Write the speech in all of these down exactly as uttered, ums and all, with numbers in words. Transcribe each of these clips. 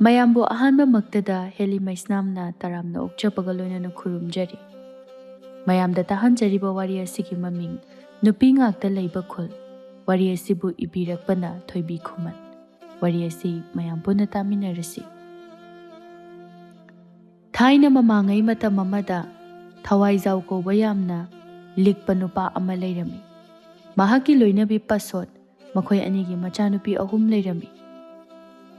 ꯃꯌꯥꯝꯕꯨ ꯑꯍꯥꯟꯕꯃꯛꯇꯗ ꯍꯦꯂꯤ ꯃꯩꯁꯅꯥꯝꯅ ꯇꯔꯥꯝꯅ ꯑꯣꯛꯆꯕꯒ ꯂꯣꯏꯅꯅ ꯈꯨꯔꯨꯝꯖꯔꯤ꯫ ꯃꯌꯥꯝꯗ ꯇꯥꯍꯟꯖꯔꯤꯕ ꯋꯥꯔꯤ ꯑꯁꯤꯒꯤ ꯃꯃꯤꯡ ꯅꯨꯄꯤ ꯉꯥꯛꯇ ꯂꯩꯕ ꯈꯨꯜ꯫ ꯋꯥꯔꯤ ꯑꯁꯤꯕꯨ ꯏꯕꯤꯔꯛꯄꯅ ꯊꯣꯏꯕꯤ ꯈꯨꯃꯟ꯫ ꯋꯥꯔꯤ ꯑꯁꯤ ꯃꯌꯥꯝ ꯄꯨꯟꯅ ꯇꯥꯃꯤꯟꯅꯔꯁꯤ꯫ ꯊꯥꯏꯅ ꯃꯃꯥꯡꯉꯩ ꯃꯇꯝ ꯑꯃꯗ ꯊꯋꯥꯏꯖꯥꯎ ꯀꯧꯕ ꯌꯥꯝꯅ ꯂꯤꯛꯄ ꯅꯨꯄꯥ ꯑꯃ ꯂꯩꯔꯝꯃꯤ꯫ ꯃꯍꯥꯛꯀꯤ ꯂꯣꯏꯅꯕꯤ ꯄꯁꯣꯠ, ꯃꯈꯣꯏ ꯑꯅꯤꯒꯤ ꯃꯆꯥꯅꯨꯄꯤ ꯑꯍꯨꯝ ꯂꯩꯔꯝꯃꯤ꯫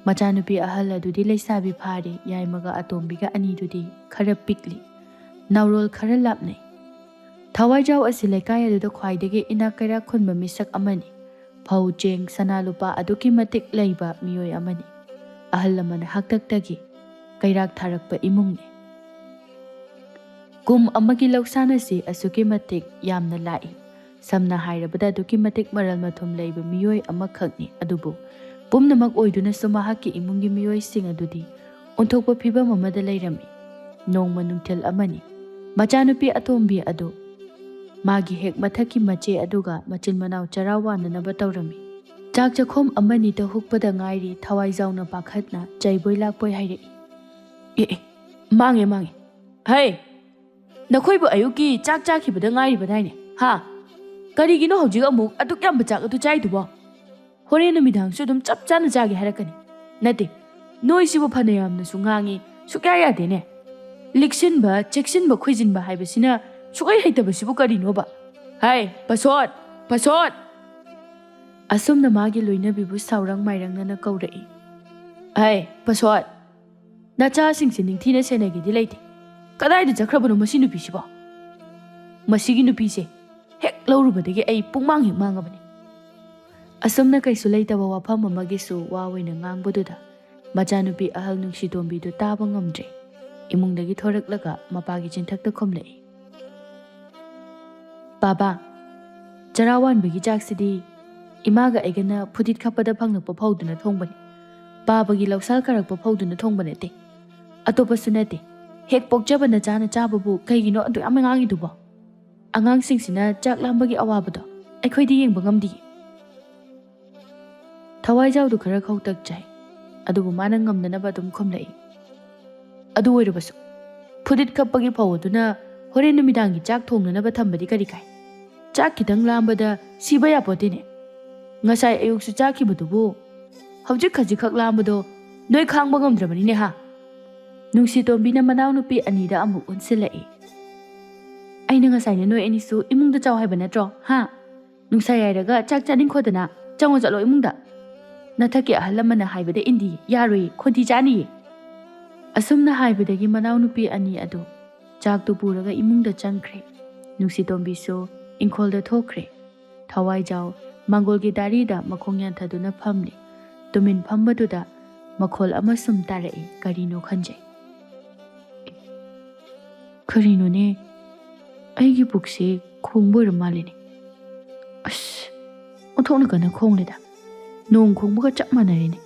ꯃꯆꯥꯅꯨꯄꯤ ꯑꯍꯜ ꯑꯗꯨꯗꯤ ꯂꯩꯁꯥꯕꯤ ꯐꯥꯔꯦ, ꯌꯥꯏꯃꯒ ꯑꯇꯣꯝꯕꯤꯒ ꯑꯅꯤꯗꯨꯗꯤ ꯈꯔ ꯄꯤꯛꯂꯤ, ꯅꯥꯎꯔꯣꯜ ꯈꯔ ꯂꯥꯞꯅꯩ꯫ ꯊꯋꯥꯏꯖꯥꯎ ꯑꯁꯤ ꯂꯩꯀꯥꯏ ꯑꯗꯨꯗ ꯈ꯭ꯋꯥꯏꯗꯒꯤ ꯏꯅꯥꯛ ꯀꯩꯔꯥꯛ ꯈꯨꯟꯕ ꯃꯤꯁꯛ ꯑꯃꯅꯤ꯫ ꯐꯧ, ꯆꯦꯡ, ꯁꯅꯥ ꯂꯨꯄꯥ ꯑꯗꯨꯛꯀꯤ ꯃꯇꯤꯛ ꯂꯩꯕ ꯃꯤꯑꯣꯏ ꯑꯃꯅꯤ꯫ ꯑꯍꯜ ꯂꯃꯟ ꯍꯥꯛꯇꯛꯇꯒꯤ ꯀꯩꯔꯥꯛ ꯊꯥꯔꯛꯄ ꯏꯃꯨꯡꯅꯤ꯫ ꯀꯨꯝ ꯑꯃꯒꯤ ꯂꯧꯁꯥꯟ ꯑꯁꯤ ꯑꯁꯨꯛꯀꯤ ꯃꯇꯤꯛ ꯌꯥꯝꯅ ꯂꯥꯛꯏ꯫ ꯁꯝꯅ ꯍꯥꯏꯔꯕꯗ, ꯑꯗꯨꯛꯀꯤ ꯃꯇꯤꯛ ꯃꯔꯜ ꯃꯊꯨꯝ ꯂꯩꯕ ꯃꯤꯑꯣꯏ ꯑꯃꯈꯛꯅꯤ꯫ ꯑꯗꯨꯕꯨ ꯄꯨꯝꯅꯃꯛ ꯑꯣꯏꯗꯨꯅꯁꯨ ꯃꯍꯥꯛꯀꯤ ꯏꯃꯨꯡꯒꯤ ꯃꯤꯑꯣꯏꯁꯤꯡ ꯑꯗꯨꯗꯤ ꯑꯣꯟꯊꯣꯛꯄ ꯐꯤꯕꯝ ꯑꯃꯗ ꯂꯩꯔꯝꯃꯤ꯫ ꯅꯣꯡꯃ ꯅꯨꯡꯊꯤꯜ ꯑꯃꯅꯤ꯫ ꯃꯆꯥꯅꯨꯄꯤ ꯑꯇꯣꯝꯕꯤ ꯑꯗꯨ ꯃꯥꯒꯤ ꯍꯦꯛ ꯃꯊꯛꯀꯤ ꯃꯆꯦ ꯑꯗꯨꯒ ꯃꯆꯤꯟ ꯃꯅꯥꯎ ꯆꯔꯥ ꯋꯥꯅꯅꯕ ꯇꯧꯔꯝꯃꯤ꯫ ꯆꯥꯛ ꯆꯥꯛꯈꯣꯝ ꯑꯃꯅꯤꯇ ꯍꯨꯛꯄꯗ ꯉꯥꯏꯔꯤ, ꯊꯋꯥꯏꯖꯥꯎꯅ ꯄꯥꯈꯠꯅ ꯆꯩꯕꯣꯏ ꯂꯥꯛꯄꯣꯏ ꯍꯥꯏꯔꯛꯏ꯫ "ꯑꯦ, ꯑꯦ, ꯃꯥꯡꯉꯦ, ꯃꯥꯡꯉꯦ꯫ ꯍꯩ! ꯅꯈꯣꯏꯕꯨ ꯑꯌꯨꯛꯀꯤ ꯆꯥꯛ ꯆꯥꯈꯤꯕꯗ ꯉꯥꯏꯔꯤꯕꯗꯥꯏꯅꯦ? ꯍꯥ? ꯀꯔꯤꯒꯤꯅꯣ ꯍꯧꯖꯤꯛ ꯑꯃꯨꯛ ꯑꯗꯨꯛ ꯌꯥꯝꯕ ꯆꯥꯛ ꯑꯗꯨ ꯆꯥꯏꯗꯨꯕꯣ? ꯍꯣꯔꯦꯟ ꯅꯨꯃꯤꯗꯥꯡꯁꯨ ꯑꯗꯨꯝ ꯆꯞ ꯆꯥꯅ ꯆꯥꯒꯦ ꯍꯥꯏꯔꯛꯀꯅꯤ꯫ ꯅꯠꯇꯦ, ꯅꯣꯏꯁꯤꯕꯨ ꯐꯅ ꯌꯥꯝꯅꯁꯨ ꯉꯥꯡꯉꯤ, ꯁꯨꯛꯌꯥ ꯌꯥꯗꯦꯅꯦ꯫ ꯂꯤꯛꯁꯤꯟꯕ, ꯆꯦꯛꯁꯤꯟꯕ, ꯈꯣꯏꯖꯤꯟꯕ ꯍꯥꯏꯕꯁꯤꯅ ꯁꯨꯛꯍꯩ ꯍꯩꯇꯕꯁꯤꯕꯨ ꯀꯔꯤꯅꯣꯕ? ꯍꯥꯏ, ꯄꯁꯣꯠ! ꯄꯁꯣꯠ!" ꯑꯁꯨꯝꯅ ꯃꯥꯒꯤ ꯂꯣꯏꯅꯕꯤꯕꯨ ꯁꯥꯎꯔꯪ ꯃꯥꯏꯔꯪꯅꯅ ꯀꯧꯔꯛꯏ꯫ "ꯍꯥꯏ, ꯄꯁꯣꯠ! ꯅꯆꯥꯁꯤꯡꯁꯦ ꯅꯤꯡꯊꯤꯅ ꯁꯦꯟꯅꯒꯦꯗꯤ ꯂꯩꯇꯦ꯫ ꯀꯗꯥꯏꯗ ꯆꯠꯈ꯭ꯔꯕꯅꯣ ꯃꯁꯤ ꯅꯨꯄꯤꯁꯤꯕꯣ? ꯃꯁꯤꯒꯤ ꯅꯨꯄꯤꯁꯦ ꯍꯦꯛ ꯂꯧꯔꯨꯕꯗꯒꯤ ꯑꯩ ꯄꯨꯡꯃꯥꯡ ꯍꯦꯛ ꯃꯥꯡꯉꯕꯅꯤ꯫" ꯑꯁꯨꯝꯅ ꯀꯩꯁꯨ ꯂꯩꯇꯕ ꯋꯥꯐꯝ ꯑꯃꯒꯤꯁꯨ ꯋꯥ ꯑꯣꯏꯅ ꯉꯥꯡꯕꯗꯨꯗ ꯃꯆꯥꯅꯨꯄꯤ ꯑꯍꯜ ꯅꯨꯡꯁꯤꯇꯣꯝꯕꯤꯗꯨ ꯇꯥꯕ ꯉꯝꯗ꯭ꯔꯦ꯫ ꯏꯃꯨꯡꯗꯒꯤ ꯊꯣꯔꯛꯂꯒ ꯃꯄꯥꯒꯤ ꯆꯤꯟꯊꯛꯇ ꯈꯨꯝꯂꯛꯏ꯫ "ꯕꯥꯕꯥ, ꯆꯔꯥ ꯋꯥꯟꯕꯒꯤ ꯆꯥꯛꯁꯤꯗꯤ ꯏꯃꯥꯒ ꯑꯩꯒꯅ ꯐꯨꯗꯤꯠ ꯈꯞꯄꯗ ꯐꯪꯂꯛꯄ ꯐꯧꯗꯨꯅ ꯊꯣꯡꯕꯅꯤ꯫ ꯄꯥꯕꯒꯤ ꯂꯧꯁꯥꯜ ꯀꯥꯔꯛꯄ ꯐꯧꯗꯨꯅ ꯊꯣꯡꯕ ꯅꯠꯇꯦ꯫ ꯑꯇꯣꯞꯄꯁꯨ ꯅꯠꯇꯦ꯫ ꯍꯦꯛ ꯄꯣꯛꯆꯕ ꯅꯆꯥꯅ ꯆꯥꯕꯕꯨ ꯀꯩꯒꯤꯅꯣ ꯑꯗꯨꯛ ꯌꯥꯝꯅ ꯉꯥꯡꯉꯤꯗꯨꯕꯣ? ꯑꯉꯥꯡꯁꯤꯡꯁꯤꯅ ꯆꯥꯛ ꯂꯥꯝꯕꯒꯤ ꯑꯋꯥꯕꯗꯣ ꯑꯩꯈꯣꯏꯗꯤ ꯌꯦꯡꯕ ꯉꯝꯗꯤꯌꯦ꯫" ꯊꯋꯥꯏꯖꯥꯎꯗꯨ ꯈꯔ ꯈꯧꯇꯛ ꯆꯥꯏ꯫ ꯑꯗꯨꯕꯨ ꯃꯥꯅ ꯉꯝꯅꯅꯕ ꯑꯗꯨꯝ ꯈꯨꯝꯂꯛꯏ꯫ ꯑꯗꯨ ꯑꯣꯏꯔꯕꯁꯨ ꯐꯨꯔꯤꯠ ꯈꯞꯄꯒꯤ ꯐꯧ ꯑꯗꯨꯅ ꯍꯣꯔꯦꯟ ꯅꯨꯃꯤꯗꯥꯡꯒꯤ ꯆꯥꯛ ꯊꯣꯡꯅꯅꯕ ꯊꯝꯕꯗꯤ ꯀꯔꯤ ꯀꯥꯏ? ꯆꯥꯛ ꯈꯤꯇꯪ ꯂꯥꯝꯕꯗ ꯁꯤꯕ ꯌꯥꯄꯣꯠꯇꯦꯅꯦ꯫ ꯉꯁꯥꯏ ꯑꯌꯨꯛꯁꯨ ꯆꯥꯈꯤꯕꯗꯨꯕꯨ ꯍꯧꯖꯤꯛ ꯈꯖꯤꯛꯈꯛ ꯂꯥꯝꯕꯗꯣ ꯅꯣꯏ ꯈꯥꯡꯕ ꯉꯝꯗ꯭ꯔꯕꯅꯤꯅꯦ ꯍꯥ? ꯅꯨꯡꯁꯤꯇꯣꯝꯕꯤꯅ ꯃꯅꯥꯎꯅꯨꯄꯤ ꯑꯅꯤꯗ ꯑꯃꯨꯛ ꯑꯣꯟꯁꯤꯜꯂꯛꯏ꯫ "ꯑꯩꯅ ꯉꯁꯥꯏꯅ ꯅꯣꯏ ꯑꯅꯤꯁꯨ ꯏꯃꯨꯡꯗ ꯆꯥꯎ ꯍꯥꯏꯕ ꯅꯠꯇ꯭ꯔꯣ ꯍꯥ? ꯅꯨꯡꯁꯥ ꯌꯥꯏꯔꯒ ꯆꯥꯛ ꯆꯥꯅꯤꯡꯈꯣꯗꯅ ꯆꯪꯉꯣ ꯆꯠꯂꯣ ꯏꯃꯨꯡꯗ꯫ ꯅꯊꯛꯀꯤ ꯑꯍꯜ ꯂꯃꯟꯅ ꯍꯥꯏꯕꯗ ꯏꯟꯗꯤ ꯌꯥꯔꯣꯏ, ꯈꯣꯟꯊꯤ ꯆꯥꯅꯤꯌꯦ"꯫ ꯑꯁꯨꯝꯅ ꯍꯥꯏꯕꯗꯒꯤ ꯃꯅꯥꯎꯅꯨꯄꯤ ꯑꯅꯤ ꯑꯗꯨ ꯆꯥꯛꯇꯨ ꯄꯨꯔꯒ ꯏꯃꯨꯡꯗ ꯆꯪꯈ꯭ꯔꯦ꯫ ꯅꯨꯡꯁꯤꯇꯣꯝꯕꯤꯁꯨ ꯏꯪꯈꯣꯜꯗ ꯊꯣꯛꯈ꯭ꯔꯦ꯫ ꯊꯋꯥꯏꯖꯥꯎ ꯃꯥꯡꯒꯣꯜꯒꯤ ꯗꯥꯔꯤꯗ ꯃꯈꯣꯡ ꯌꯥꯟꯊꯗꯨꯅ ꯐꯝꯂꯤ꯫ ꯇꯨꯃꯤꯟ ꯐꯝꯕꯗꯨꯗ ꯃꯈꯣꯜ ꯑꯃ ꯁꯨꯝ ꯇꯥꯔꯛꯏ, ꯀꯔꯤꯅꯣ ꯈꯟꯖꯩ꯫ "ꯀꯔꯤꯅꯣꯅꯦ? ꯑꯩꯒꯤ ꯄꯨꯛꯁꯦ ꯈꯣꯡꯕ ꯑꯣꯏꯔ ꯃꯥꯜꯂꯦꯅꯦ꯫ ꯑꯁ, ꯑꯣꯟꯊꯣꯛꯅ ꯀꯟꯅ ꯈꯣꯡꯂꯦꯗ꯫ ꯅꯣꯡ ꯈꯣꯡꯕꯒ ꯆꯞ ꯃꯥꯟꯅꯔꯦꯅꯦ꯫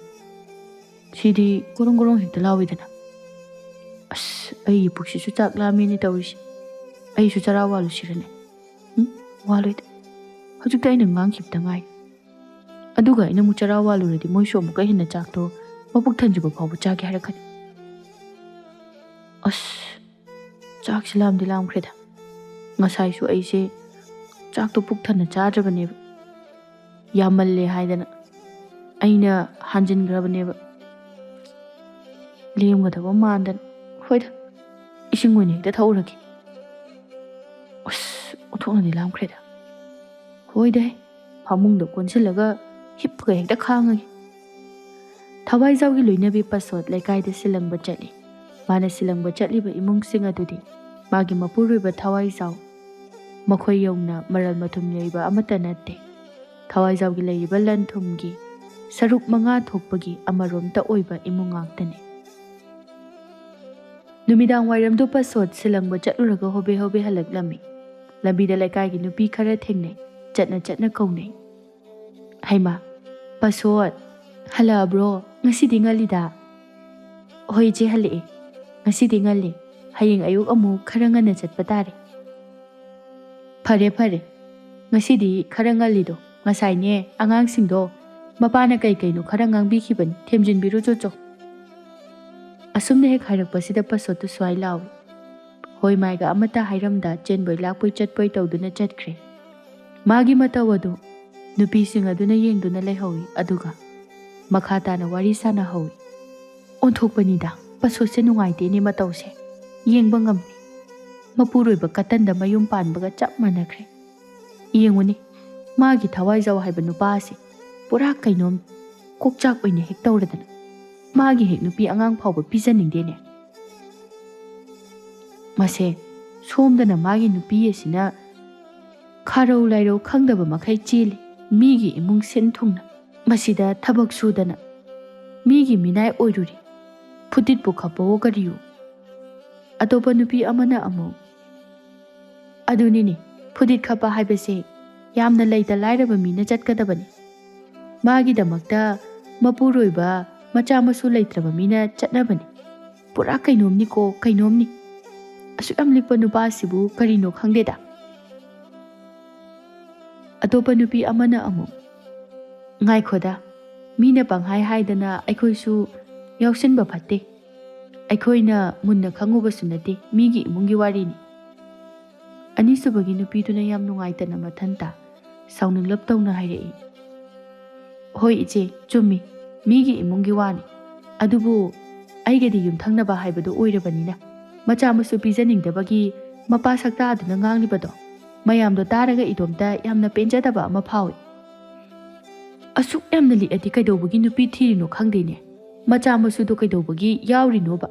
ꯁꯤꯗꯤ ꯒꯣꯔꯣꯡ ꯒꯣꯔꯣꯡ ꯍꯦꯛꯇ ꯂꯥꯎꯏꯗꯅ꯫ ꯑꯁ, ꯑꯩꯒꯤ ꯄꯨꯛꯁꯤꯁꯨ ꯆꯥꯛ ꯂꯥꯝꯃꯦꯅꯦ ꯇꯧꯔꯤꯁꯦ꯫ ꯑꯩꯁꯨ ꯆꯔꯥ ꯋꯥꯜꯂꯨꯁꯤꯔꯅꯦ? ꯎꯝ, ꯋꯥꯜꯂꯣꯏꯗ꯫ ꯍꯧꯖꯤꯛꯇ ꯑꯩꯅ ꯉꯥꯡꯈꯤꯕꯗ ꯉꯥꯏ꯫ ꯑꯗꯨꯒ ꯑꯩꯅ ꯑꯃꯨꯛ ꯆꯔꯥ ꯋꯥꯜꯂꯨꯔꯗꯤ ꯃꯣꯏꯁꯨ ꯑꯃꯨꯛꯀ ꯍꯦꯟꯅ ꯆꯥꯛꯇꯣ ꯃꯄꯨꯛ ꯊꯟꯗ꯭ꯔꯤꯕ ꯐꯥꯎꯕ ꯆꯥꯒꯦ ꯍꯥꯏꯔꯛꯀꯅꯤ꯫ ꯑꯁ, ꯆꯥꯛꯁꯤ ꯂꯥꯝꯗꯤ ꯂꯥꯝꯈ꯭ꯔꯦꯗ꯫ ꯉꯁꯥꯏꯁꯨ ꯑꯩꯁꯦ ꯆꯥꯛꯇꯣ ꯄꯨꯛ ꯊꯟꯅ ꯆꯥꯗ꯭ꯔꯕꯅꯦꯕ꯫ ꯌꯥꯝꯃꯜꯂꯦ ꯍꯥꯏꯗꯅ ꯑꯩꯅ ꯍꯥꯟꯖꯤꯟꯈ꯭ꯔꯕꯅꯦꯕ꯫ ꯂꯦꯝꯒꯗꯕ ꯃꯥꯟꯗꯅ꯫ ꯍꯣꯏꯗ, ꯏꯁꯤꯡ ꯑꯣꯏꯅ ꯍꯦꯛꯇ ꯊꯛꯎꯔꯒꯦ꯫ ꯑꯁ, ꯑꯣꯟꯊꯣꯛꯅꯗꯤ ꯂꯥꯝꯈ꯭ꯔꯦꯗ꯫ ꯍꯣꯏꯗ, ꯐꯃꯨꯡꯗ ꯀꯣꯟꯁꯤꯜꯂꯒ ꯍꯤꯞꯄꯒ ꯍꯦꯛꯇ ꯈꯥꯡꯉꯒꯦ꯫ ꯊꯋꯥꯏꯖꯥꯎꯒꯤ ꯂꯣꯏꯅꯕꯤ ꯄꯁꯣꯠ ꯂꯩꯀꯥꯏꯗ ꯁꯤꯜꯂꯪꯕ ꯆꯠꯂꯤ꯫ ꯃꯥꯅ ꯁꯤꯜꯂꯪꯕ ꯆꯠꯂꯤꯕ ꯏꯃꯨꯡꯁꯤꯡ ꯑꯗꯨꯗꯤ ꯃꯥꯒꯤ ꯃꯄꯨꯔꯣꯏꯕ ꯊꯋꯥꯏꯖꯥꯎ ꯃꯈꯣꯏ ꯌꯧꯅ ꯃꯔꯜ ꯃꯊꯨꯝ ꯌꯩꯕ ꯑꯃꯠꯇ ꯅꯠꯇꯦ꯫ ꯊꯋꯥꯏꯖꯥꯎꯒꯤ ꯂꯩꯔꯤꯕ ꯂꯟ ꯊꯨꯝꯒꯤ ꯁꯔꯨꯛ ꯃꯉꯥ ꯊꯣꯛꯄꯒꯤ ꯑꯃꯔꯣꯝꯇ ꯑꯣꯏꯕ ꯏꯃꯨꯡ ꯉꯥꯛꯇꯅꯤ꯫ ꯅꯨꯃꯤꯗꯥꯡ ꯋꯥꯏꯔꯝꯗꯨ ꯄꯁꯣꯠ ꯁꯤꯜꯂꯪꯕ ꯆꯠꯂꯨꯔꯒ ꯍꯣꯕꯦ ꯍꯣꯕꯦ ꯍꯜꯂꯛꯂꯝꯃꯤ꯫ ꯂꯝꯕꯤꯗ ꯂꯩꯀꯥꯏꯒꯤ ꯅꯨꯄꯤ ꯈꯔ ꯊꯦꯡꯅꯩ꯫ ꯆꯠꯅ ꯆꯠꯅ ꯀꯧꯅꯩ꯫ "ꯍꯩꯃꯥ, ꯄꯁꯣꯠ, ꯍꯜꯂꯛꯑꯕ꯭ꯔꯣ? ꯉꯁꯤꯗꯤ ꯉꯜꯂꯤꯗ꯫" "ꯍꯣꯏ ꯏꯆꯦ, ꯍꯜꯂꯛꯑꯦ꯫ ꯉꯁꯤꯗꯤ ꯉꯜꯂꯤ꯫ ꯍꯌꯦꯡ ꯑꯌꯨꯛ ꯑꯃꯨꯛ ꯈꯔ ꯉꯟꯅ ꯆꯠꯄ ꯇꯥꯔꯦ꯫" "ꯐꯔꯦ, ꯐꯔꯦ꯫ ꯉꯁꯤꯗꯤ ꯈꯔ ꯉꯜꯂꯤꯗꯣ꯫ ꯉꯁꯥꯏꯅꯦ ꯑꯉꯥꯡꯁꯤꯡꯗꯣ ꯃꯄꯥꯅ ꯀꯩ ꯀꯩꯅꯣ ꯈꯔ ꯉꯥꯡꯕꯤꯈꯤꯕꯅꯤ, ꯊꯦꯝꯖꯤꯟꯕꯤꯔꯨꯆꯣ ꯆꯣ꯫ ꯑꯁꯨꯝꯅ ꯍꯦꯛ ꯍꯥꯏꯔꯛꯄꯁꯤꯗ ꯄꯁꯣꯠꯇꯨ ꯁ꯭ꯋꯥꯏ ꯂꯥꯎꯏ꯫ ꯍꯣꯏ ꯃꯥꯏꯒ ꯑꯃꯠꯇ ꯍꯥꯏꯔꯝꯗ ꯆꯦꯟꯕꯣꯏ ꯂꯥꯛꯄꯣꯏ ꯆꯠꯄꯣꯏ ꯇꯧꯗꯨꯅ ꯆꯠꯈ꯭ꯔꯦ꯫ ꯃꯥꯒꯤ ꯃꯇꯧ ꯑꯗꯨ ꯅꯨꯄꯤꯁꯤꯡ ꯑꯗꯨꯅ ꯌꯦꯡꯗꯨꯅ ꯂꯩꯍꯧꯏ꯫ ꯑꯗꯨꯒ ꯃꯈꯥ ꯇꯥꯅ ꯋꯥꯔꯤ ꯁꯥꯟꯅꯍꯧꯏ꯫ ꯑꯣꯟꯊꯣꯛꯄꯅꯤꯗ, ꯄꯁꯣꯠꯁꯦ ꯅꯨꯡꯉꯥꯏꯇꯦꯅꯦ ꯃꯇꯧꯁꯦ꯫ ꯌꯦꯡꯕ ꯉꯝꯗꯦ꯫ ꯃꯄꯨꯔꯣꯏꯕ ꯀꯇꯟꯗ ꯃꯌꯨꯝ ꯄꯥꯟꯕꯒ ꯆꯞ ꯃꯥꯟꯅꯈ꯭ꯔꯦ꯫ ꯌꯦꯡꯉꯨꯅꯦ, ꯃꯥꯒꯤ ꯊꯋꯥꯏꯖꯥꯎ ꯍꯥꯏꯕ ꯅꯨꯄꯥ ꯑꯁꯦ ꯄꯨꯔꯥ ꯀꯩꯅꯣꯝ, ꯀꯣꯛꯆꯥꯛ ꯑꯣꯏꯅ ꯍꯦꯛ ꯇꯧꯔꯗꯅ꯫ ꯃꯥꯒꯤ ꯍꯦꯛ ꯅꯨꯄꯤ ꯑꯉꯥꯡ ꯐꯥꯎꯕ ꯄꯤꯖꯅꯤꯡꯗꯦꯅꯦ꯫ ꯃꯁꯦ ꯁꯣꯝꯗꯅ ꯃꯥꯒꯤ ꯅꯨꯄꯤ ꯑꯁꯤꯅ ꯈꯥꯔꯧ ꯂꯥꯏꯔꯧ ꯈꯪꯗꯕ ꯃꯈꯩ ꯆꯦꯜꯂꯤ, ꯃꯤꯒꯤ ꯏꯃꯨꯡ ꯁꯤꯟ ꯊꯨꯡꯅ꯫ ꯃꯁꯤꯗ ꯊꯕꯛ ꯁꯨꯗꯅ ꯃꯤꯒꯤ ꯃꯤꯅꯥꯏ ꯑꯣꯏꯔꯨꯔꯤ꯫ ꯐꯨꯇꯤꯠꯄꯨ ꯈꯞꯄꯋꯣ ꯀꯔꯤꯋꯣ꯫ ꯑꯇꯣꯞꯄ ꯅꯨꯄꯤ ꯑꯃꯅ ꯑꯃꯨꯛ, "ꯑꯗꯨꯅꯤꯅꯦ, ꯐꯨꯇꯤꯠ ꯈꯞꯄ ꯍꯥꯏꯕꯁꯦ ꯌꯥꯝꯅ ꯂꯩꯇ ꯂꯥꯏꯔꯕ ꯃꯤꯅ ꯆꯠꯀꯗꯕꯅꯤ꯫ ꯃꯥꯒꯤꯗꯃꯛꯇ ꯃꯄꯨꯔꯣꯏꯕ, ꯃꯆꯥ ꯃꯁꯨ ꯂꯩꯇ꯭ꯔꯕ ꯃꯤꯅ ꯆꯠꯅꯕꯅꯤ꯫ ꯄꯨꯔꯥ ꯀꯩꯅꯣꯝꯅꯤꯀꯣ, ꯀꯩꯅꯣꯝꯅꯤ꯫ ꯑꯁꯨꯛ ꯌꯥꯝ ꯂꯤꯛꯄ ꯅꯨꯄꯥꯁꯤꯕꯨ ꯀꯔꯤꯅꯣ ꯈꯪꯗꯦꯗ"꯫ ꯑꯇꯣꯞꯄ ꯅꯨꯄꯤ ꯑꯃꯅ ꯑꯃꯨꯛ, "ꯉꯥꯏꯈꯣꯗ, ꯃꯤꯅ ꯄꯪꯍꯥꯏ ꯍꯥꯏꯗꯅ ꯑꯩꯈꯣꯏꯁꯨ ꯌꯥꯎꯁꯤꯟꯕ ꯐꯠꯇꯦ꯫ ꯑꯩꯈꯣꯏꯅ ꯃꯨꯟꯅ ꯈꯪꯉꯨꯕꯁꯨ ꯅꯠꯇꯦ, ꯃꯤꯒꯤ ꯏꯃꯨꯡꯒꯤ ꯋꯥꯔꯤꯅꯤ"꯫ ꯑꯅꯤꯁꯨꯕꯒꯤ ꯅꯨꯄꯤꯗꯨꯅ ꯌꯥꯝ ꯅꯨꯡꯉꯥꯏꯇꯅ ꯃꯊꯟꯇ ꯁꯥꯎꯅꯤꯡꯂꯞ ꯇꯧꯅ ꯍꯥꯏꯔꯛꯏ, "ꯍꯣꯏ ꯏꯆꯦ, ꯆꯨꯝꯃꯤ, ꯃꯤꯒꯤ ꯏꯃꯨꯡꯒꯤ ꯋꯥꯅꯤ꯫ ꯑꯗꯨꯕꯨ ꯑꯩꯒꯗꯤ ꯌꯨꯝꯊꯪꯅꯕ ꯍꯥꯏꯕꯗꯨ ꯑꯣꯏꯔꯕꯅꯤꯅ, ꯃꯆꯥ ꯃꯁꯨ ꯄꯤꯖꯅꯤꯡꯗꯕꯒꯤ ꯃꯄꯥ ꯁꯛꯇꯥꯗꯨꯅ ꯉꯥꯡꯂꯤꯕꯗꯣ ꯃꯌꯥꯝꯗꯣ ꯇꯥꯔꯒ ꯏꯇꯣꯝꯇ ꯌꯥꯝꯅ ꯄꯦꯟꯖꯗꯕ ꯑꯃ ꯐꯥꯎꯏ꯫ ꯑꯁꯨꯛ ꯌꯥꯝꯅ ꯂꯤꯛꯑꯗꯤ ꯀꯩꯗꯧꯕꯒꯤ ꯅꯨꯄꯤ ꯊꯤꯔꯤꯅꯣ ꯈꯪꯗꯦꯅꯦ꯫ ꯃꯆꯥ ꯃꯁꯨꯗꯣ ꯀꯩꯗꯧꯕꯒꯤ ꯌꯥꯎꯔꯤꯅꯣꯕ?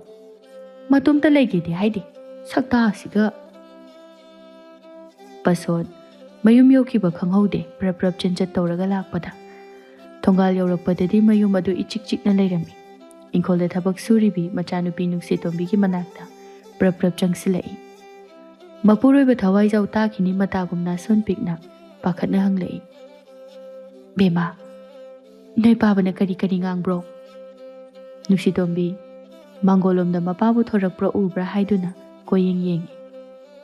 ꯃꯇꯣꯝꯇ ꯂꯩꯒꯦꯗꯤ ꯍꯥꯏꯗꯦ, ꯁꯛꯇꯥꯁꯤꯒ꯫ ꯄꯁꯣꯠ ꯃꯌꯨꯝ ꯌꯧꯈꯤꯕ ꯈꯪꯍꯧꯗꯦ, ꯄ꯭ꯔꯞ ꯄ꯭ꯔꯞ ꯆꯦꯟꯆꯠ ꯇꯧꯔꯒ ꯂꯥꯛꯄꯗ꯫ ꯊꯣꯡꯒꯥꯜ ꯌꯧꯔꯛꯄꯗꯗꯤ ꯃꯌꯨꯝ ꯑꯗꯨ ꯏꯆꯤꯛ ꯆꯤꯛꯅ ꯂꯩꯔꯝꯃꯤ꯫ ꯏꯪꯈꯣꯜꯗ ꯊꯕꯛ ꯁꯨꯔꯤꯕꯤ ꯃꯆꯥꯅꯨꯄꯤ ꯅꯨꯡꯁꯤꯇꯣꯝꯕꯤꯒꯤ ꯃꯅꯥꯛꯇ ꯄ꯭ꯔꯞ ꯄ꯭ꯔꯞ ꯆꯪꯁꯤꯜꯂꯛꯏ꯫ ꯃꯄꯨꯔꯣꯏꯕ ꯊꯋꯥꯏꯖꯥꯎ ꯇꯥꯈꯤꯅꯤ ꯃꯇꯥꯒꯨꯝ ꯅꯥꯁꯣꯟ ꯄꯤꯛꯅ ꯄꯥꯈꯠꯅ ꯍꯪꯂꯛꯏ, "ꯕꯦꯝꯃ, ꯅꯣꯏ ꯄꯥꯕꯅ ꯀꯔꯤ ꯀꯔꯤ ꯉꯥꯡꯕ꯭ꯔꯣ?" ꯅꯨꯡꯁꯤꯇꯣꯝꯕꯤ ꯃꯥꯡꯒꯣꯜꯂꯣꯝꯗ ꯃꯄꯥꯕꯨ ꯊꯣꯔꯛꯄ꯭ꯔꯥ ꯎꯕ꯭ꯔꯥ ꯍꯥꯏꯗꯨꯅ ꯀꯣꯏꯌꯦꯡ ꯌꯦꯡꯉꯤ꯫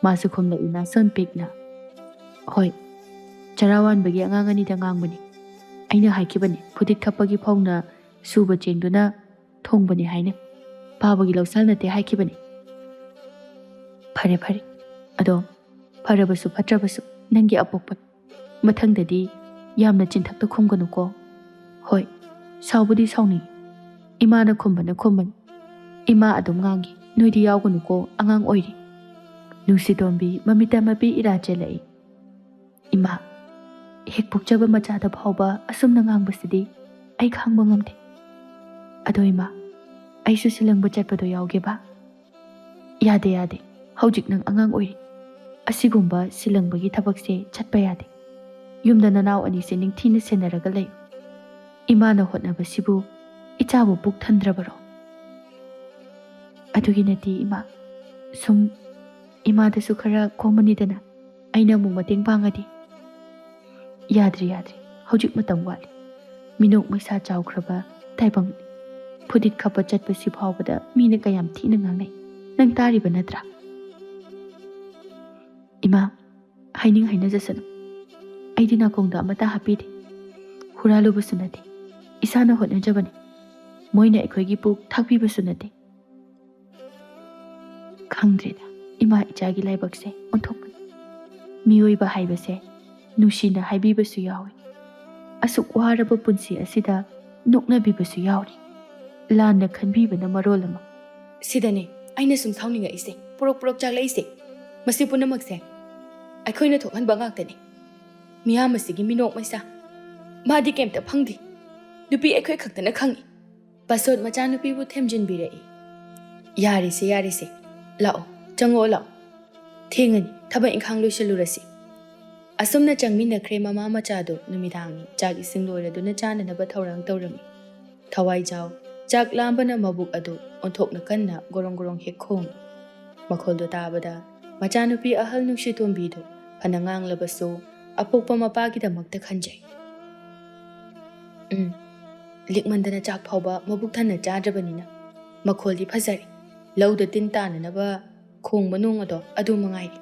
ꯃꯥꯁꯨ ꯈꯨꯝꯂꯛꯏ ꯅꯥꯁꯣꯟ ꯄꯤꯛꯅ, "ꯍꯣꯏ, ꯆꯔꯥ ꯋꯥꯟꯕꯒꯤ ꯑꯉꯥꯡ ꯑꯅꯤꯗ ꯉꯥꯡꯕꯅꯤ꯫ ꯑꯩꯅ ꯍꯥꯏꯈꯤꯕꯅꯤ, ꯐꯨꯗꯤꯠ ꯈꯞꯄꯒꯤ ꯐꯧꯅ ꯁꯨꯕ ꯆꯦꯡꯗꯨꯅ ꯊꯣꯡꯕꯅꯤ ꯍꯥꯏꯅ꯫ ꯐꯥꯕꯒꯤ ꯂꯧꯁꯥꯜ ꯅꯠꯇꯦ ꯍꯥꯏꯈꯤꯕꯅꯤ꯫ ꯐꯔꯦ, ꯐꯔꯦ꯫ ꯑꯗꯣ ꯐꯔꯕꯁꯨ ꯐꯠꯇ꯭ꯔꯕꯁꯨ ꯅꯪꯒꯤ ꯑꯄꯣꯛꯄꯅꯤ꯫ ꯃꯊꯪꯗꯗꯤ ꯌꯥꯝꯅ ꯆꯤꯟꯊꯛꯇ ꯈꯨꯝꯒꯅꯨꯀꯣ꯫ ꯍꯣꯏ, ꯁꯥꯎꯕꯨꯗꯤ ꯁꯥꯎꯅꯤꯡꯏ꯫ ꯏꯃꯥꯅ ꯈꯨꯝꯕꯅ ꯈꯨꯝꯕꯅꯤ꯫ ꯏꯃꯥ ꯑꯗꯨꯝ ꯉꯥꯡꯏ, "ꯅꯣꯏꯗꯤ ꯌꯥꯎꯒꯅꯨꯀꯣ, ꯑꯉꯥꯡ ꯑꯣꯏꯔꯤ꯫" ꯅꯨꯡꯁꯤꯇꯣꯝꯕꯤ ꯃꯃꯤꯠꯇ ꯃꯄꯤ ꯏꯔꯥ ꯆꯦꯜꯂꯛꯏ꯫ "ꯏꯃꯥ, ꯍꯦꯛ ꯄꯣꯛꯆꯕ ꯃꯆꯥꯗ ꯐꯥꯎꯕ ꯑꯁꯨꯝꯅ ꯉꯥꯡꯕꯁꯤꯗꯤ ꯑꯩ ꯈꯥꯡꯕ ꯉꯝꯗꯦ꯫ ꯑꯗꯣ ꯏꯃꯥ, ꯑꯩꯁꯨ ꯁꯤꯂꯪꯕ ꯆꯠꯄꯗꯣ ꯌꯥꯎꯒꯦꯕ?" "ꯌꯥꯗꯦ, ꯌꯥꯗꯦ꯫ ꯍꯧꯖꯤꯛ ꯅꯪ ꯑꯉꯥꯡ ꯑꯣꯏꯔꯤ꯫ ꯑꯁꯤꯒꯨꯝꯕ ꯁꯤꯂꯪꯕꯒꯤ ꯊꯕꯛꯁꯦ ꯆꯠꯄ ꯌꯥꯗꯦ꯫ ꯌꯨꯝꯗ ꯅꯅꯥꯎ ꯑꯅꯤꯁꯦ ꯅꯤꯡꯊꯤꯅ ꯁꯦꯟꯅꯔꯒ ꯂꯩꯌꯨ꯫ ꯏꯃꯥꯅ ꯍꯣꯠꯅꯕꯁꯤꯕꯨ ꯏꯆꯥꯕꯨ ꯄꯨꯛ ꯊꯟꯗ꯭ꯔꯕꯔꯣ?" "ꯑꯗꯨꯒꯤ ꯅꯠꯇꯦ ꯏꯃꯥ꯫ ꯁꯨꯝ ꯏꯃꯥꯗꯁꯨ ꯈꯔ ꯀꯣꯝꯃꯅꯤꯗꯅ꯫ ꯑꯩꯅ ꯑꯃꯨꯛ ꯃꯇꯦꯡ ꯄꯥꯡꯉꯗꯤ꯫" "ꯌꯥꯗ꯭ꯔꯤ, ꯌꯥꯗ꯭ꯔꯤ꯫ ꯍꯧꯖꯤꯛ ꯃꯇꯝ ꯋꯥꯠꯂꯤ꯫ ꯃꯤꯅꯣꯛ ꯃꯩꯁꯥ ꯆꯥꯎꯈ꯭ꯔꯕ ꯇꯥꯏꯕꯪꯅꯤ꯫ ꯐꯨꯗꯤꯠ ꯈꯞꯄ ꯆꯠꯄꯁꯤ ꯐꯥꯎꯕꯗ ꯃꯤꯅ ꯀꯌꯥꯝ ꯊꯤꯅ ꯉꯥꯡꯅꯩ꯫ ꯅꯪ ꯇꯥꯔꯤꯕ ꯅꯠꯇ꯭ꯔꯥ?" "ꯏꯃꯥ, ꯍꯥꯏꯅꯤꯡ ꯍꯥꯏꯅꯖꯁꯅꯨ꯫ ꯑꯩꯗꯤ ꯅꯥꯀꯣꯡꯗ ꯑꯃꯠꯇ ꯍꯥꯞꯄꯤꯗꯦ꯫ ꯍꯨꯔꯥꯜꯂꯨꯕꯁꯨ ꯅꯠꯇꯦ꯫ ꯏꯁꯥꯅ ꯍꯣꯠꯅꯖꯕꯅꯤ꯫ ꯃꯣꯏꯅ ꯑꯩꯈꯣꯏꯒꯤ ꯄꯨꯛ ꯊꯥꯛꯄꯤꯕꯁꯨ ꯅꯠꯇꯦ꯫" ꯈꯪꯗ꯭ꯔꯦꯗ, ꯏꯃꯥ ꯏꯆꯥꯒꯤ ꯂꯥꯏꯕꯛꯁꯦ ꯑꯣꯟꯊꯣꯛꯄꯅꯤ꯫ ꯃꯤꯑꯣꯏꯕ ꯍꯥꯏꯕꯁꯦ ꯅꯨꯡꯁꯤꯅ ꯍꯥꯏꯕꯤꯕꯁꯨ ꯌꯥꯎꯏ꯫ ꯑꯁꯨꯛ ꯋꯥꯔꯕ ꯄꯨꯟꯁꯤ ꯑꯁꯤꯗ ꯅꯣꯛꯅꯕꯤꯕꯁꯨ ꯌꯥꯎꯔꯤ꯫ ꯂꯥꯟꯅ ꯈꯟꯕꯤꯕꯅ ꯃꯔꯣꯜ ꯑꯃ꯫ ꯁꯤꯗꯅꯦ ꯑꯩꯅ ꯁꯨꯝ ꯁꯥꯎꯅꯤꯡꯉꯛꯏꯁꯦ, ꯄꯨꯔꯣꯛ ꯄꯨꯔꯣꯛ ꯆꯥꯛꯂꯛꯏꯁꯦ꯫ ꯃꯁꯤ ꯄꯨꯝꯅꯃꯛꯁꯦ ꯑꯩꯈꯣꯏꯅ ꯊꯣꯛꯍꯟꯕ ꯉꯥꯛꯇꯅꯦ꯫ ꯃꯤꯌꯥꯝ ꯑꯁꯤꯒꯤ ꯃꯤꯅꯣꯛ ꯃꯩꯁꯥ꯫ ꯃꯥꯗꯤ ꯀꯩꯝꯇ ꯐꯪꯗꯦ꯫ ꯅꯨꯄꯤ ꯑꯩꯈꯣꯏ ꯈꯛꯇꯅ ꯈꯪꯉꯤ꯫ ꯄꯥꯁꯣꯠ ꯃꯆꯥꯅꯨꯄꯤꯕꯨ ꯊꯦꯝꯖꯤꯟꯕꯤꯔꯛꯏ꯫ "ꯌꯥꯔꯦꯁꯦ, ꯌꯥꯔꯦꯁꯦ꯫ ꯂꯥꯛꯑꯣ, ꯆꯪꯉꯛꯑꯣ, ꯂꯥꯛꯑꯣ꯫ ꯊꯦꯡꯉꯅꯤ, ꯊꯕꯛ ꯏꯪꯈꯥꯡ ꯂꯣꯏꯁꯤꯜꯂꯨꯔꯁꯤ꯫" ꯑꯁꯨꯝꯅ ꯆꯪꯃꯤꯟꯅꯈ꯭ꯔꯦ ꯃꯃꯥ ꯃꯆꯥꯗꯨ꯫ ꯅꯨꯃꯤꯗꯥꯡꯅꯤ꯫ ꯆꯥꯛ ꯏꯁꯤꯡ ꯂꯣꯏꯔꯗꯨꯅ ꯆꯥꯅꯅꯕ ꯊꯧꯔꯥꯡ ꯇꯧꯔꯝꯃꯤ꯫ ꯊꯋꯥꯏꯖꯥꯎ ꯆꯥꯛ ꯂꯥꯝꯕꯅ ꯃꯕꯨꯛ ꯑꯗꯨ ꯑꯣꯟꯊꯣꯛꯅ ꯀꯟꯅ ꯒꯣꯔꯣꯡ ꯒꯣꯔꯣꯡ ꯍꯦꯛ ꯈꯣꯡꯏ꯫ ꯃꯈꯣꯜꯗꯨ ꯇꯥꯕꯗ ꯃꯆꯥꯅꯨꯄꯤ ꯑꯍꯜ ꯅꯨꯡꯁꯤꯇꯣꯝꯕꯤꯗꯨ ꯐꯅ ꯉꯥꯡꯂꯕꯁꯨ ꯑꯄꯣꯛꯄ ꯃꯄꯥꯒꯤꯗꯃꯛꯇ ꯈꯟꯖꯩ꯫ ꯎꯝ, ꯂꯤꯛꯃꯟꯗꯅ ꯆꯥꯛ ꯐꯥꯎꯕ ꯃꯕꯨꯛ ꯊꯟꯅ ꯆꯥꯗ꯭ꯔꯕꯅꯤꯅ ꯃꯈꯣꯜꯗꯤ ꯐꯖꯔꯦ꯫ ꯂꯧꯗ ꯇꯤꯟ ꯇꯥꯅꯅꯕ ꯈꯣꯡꯕ ꯅꯣꯡ ꯑꯗꯣ ꯑꯗꯨ ꯃꯉꯥꯏꯔꯦ꯫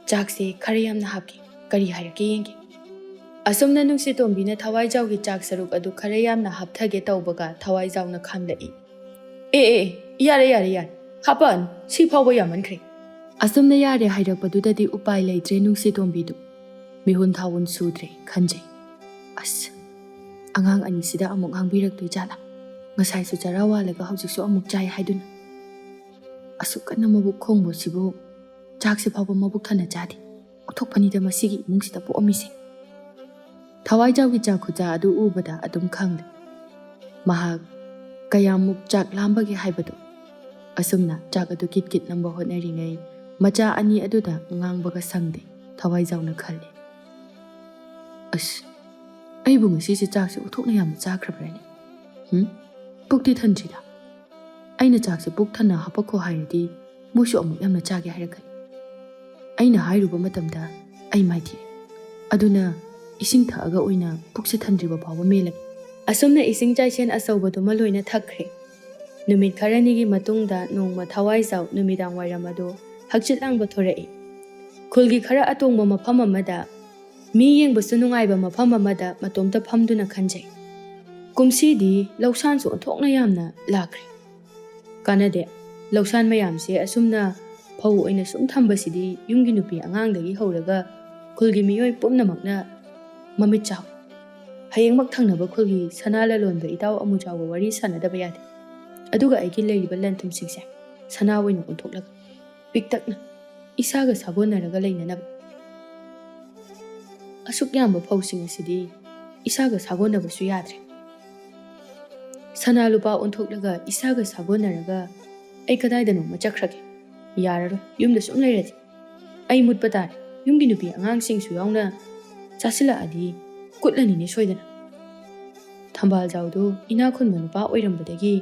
ꯆꯥꯛꯁꯦ ꯈꯔ ꯌꯥꯝꯅ ꯍꯥꯞꯀꯦ, ꯀꯔꯤ ꯍꯥꯏꯔꯛꯀꯦ ꯌꯦꯡꯒꯦ꯫ ꯑꯁꯨꯝꯅ ꯅꯨꯡꯁꯤꯇꯣꯝꯕꯤꯅ ꯊꯋꯥꯏꯖꯥꯎꯒꯤ ꯆꯥꯛ ꯁꯔꯨꯛ ꯑꯗꯨ ꯈꯔ ꯌꯥꯝꯅ ꯍꯥꯞꯊꯒꯦ ꯇꯧꯕꯒ ꯊꯋꯥꯏꯖꯥꯎꯅ ꯈꯥꯝꯂꯛꯏ꯫ "ꯑꯦ, ꯑꯦ, ꯑꯦ, ꯌꯥꯔꯦ, ꯌꯥꯔꯦ, ꯌꯥꯔꯦ, ꯍꯥꯞꯄꯛꯑꯅꯨ, ꯁꯤ ꯐꯥꯎꯕ ꯌꯥꯝꯃꯟꯈ꯭ꯔꯦ"꯫ ꯑꯁꯨꯝꯅ ꯌꯥꯔꯦ ꯍꯥꯏꯔꯛꯄꯗꯨꯗꯗꯤ ꯎꯄꯥꯏ ꯂꯩꯇ꯭ꯔꯦ ꯅꯨꯡꯁꯤꯇꯣꯝꯕꯤꯗꯨ꯫ ꯃꯤꯍꯨꯟ ꯊꯥꯍꯨꯟ ꯁꯨꯗ꯭ꯔꯦ ꯈꯟꯖꯩ꯫ "ꯑꯁ, ꯑꯉꯥꯡ ꯑꯅꯤꯁꯤꯗ ꯑꯃꯨꯛ ꯉꯥꯡꯕꯤꯔꯛꯇꯣꯏ ꯖꯥꯠꯂꯥ? ꯉꯁꯥꯏꯁꯨ ꯆꯔꯥ ꯋꯥꯜꯂꯒ ꯍꯧꯖꯤꯛꯁꯨ ꯑꯃꯨꯛ ꯆꯥꯏ ꯍꯥꯏꯗꯨꯅ꯫ ꯑꯁꯨꯛ ꯀꯟꯅ ꯃꯕꯨꯛ ꯈꯣꯡꯕꯁꯤꯕꯨ ꯆꯥꯛꯁꯤ ꯐꯥꯎꯕ ꯃꯕꯨꯛ ꯊꯟꯅ ꯆꯥꯗꯦ꯫ ꯑꯣꯟꯊꯣꯛꯄꯅꯤꯗ ꯃꯁꯤꯒꯤ ꯏꯃꯨꯡꯁꯤꯗ ꯄꯣꯛꯑꯝꯃꯤꯁꯦ"꯫ ꯊꯋꯥꯏꯖꯥꯎꯒꯤ ꯆꯥꯛ ꯈꯨꯆꯥ ꯑꯗꯨ ꯎꯕꯗ ꯑꯗꯨꯝ ꯈꯪꯂꯦ꯫ ꯃꯍꯥꯛ ꯀꯌꯥꯃꯨꯛ ꯆꯥꯛ ꯂꯥꯝꯕꯒꯦ ꯍꯥꯏꯕꯗꯨ꯫ ꯑꯁꯨꯝꯅ ꯆꯥꯛ ꯑꯗꯨ ꯀꯤꯠ ꯀꯤꯠ ꯅꯝꯕ ꯍꯣꯠꯅꯔꯤꯉꯩ ꯃꯆꯥ ꯑꯅꯤ ꯑꯗꯨꯗ ꯉꯥꯡꯕꯒ ꯁꯪꯗꯦ ꯊꯋꯥꯏꯖꯥꯎꯅ ꯈꯜꯂꯤ꯫ "ꯑꯁ, ꯑꯩꯕꯨ ꯉꯁꯤꯁꯦ ꯆꯥꯛꯁꯦ ꯑꯣꯟꯊꯣꯛꯅ ꯌꯥꯝꯅ ꯆꯥꯈ꯭ꯔꯕ꯭ꯔꯅꯦ? ꯍꯨꯝ? ꯄꯨꯛꯇꯤ ꯊꯟꯗ꯭ꯔꯤꯗ꯫ ꯑꯩꯅ ꯆꯥꯛꯁꯦ ꯄꯨꯛ ꯊꯟꯅ ꯍꯥꯄꯛꯈꯣ ꯍꯥꯏꯔꯗꯤ ꯃꯣꯏꯁꯨ ꯑꯃꯨꯛ ꯌꯥꯝꯅ ꯆꯥꯒꯦ ꯍꯥꯏꯔꯛꯀꯅꯤ꯫ ꯑꯩꯅ ꯍꯥꯏꯔꯨꯕ ꯃꯇꯝꯗ ꯑꯩ ꯃꯥꯏꯊꯤꯔꯦ꯫ ꯑꯗꯨꯅ ꯏꯁꯤꯡ ꯊꯛꯑꯒ ꯑꯣꯏꯅ ꯄꯨꯛꯁꯦ ꯊꯟꯗ꯭ꯔꯤꯕ ꯐꯥꯎꯕ ꯃꯦꯜꯂꯒꯦ"꯫ ꯑꯁꯨꯝꯅ ꯏꯁꯤꯡ ꯆꯥꯏꯁꯦꯟ ꯑꯆꯧꯕꯗꯨꯃ ꯂꯣꯏꯅ ꯊꯛꯈ꯭ꯔꯦ꯫ ꯅꯨꯃꯤꯠ ꯈꯔꯅꯤꯒꯤ ꯃꯇꯨꯡꯗ ꯅꯣꯡꯃ ꯊꯋꯥꯏꯖꯥꯎ ꯅꯨꯃꯤꯗꯥꯡ ꯋꯥꯏꯔꯝ ꯑꯗꯨ ꯍꯛꯆꯤꯠ ꯂꯥꯡꯕ ꯊꯣꯔꯛꯏ꯫ ꯈꯨꯜꯒꯤ ꯈꯔ ꯑꯇꯣꯡꯕ ꯃꯐꯝ ꯑꯃꯗ, ꯃꯤ ꯌꯦꯡꯕꯁꯨ ꯅꯨꯡꯉꯥꯏꯕ ꯃꯐꯝ ꯑꯃꯗ ꯃꯇꯣꯝꯇ ꯐꯝꯗꯨꯅ ꯈꯟꯖꯩ꯫ ꯀꯨꯝꯁꯤꯗꯤ ꯂꯧꯁꯥꯟꯁꯨ ꯑꯣꯟꯊꯣꯛꯅ ꯌꯥꯝꯅ ꯂꯥꯛꯈ꯭ꯔꯦ꯫ ꯀꯥꯟꯅꯗꯦ, ꯂꯧꯁꯥꯟ ꯃꯌꯥꯝꯁꯦ ꯑꯁꯨꯝꯅ ꯐꯧ ꯑꯣꯏꯅ ꯁꯨꯝ ꯊꯝꯕꯁꯤꯗꯤ ꯌꯨꯝꯒꯤ ꯅꯨꯄꯤ ꯑꯉꯥꯡꯗꯒꯤ ꯍꯧꯔꯒ ꯈꯨꯜꯒꯤ ꯃꯤꯑꯣꯏ ꯄꯨꯝꯅꯃꯛꯅ ꯃꯃꯤꯠ ꯆꯥꯎ꯫ ꯍꯌꯦꯡꯃꯛ ꯊꯪꯅꯕ ꯈꯨꯜꯒꯤ ꯁꯅꯥ ꯂꯂꯣꯟꯕ ꯏꯇꯥꯎ ꯑꯃꯨꯖꯥꯎꯒ ꯋꯥꯔꯤ ꯁꯥꯟꯅꯗꯕ ꯌꯥꯗꯦ꯫ ꯑꯗꯨꯒ ꯑꯩꯒꯤ ꯂꯩꯔꯤꯕ ꯂꯟ ꯊꯨꯝꯁꯤꯡꯁꯦ ꯁꯅꯥ ꯑꯣꯏꯅ ꯑꯣꯟꯊꯣꯛꯂꯒ ꯄꯤꯛꯇꯛꯅ ꯏꯁꯥꯒ ꯁꯥꯒꯣꯟꯅꯔꯒ ꯂꯩꯅꯅꯕ꯫ ꯑꯁꯨꯛ ꯌꯥꯝꯕ ꯐꯧꯁꯤꯡ ꯑꯁꯤꯗꯤ ꯏꯁꯥꯒ ꯁꯥꯒꯣꯟꯅꯕꯁꯨ ꯌꯥꯗ꯭ꯔꯦ꯫ ꯁꯅꯥ ꯂꯨꯄꯥ ꯑꯣꯟꯊꯣꯛꯂꯒ ꯏꯁꯥꯒ ꯁꯥꯒꯣꯟꯅꯔꯒ ꯑꯩ ꯀꯗꯥꯏꯗꯅꯣꯃ ꯆꯠꯈ꯭ꯔꯒꯦ꯫ ꯌꯥꯔꯔꯣꯏ, ꯌꯨꯝꯗ ꯁꯨꯝ ꯂꯩꯔꯗꯤ꯫ ꯑꯩ ꯃꯨꯠꯄ ꯇꯥꯔꯦ꯫ ꯌꯨꯝꯒꯤ ꯅꯨꯄꯤ ꯑꯉꯥꯡꯁꯤꯡꯁꯨ ꯌꯥꯎꯅ ꯆꯥꯁꯤꯜꯂꯛꯑꯗꯤ ꯀꯨꯠꯂꯅꯤꯅꯦ ꯁꯣꯏꯗꯅ꯫ ꯊꯝꯕꯥꯜꯖꯥꯎꯗꯨ ꯏꯅꯥꯛ ꯈꯨꯟꯕ ꯅꯨꯄꯥ ꯑꯣꯏꯔꯝꯕꯗꯒꯤ,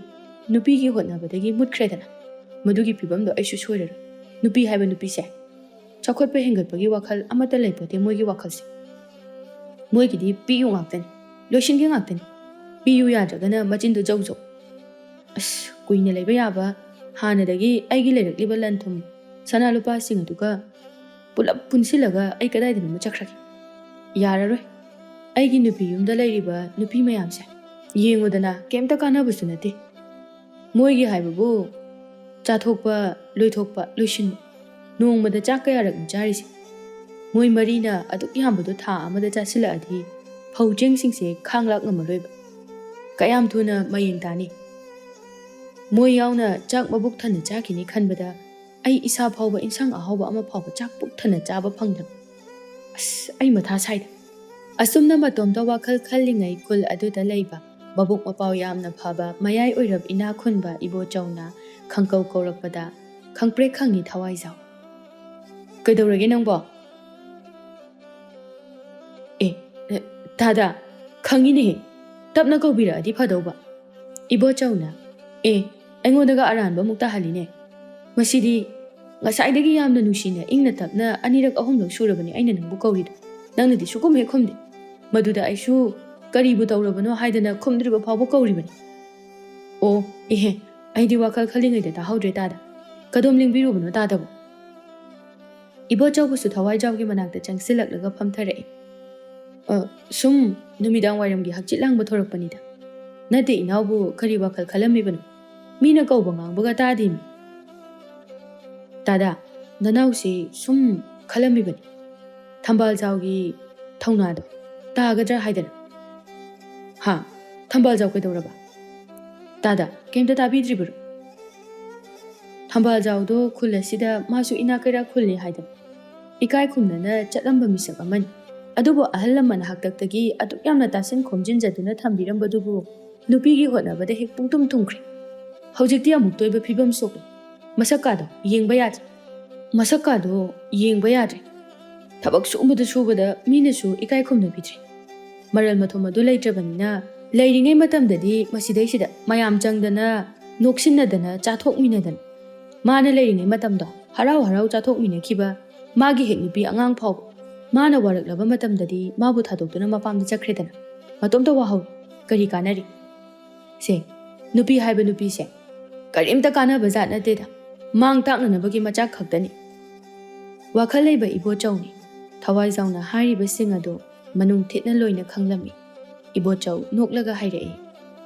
ꯅꯨꯄꯤꯒꯤ ꯍꯣꯠꯅꯕꯗꯒꯤ ꯃꯨꯠꯈ꯭ꯔꯦꯗꯅ꯫ ꯃꯗꯨꯒꯤ ꯐꯤꯕꯝꯗꯣ ꯑꯩꯁꯨ ꯁꯣꯏꯔꯔꯣꯏ꯫ ꯅꯨꯄꯤ ꯍꯥꯏꯕ ꯅꯨꯄꯤꯁꯦ ꯆꯥꯎꯈꯠꯄ ꯍꯦꯟꯒꯠꯄꯒꯤ ꯋꯥꯈꯜ ꯑꯃꯠꯇ ꯂꯩꯄꯣꯠꯇꯦ ꯃꯣꯏꯒꯤ ꯋꯥꯈꯜꯁꯦ꯫ ꯃꯣꯏꯒꯤꯗꯤ ꯄꯤꯌꯨ ꯉꯥꯛꯇꯅꯤ, ꯂꯣꯏꯁꯤꯟꯒꯦ ꯉꯥꯛꯇꯅꯤ꯫ ꯄꯤꯌꯨ ꯌꯥꯗ꯭ꯔꯒꯅ ꯃꯆꯤꯟꯗꯣ ꯖꯧ ꯖꯧ꯫ ꯑꯁ, ꯀꯨꯏꯅ ꯂꯩꯕ ꯌꯥꯕ ꯍꯥꯟꯅꯗꯒꯤ ꯑꯩꯒꯤ ꯂꯩꯔꯛꯂꯤꯕ ꯂꯟ ꯊꯨꯝ, ꯁꯅꯥ ꯂꯨꯄꯥꯁꯤꯡ ꯑꯗꯨꯒ ꯄꯨꯂꯞ ꯄꯨꯟꯁꯤꯜꯂꯒ ꯑꯩ ꯀꯗꯥꯏꯗꯅꯣꯃ ꯆꯠꯈ꯭ꯔꯒꯦ꯫ ꯌꯥꯔꯔꯣꯏ꯫ ꯑꯩꯒꯤ ꯅꯨꯄꯤ ꯌꯨꯝꯗ ꯂꯩꯔꯤꯕ ꯅꯨꯄꯤ ꯃꯌꯥꯝꯁꯦ ꯌꯦꯡꯉꯨꯗꯅ, ꯀꯩꯝꯇ ꯀꯥꯟꯅꯕꯁꯨ ꯅꯠꯇꯦ꯫ ꯃꯣꯏꯒꯤ ꯍꯥꯏꯕꯕꯨ ꯆꯥꯊꯣꯛꯄ, ꯂꯣꯏꯊꯣꯛꯄ, ꯂꯣꯏꯁꯤꯟꯕ꯫ ꯅꯣꯡꯃꯗ ꯆꯥꯛ ꯀꯌꯥꯔꯛꯅꯣ ꯆꯥꯔꯤꯁꯦ? ꯃꯣꯏ ꯃꯔꯤꯅ ꯑꯗꯨꯛ ꯌꯥꯝꯕꯗꯣ ꯊꯥ ꯑꯃꯗ ꯆꯥꯁꯤꯜꯂꯛꯑꯗꯤ ꯐꯧ ꯆꯦꯡꯁꯤꯡꯁꯦ ꯈꯥꯡ ꯂꯥꯛ ꯉꯝꯃꯔꯣꯏꯕ꯫ ꯀꯌꯥꯝ ꯊꯨꯅ ꯃꯌꯦꯡ ꯇꯥꯅꯤ? ꯃꯣꯏ ꯌꯥꯎꯅ ꯆꯥꯛ ꯃꯕꯨꯛ ꯊꯟꯅ ꯆꯥꯈꯤꯅꯤ ꯈꯟꯕꯗ ꯑꯩ ꯏꯁꯥ ꯐꯥꯎꯕ ꯏꯟꯁꯥꯡ ꯑꯍꯥꯎꯕ ꯑꯃ ꯐꯥꯎꯕ ꯆꯥꯛ ꯄꯨꯛ ꯊꯟꯅ ꯆꯥꯕ ꯐꯪꯗꯕ꯫ ꯑꯁ, ꯑꯩ ꯃꯊꯥ ꯁꯥꯏꯗ꯫ ꯑꯁꯨꯝꯅ ꯃꯇꯣꯝꯇ ꯋꯥꯈꯜ ꯈꯜꯂꯤꯉꯩ ꯈꯨꯜ ꯑꯗꯨꯗ ꯂꯩꯕ ꯃꯕꯨꯛ ꯃꯄꯥꯎ ꯌꯥꯝꯅ ꯐꯕ ꯃꯌꯥꯏ ꯑꯣꯏꯔꯞ ꯏꯅꯥꯛ ꯈꯨꯟꯕ ꯏꯕꯣꯆꯧꯅ ꯈꯪꯀꯧ ꯀꯧꯔꯛꯄꯗ ꯈꯪꯄ꯭ꯔꯦꯛ ꯈꯪꯉꯤ ꯊꯋꯥꯏꯖꯥꯎ꯫ "ꯀꯩꯗꯧꯔꯒꯦ ꯅꯪꯕꯣ?" "ꯑꯦ, ꯑꯦ, ꯇꯥꯗ, ꯈꯪꯉꯤꯅꯦꯍꯦ, ꯇꯞꯅ ꯀꯧꯕꯤꯔꯛꯑꯗꯤ ꯐꯗꯧꯕ꯫" ꯏꯕꯣꯆꯧꯅ, "ꯑꯦ, ꯑꯩꯉꯣꯟꯗꯒ ꯑꯔꯥꯟꯕ ꯑꯃꯨꯛ ꯇꯥꯍꯜꯂꯤꯅꯦ꯫ ꯃꯁꯤꯗꯤ ꯉꯁꯥꯏꯗꯒꯤ ꯌꯥꯝꯅ ꯅꯨꯡꯁꯤꯅ ꯏꯪꯅ ꯇꯞꯅ ꯑꯅꯤꯔꯛ ꯑꯍꯨꯝꯂꯛ ꯁꯨꯔꯕꯅꯤ ꯑꯩꯅ ꯅꯪꯕꯨ ꯀꯧꯔꯤꯗꯣ꯫ ꯅꯪꯅꯗꯤ ꯁꯨꯛꯈꯨꯝ ꯍꯦꯛ ꯈꯨꯝꯗꯦ꯫ ꯃꯗꯨꯗ ꯑꯩꯁꯨ ꯀꯔꯤꯕꯨ ꯇꯧꯔꯕꯅꯣ ꯍꯥꯏꯗꯅ ꯈꯨꯝꯗ꯭ꯔꯤꯕ ꯐꯥꯎꯕ ꯀꯧꯔꯤꯕꯅꯤ꯫" "ꯑꯣ, ꯏꯍꯦ, ꯑꯩꯗꯤ ꯋꯥꯈꯜ ꯈꯜꯂꯤꯉꯩꯗ ꯇꯥꯍꯧꯗ꯭ꯔꯦ ꯇꯥꯗ꯫ ꯀꯗꯣꯝ ꯂꯦꯡꯕꯤꯔꯨꯕꯅꯣ ꯇꯥꯗꯕꯣ?" ꯏꯕꯣꯆꯧꯕꯁꯨ ꯊꯋꯥꯏꯖꯥꯎꯒꯤ ꯃꯅꯥꯛꯇ ꯆꯪꯁꯤꯜꯂꯛꯂꯒ ꯐꯝꯊꯔꯛꯏ꯫ "ꯑ, ꯁꯨꯝ ꯅꯨꯃꯤꯗꯥꯡ ꯋꯥꯏꯔꯝꯒꯤ ꯍꯛꯆꯤꯠ ꯂꯥꯡꯕ ꯊꯣꯔꯛꯄꯅꯤꯗ꯫ ꯅꯠꯇꯦ ꯏꯅꯥꯎꯕꯨ ꯀꯔꯤ ꯋꯥꯈꯜ ꯈꯜꯂꯝꯃꯤꯕꯅꯣ? ꯃꯤꯅ ꯀꯧꯕ ꯉꯥꯡꯕꯒ ꯇꯥꯗꯦꯃꯤ꯫" "ꯇꯥꯗ, ꯅꯅꯥꯎꯁꯤ ꯁꯨꯝ ꯈꯜꯂꯝꯃꯤꯕꯅꯤ꯫ ꯊꯝꯕꯥꯜꯖꯥꯎꯒꯤ ꯊꯧꯅꯥꯗꯣ ꯇꯥꯒꯗ꯭ꯔꯥ ꯍꯥꯏꯗꯅ꯫" "ꯍꯥ? ꯊꯝꯕꯥꯜꯖꯥꯎ ꯀꯩꯗꯧꯔꯕ? ꯇꯥꯗ, ꯀꯩꯝꯇ ꯇꯥꯕꯤꯗ꯭ꯔꯤꯕꯔꯣ? ꯊꯝꯕꯥꯜꯖꯥꯎꯗꯣ ꯈꯨꯜ ꯑꯁꯤꯗ ꯃꯥꯁꯨ ꯏꯅꯥꯛ ꯀꯩꯔꯥꯛ ꯈꯨꯜꯂꯤ ꯍꯥꯏꯗꯅ ꯏꯀꯥꯏ ꯈꯨꯝꯅꯅ ꯆꯠꯂꯝꯕ ꯃꯤꯁꯛ ꯑꯃꯅꯤ꯫ ꯑꯗꯨꯕꯨ ꯑꯍꯜ ꯂꯃꯟ ꯍꯥꯛꯇꯛꯇꯒꯤ ꯑꯗꯨꯛ ꯌꯥꯝꯅ ꯇꯥꯁꯤꯟ ꯈꯣꯝꯖꯤꯟꯖꯗꯨꯅ ꯊꯝꯕꯤꯔꯝꯕꯗꯨꯕꯨ ꯅꯨꯄꯤꯒꯤ ꯍꯣꯠꯅꯕꯗ ꯍꯦꯛ ꯄꯨꯡꯇꯨꯝ ꯊꯨꯝꯈ꯭ꯔꯦ꯫ ꯍꯧꯖꯤꯛꯇꯤ ꯑꯃꯨꯛꯇ ꯑꯣꯏꯕ ꯐꯤꯕꯝ ꯁꯣꯛꯂꯦ꯫ ꯃꯁꯛꯀꯥꯗꯣ ꯌꯦꯡꯕ ꯌꯥꯗ꯭ꯔꯦ꯫ ꯃꯁꯛꯀꯥꯗꯣ ꯌꯦꯡꯕ ꯌꯥꯗ꯭ꯔꯦ꯫ ꯊꯕꯛ ꯁꯨꯕꯗ ꯁꯨꯕꯗ ꯃꯤꯅꯁꯨ ꯏꯀꯥꯏ ꯈꯨꯝꯅꯕꯤꯗ꯭ꯔꯦ꯫ ꯃꯔꯜ ꯃꯊꯨꯝ ꯑꯗꯨ ꯂꯩꯇ꯭ꯔꯕꯅꯤꯅ ꯂꯩꯔꯤꯉꯩ ꯃꯇꯝꯗꯗꯤ ꯃꯁꯤꯗꯩꯁꯤꯗ ꯃꯌꯥꯝ ꯆꯪꯗꯅ, ꯅꯣꯛꯁꯤꯟꯅꯗꯅ, ꯆꯥꯊꯣꯛꯃꯤꯟꯅꯗꯅ, ꯃꯥꯅ ꯂꯩꯔꯤꯉꯩ ꯃꯇꯝꯗꯣ ꯍꯔꯥꯎ ꯍꯔꯥꯎ ꯆꯥꯊꯣꯛꯃꯤꯟꯅꯈꯤꯕ ꯃꯥꯒꯤ ꯍꯦꯛ ꯅꯨꯄꯤ ꯑꯉꯥꯡ ꯐꯥꯎꯕ ꯃꯥꯅ ꯋꯥꯔꯛꯂꯕ ꯃꯇꯝꯗꯗꯤ ꯃꯥꯕꯨ ꯊꯥꯗꯣꯛꯇꯨꯅ ꯃꯄꯥꯝꯗ ꯆꯠꯈ꯭ꯔꯦꯗꯅ꯫ ꯃꯇꯣꯝꯇ ꯋꯥꯍꯧꯔꯦ꯫ ꯀꯔꯤ ꯀꯥꯟꯅꯔꯤ? ꯁꯦ, ꯅꯨꯄꯤ ꯍꯥꯏꯕ ꯅꯨꯄꯤꯁꯦ ꯀꯔꯤꯝꯇ ꯀꯥꯟꯅꯕ ꯖꯥꯠ ꯅꯠꯇꯦꯗ꯫ ꯃꯥꯡ ꯇꯥꯛꯅꯅꯕꯒꯤ ꯃꯆꯥꯛ ꯈꯛꯇꯅꯤ꯫" ꯋꯥꯈꯜ ꯂꯩꯕ ꯏꯕꯣꯆꯧꯅꯤ꯫ ꯊꯋꯥꯏꯖꯥꯎꯅ ꯍꯥꯏꯔꯤꯕꯁꯤꯡ ꯑꯗꯨ ꯃꯅꯨꯡ ꯊꯤꯠꯅ ꯂꯣꯏꯅ ꯈꯪꯂꯝꯃꯤ꯫ ꯏꯕꯣꯆꯧ ꯅꯣꯛꯂꯒ ꯍꯥꯏꯔꯛꯏ,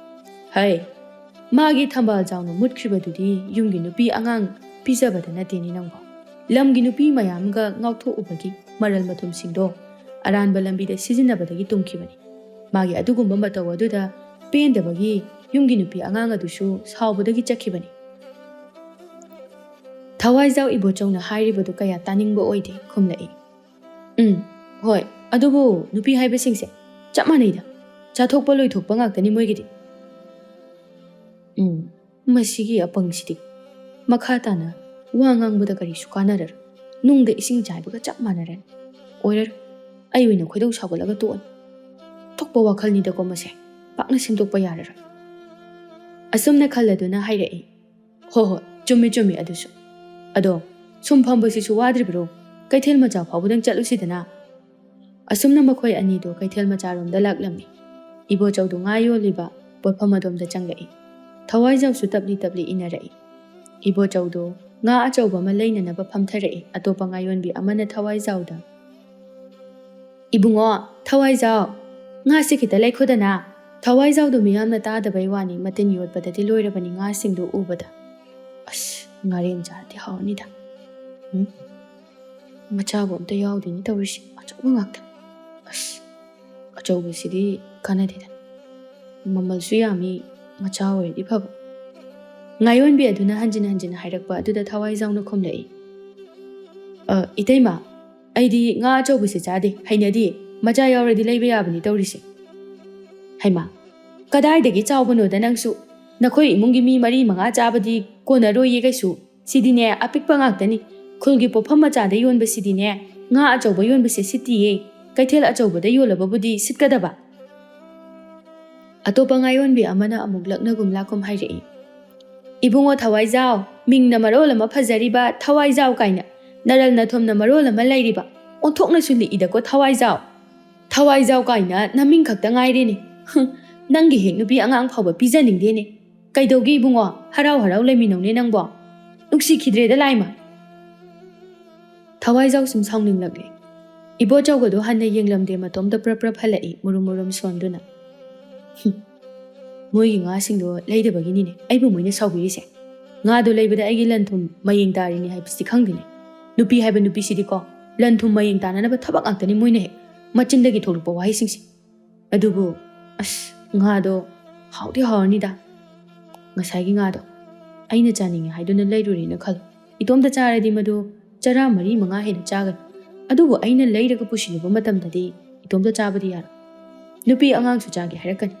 "ꯍꯩ, ꯃꯥꯒꯤ ꯊꯝꯕꯥꯜ ꯆꯥꯎꯅ ꯃꯨꯠꯈ꯭ꯔꯤꯕꯗꯨꯗꯤ ꯌꯨꯝꯒꯤ ꯅꯨꯄꯤ ꯑꯉꯥꯡ ꯄꯤꯖꯕꯗ ꯅꯠꯇꯦꯅꯦ ꯅꯪꯕꯣ꯫ ꯂꯝꯒꯤ ꯅꯨꯄꯤ ꯃꯌꯥꯝꯒ ꯉꯥꯎꯊꯣꯛꯎꯕꯒꯤ ꯃꯔꯜ ꯃꯊꯨꯝꯁꯤꯡꯗꯣ ꯑꯔꯥꯟꯕ ꯂꯝꯕꯤꯗ ꯁꯤꯖꯤꯟꯅꯕꯗꯒꯤ ꯇꯨꯝꯈꯤꯕꯅꯤ꯫ ꯃꯥꯒꯤ ꯑꯗꯨꯒꯨꯝꯕ ꯃꯇꯧ ꯑꯗꯨꯗ ꯄꯦꯟꯗꯕꯒꯤ ꯌꯨꯝꯒꯤ ꯅꯨꯄꯤ ꯑꯉꯥꯡ ꯑꯗꯨꯁꯨ ꯁꯥꯎꯕꯗꯒꯤ ꯆꯠꯈꯤꯕꯅꯤ꯫" ꯊꯋꯥꯏꯖꯥꯎ ꯏꯕꯣꯆꯧꯅ ꯍꯥꯏꯔꯤꯕꯗꯨ ꯀꯌꯥ ꯇꯥꯅꯤꯡꯕ ꯑꯣꯏꯗꯦ, ꯈꯨꯝꯂꯛꯏ, "ꯎꯝ, ꯍꯣꯏ, ꯑꯗꯨꯕꯨ ꯅꯨꯄꯤ ꯍꯥꯏꯕꯁꯤꯡꯁꯦ ꯆꯞ ꯃꯥꯟꯅꯩꯗ꯫ ꯆꯥꯊꯣꯛꯄ ꯂꯣꯏꯊꯣꯛꯄ ꯉꯥꯛꯇꯅꯤ ꯃꯣꯏꯒꯤꯗꯤ꯫" ꯎꯝ, ꯃꯁꯤꯒꯤ ꯑꯄꯪꯁꯤꯗꯤ ꯃꯈꯥ ꯇꯥꯅ ꯋꯥ ꯉꯥꯡꯕꯗ ꯀꯔꯤꯁꯨ ꯀꯥꯟꯅꯔꯔꯣꯏ꯫ ꯅꯨꯡꯗ ꯏꯁꯤꯡ ꯆꯥꯏꯕꯒ ꯆꯞ ꯃꯥꯟꯅꯔꯅꯤ꯫ ꯑꯣꯏꯔꯔꯣꯏ꯫ ꯑꯩ ꯑꯣꯏꯅ ꯈꯣꯏꯗꯧ ꯁꯥꯎꯒꯠꯂꯒ ꯇꯣꯛꯑꯅꯤ꯫ ꯑꯇꯣꯞꯄ ꯋꯥꯈꯜꯅꯤꯗꯀꯣ ꯃꯁꯦ꯫ ꯄꯥꯛꯅ ꯁꯦꯝꯗꯣꯛꯄ ꯌꯥꯔꯔꯣꯏ꯫ ꯑꯁꯨꯝꯅ ꯈꯜꯂꯗꯨꯅ ꯍꯥꯏꯔꯛꯏ, "ꯍꯣ ꯍꯣꯏ, ꯆꯨꯝꯃꯤ ꯆꯨꯝꯃꯤ ꯑꯗꯨꯁꯨ꯫ ꯑꯗꯣ ꯁꯨꯝ ꯐꯝꯕꯁꯤꯁꯨ ꯋꯥꯗ꯭ꯔꯤꯕ꯭ꯔꯣ? ꯀꯩꯊꯦꯜ ꯃꯆꯥ ꯐꯥꯎꯕꯗꯪ ꯆꯠꯂꯨꯁꯤꯗꯅ꯫" ꯑꯁꯨꯝꯅ ꯃꯈꯣꯏ ꯑꯅꯤꯗꯨ ꯀꯩꯊꯦꯜ ꯃꯆꯥꯔꯣꯝꯗ ꯂꯥꯛꯂꯝꯃꯤ꯫ ꯏꯕꯣꯆꯧꯗꯨ ꯉꯥ ꯌꯣꯜꯂꯤꯕ ꯄꯣꯠꯐꯝ ꯑꯗꯣꯝꯗ ꯆꯪꯂꯛꯏ꯫ ꯊꯋꯥꯏꯖꯥꯎꯁꯨ ꯇꯞꯂꯤ ꯇꯞꯂꯤ ꯏꯟꯅꯔꯛꯏ꯫ ꯏꯕꯣꯆꯧꯗꯨ ꯉꯥ ꯑꯆꯧꯕ ꯑꯃ ꯂꯩꯅꯅꯕ ꯐꯝꯊꯔꯛꯏ꯫ ꯑꯇꯣꯞꯄ ꯉꯥ ꯌꯣꯟꯕꯤ ꯑꯃꯅ ꯊꯋꯥꯏꯖꯥꯎꯗ, "ꯏꯕꯨꯡꯉꯣ, ꯊꯋꯥꯏꯖꯥꯎ, ꯉꯥꯁꯦ ꯈꯤꯇ ꯂꯩꯈꯣꯗꯅ꯫" ꯊꯋꯥꯏꯖꯥꯎꯗꯨ ꯃꯤꯌꯥꯝꯅ ꯇꯥꯗꯕꯩ ꯋꯥꯅꯤ, ꯃꯇꯤꯟ ꯌꯣꯠꯄꯗꯗꯤ ꯂꯣꯏꯔꯕꯅꯤ ꯉꯥꯁꯤꯡꯗꯨ ꯎꯕꯗ꯫ "ꯑꯁ, ꯉꯥꯔꯦꯟ ꯆꯥꯔꯗꯤ ꯍꯥꯎꯅꯤꯗ꯫ ꯎꯝ, ꯃꯆꯥꯕꯨ ꯑꯝꯇ ꯌꯥꯎꯗꯦꯅꯦ ꯇꯧꯔꯤꯁꯦ, ꯑꯆꯧꯕ ꯉꯥꯛꯇ꯫ ꯑꯁ, ꯑꯆꯧꯕꯁꯤꯗꯤ ꯀꯥꯟꯅꯗꯦꯗ꯫ ꯃꯃꯜꯁꯨ ꯌꯥꯝꯃꯤ, ꯃꯆꯥ ꯑꯣꯏꯔꯗꯤ ꯐꯕ꯫" ꯉꯥꯌꯣꯟꯕꯤ ꯑꯗꯨꯅ ꯍꯟꯖꯤꯟ ꯍꯟꯖꯤꯟ ꯍꯥꯏꯔꯛꯄ ꯑꯗꯨꯗ ꯊꯋꯥꯏꯖꯥꯎꯅ ꯈꯨꯝꯂꯛꯏ, "ꯑ, ꯏꯇꯩꯃ, ꯑꯩꯗꯤ ꯉꯥ ꯑꯆꯧꯕꯁꯦ ꯆꯥꯗꯦ, ꯍꯩꯅꯗꯤꯌꯦ꯫ ꯃꯆꯥ ꯌꯥꯎꯔꯗꯤ ꯂꯩꯕ ꯌꯥꯕꯅꯤ ꯇꯧꯔꯤꯁꯦ꯫" "ꯍꯩꯃꯥ, ꯀꯗꯥꯏꯗꯒꯤ ꯆꯥꯎꯕꯅꯣꯗ ꯅꯪꯁꯨ? ꯅꯈꯣꯏ ꯏꯃꯨꯡꯒꯤ ꯃꯤ ꯃꯔꯤ ꯃꯉꯥ ꯆꯥꯕꯗꯤ ꯀꯣꯟꯅꯔꯣꯏꯌꯦ ꯀꯩꯁꯨ꯫ ꯁꯤꯗꯤꯅꯦ, ꯑꯄꯤꯛꯄ ꯉꯥꯛꯇꯅꯤ꯫ ꯈꯨꯜꯒꯤ ꯄꯣꯠꯐꯝ ꯃꯆꯥꯗ ꯌꯣꯟꯕꯁꯤꯗꯤꯅꯦ, ꯉꯥ ꯑꯆꯧꯕ ꯌꯣꯟꯕꯁꯦ ꯁꯤꯠꯇꯤꯌꯦ꯫ ꯀꯩꯊꯦꯜ ꯑꯆꯧꯕꯗ ꯌꯣꯜꯂꯕꯕꯨꯗꯤ ꯁꯤꯠꯀꯗꯕ꯫" ꯑꯇꯣꯞꯄ ꯉꯥꯌꯣꯟꯕꯤ ꯑꯃꯅ ꯑꯃꯨꯛ ꯂꯛꯅꯒꯨꯝ ꯂꯥꯛꯀꯨꯝ ꯍꯥꯏꯔꯛꯏ, "ꯏꯕꯨꯡꯉꯣ ꯊꯋꯥꯏꯖꯥꯎ, ꯃꯤꯡꯅ ꯃꯔꯣꯜ ꯑꯃ ꯐꯖꯔꯤꯕ ꯊꯋꯥꯏꯖꯥꯎ ꯀꯥꯏꯅ, ꯅꯔꯜ ꯅꯊꯨꯝꯅ ꯃꯔꯣꯜ ꯑꯃ ꯂꯩꯔꯤꯕ, ꯑꯣꯟꯊꯣꯛꯅꯁꯨ ꯂꯤꯛꯏꯗꯀꯣ ꯊꯋꯥꯏꯖꯥꯎ꯫ ꯊꯋꯥꯏꯖꯥꯎ ꯀꯥꯏꯅ ꯅꯃꯤꯡ ꯈꯛꯇ ꯉꯥꯏꯔꯦꯅꯦ꯫ ꯍꯨꯝ, ꯅꯪꯒꯤ ꯍꯦꯛ ꯅꯨꯄꯤ ꯑꯉꯥꯡ ꯐꯥꯎꯕ ꯄꯤꯖꯅꯤꯡꯗꯦꯅꯦ꯫ ꯀꯩꯗꯧꯒꯦ ꯏꯕꯨꯡꯉꯣ, ꯍꯔꯥꯎ ꯍꯔꯥꯎ ꯂꯩꯃꯤꯟꯅꯧꯅꯦ ꯅꯪꯕꯣ꯫ ꯅꯨꯡꯁꯤꯈꯤꯗ꯭ꯔꯦꯗ ꯂꯥꯏꯃ꯫" ꯊꯋꯥꯏꯖꯥꯎ ꯁꯨꯝ ꯁꯥꯎꯅꯤꯡꯂꯛꯂꯦ꯫ ꯏꯕꯣꯆꯧꯒꯗꯣ ꯍꯟꯅ ꯌꯦꯡꯂꯝꯗꯦ, ꯃꯇꯣꯝꯇ ꯄ꯭ꯔꯞ ꯄ꯭ꯔꯞ ꯍꯜꯂꯛꯏ, ꯃꯨꯔꯨꯝ ꯃꯨꯔꯨꯝ ꯁꯣꯟꯗꯨꯅ꯫ "ꯍꯨꯝ, ꯃꯣꯏꯒꯤ ꯉꯥꯁꯤꯡꯗꯣ ꯂꯩꯗꯕꯒꯤꯅꯤꯅꯦ ꯑꯩꯕꯨ ꯃꯣꯏꯅ ꯁꯥꯎꯕꯤꯔꯤꯁꯦ꯫ ꯉꯥꯗꯣ ꯂꯩꯕꯗ ꯑꯩꯒꯤ ꯂꯟ ꯊꯨꯝ ꯃꯌꯦꯡ ꯇꯥꯔꯤꯅꯤ ꯍꯥꯏꯕꯁꯤꯗꯤ ꯈꯪꯗꯦꯅꯦ꯫ ꯅꯨꯄꯤ ꯍꯥꯏꯕ ꯅꯨꯄꯤꯁꯤꯗꯤꯀꯣ, ꯂꯟ ꯊꯨꯝ ꯃꯌꯦꯡ ꯇꯥꯅꯅꯕ ꯊꯕꯛ ꯉꯥꯛꯇꯅꯤ ꯃꯣꯏꯅ ꯍꯦꯛ ꯃꯆꯤꯟꯗꯒꯤ ꯊꯣꯛꯂꯛꯄ ꯋꯥꯍꯩꯁꯤꯡꯁꯦ꯫ ꯑꯗꯨꯕꯨ, ꯑꯁ, ꯉꯥꯗꯣ ꯍꯥꯎꯗꯤ ꯍꯥꯎꯔꯅꯤꯗ꯫ ꯉꯁꯥꯏꯒꯤ ꯉꯥꯗꯣ ꯑꯩꯅ ꯆꯥꯅꯤꯡꯉꯦ ꯍꯥꯏꯗꯨꯅ ꯂꯩꯔꯨꯔꯦꯅ ꯈꯜꯂꯣ, ꯏꯇꯣꯝꯇ ꯆꯥꯔꯗꯤ ꯃꯗꯨ ꯆꯔꯥ ꯃꯔꯤ ꯃꯉꯥ ꯍꯦꯟꯅ ꯆꯥꯒꯅꯤ꯫ ꯑꯗꯨꯕꯨ ꯑꯩꯅ ꯂꯩꯔꯒ ꯄꯨꯁꯤꯜꯂꯨꯕ ꯃꯇꯝꯗꯗꯤ ꯏꯇꯣꯝꯇ ꯆꯥꯕꯗꯤ ꯌꯥꯔꯣꯏ꯫ ꯅꯨꯄꯤ ꯑꯉꯥꯡꯁꯨ ꯆꯥꯒꯦ ꯍꯥꯏꯔꯛꯀꯅꯤ꯫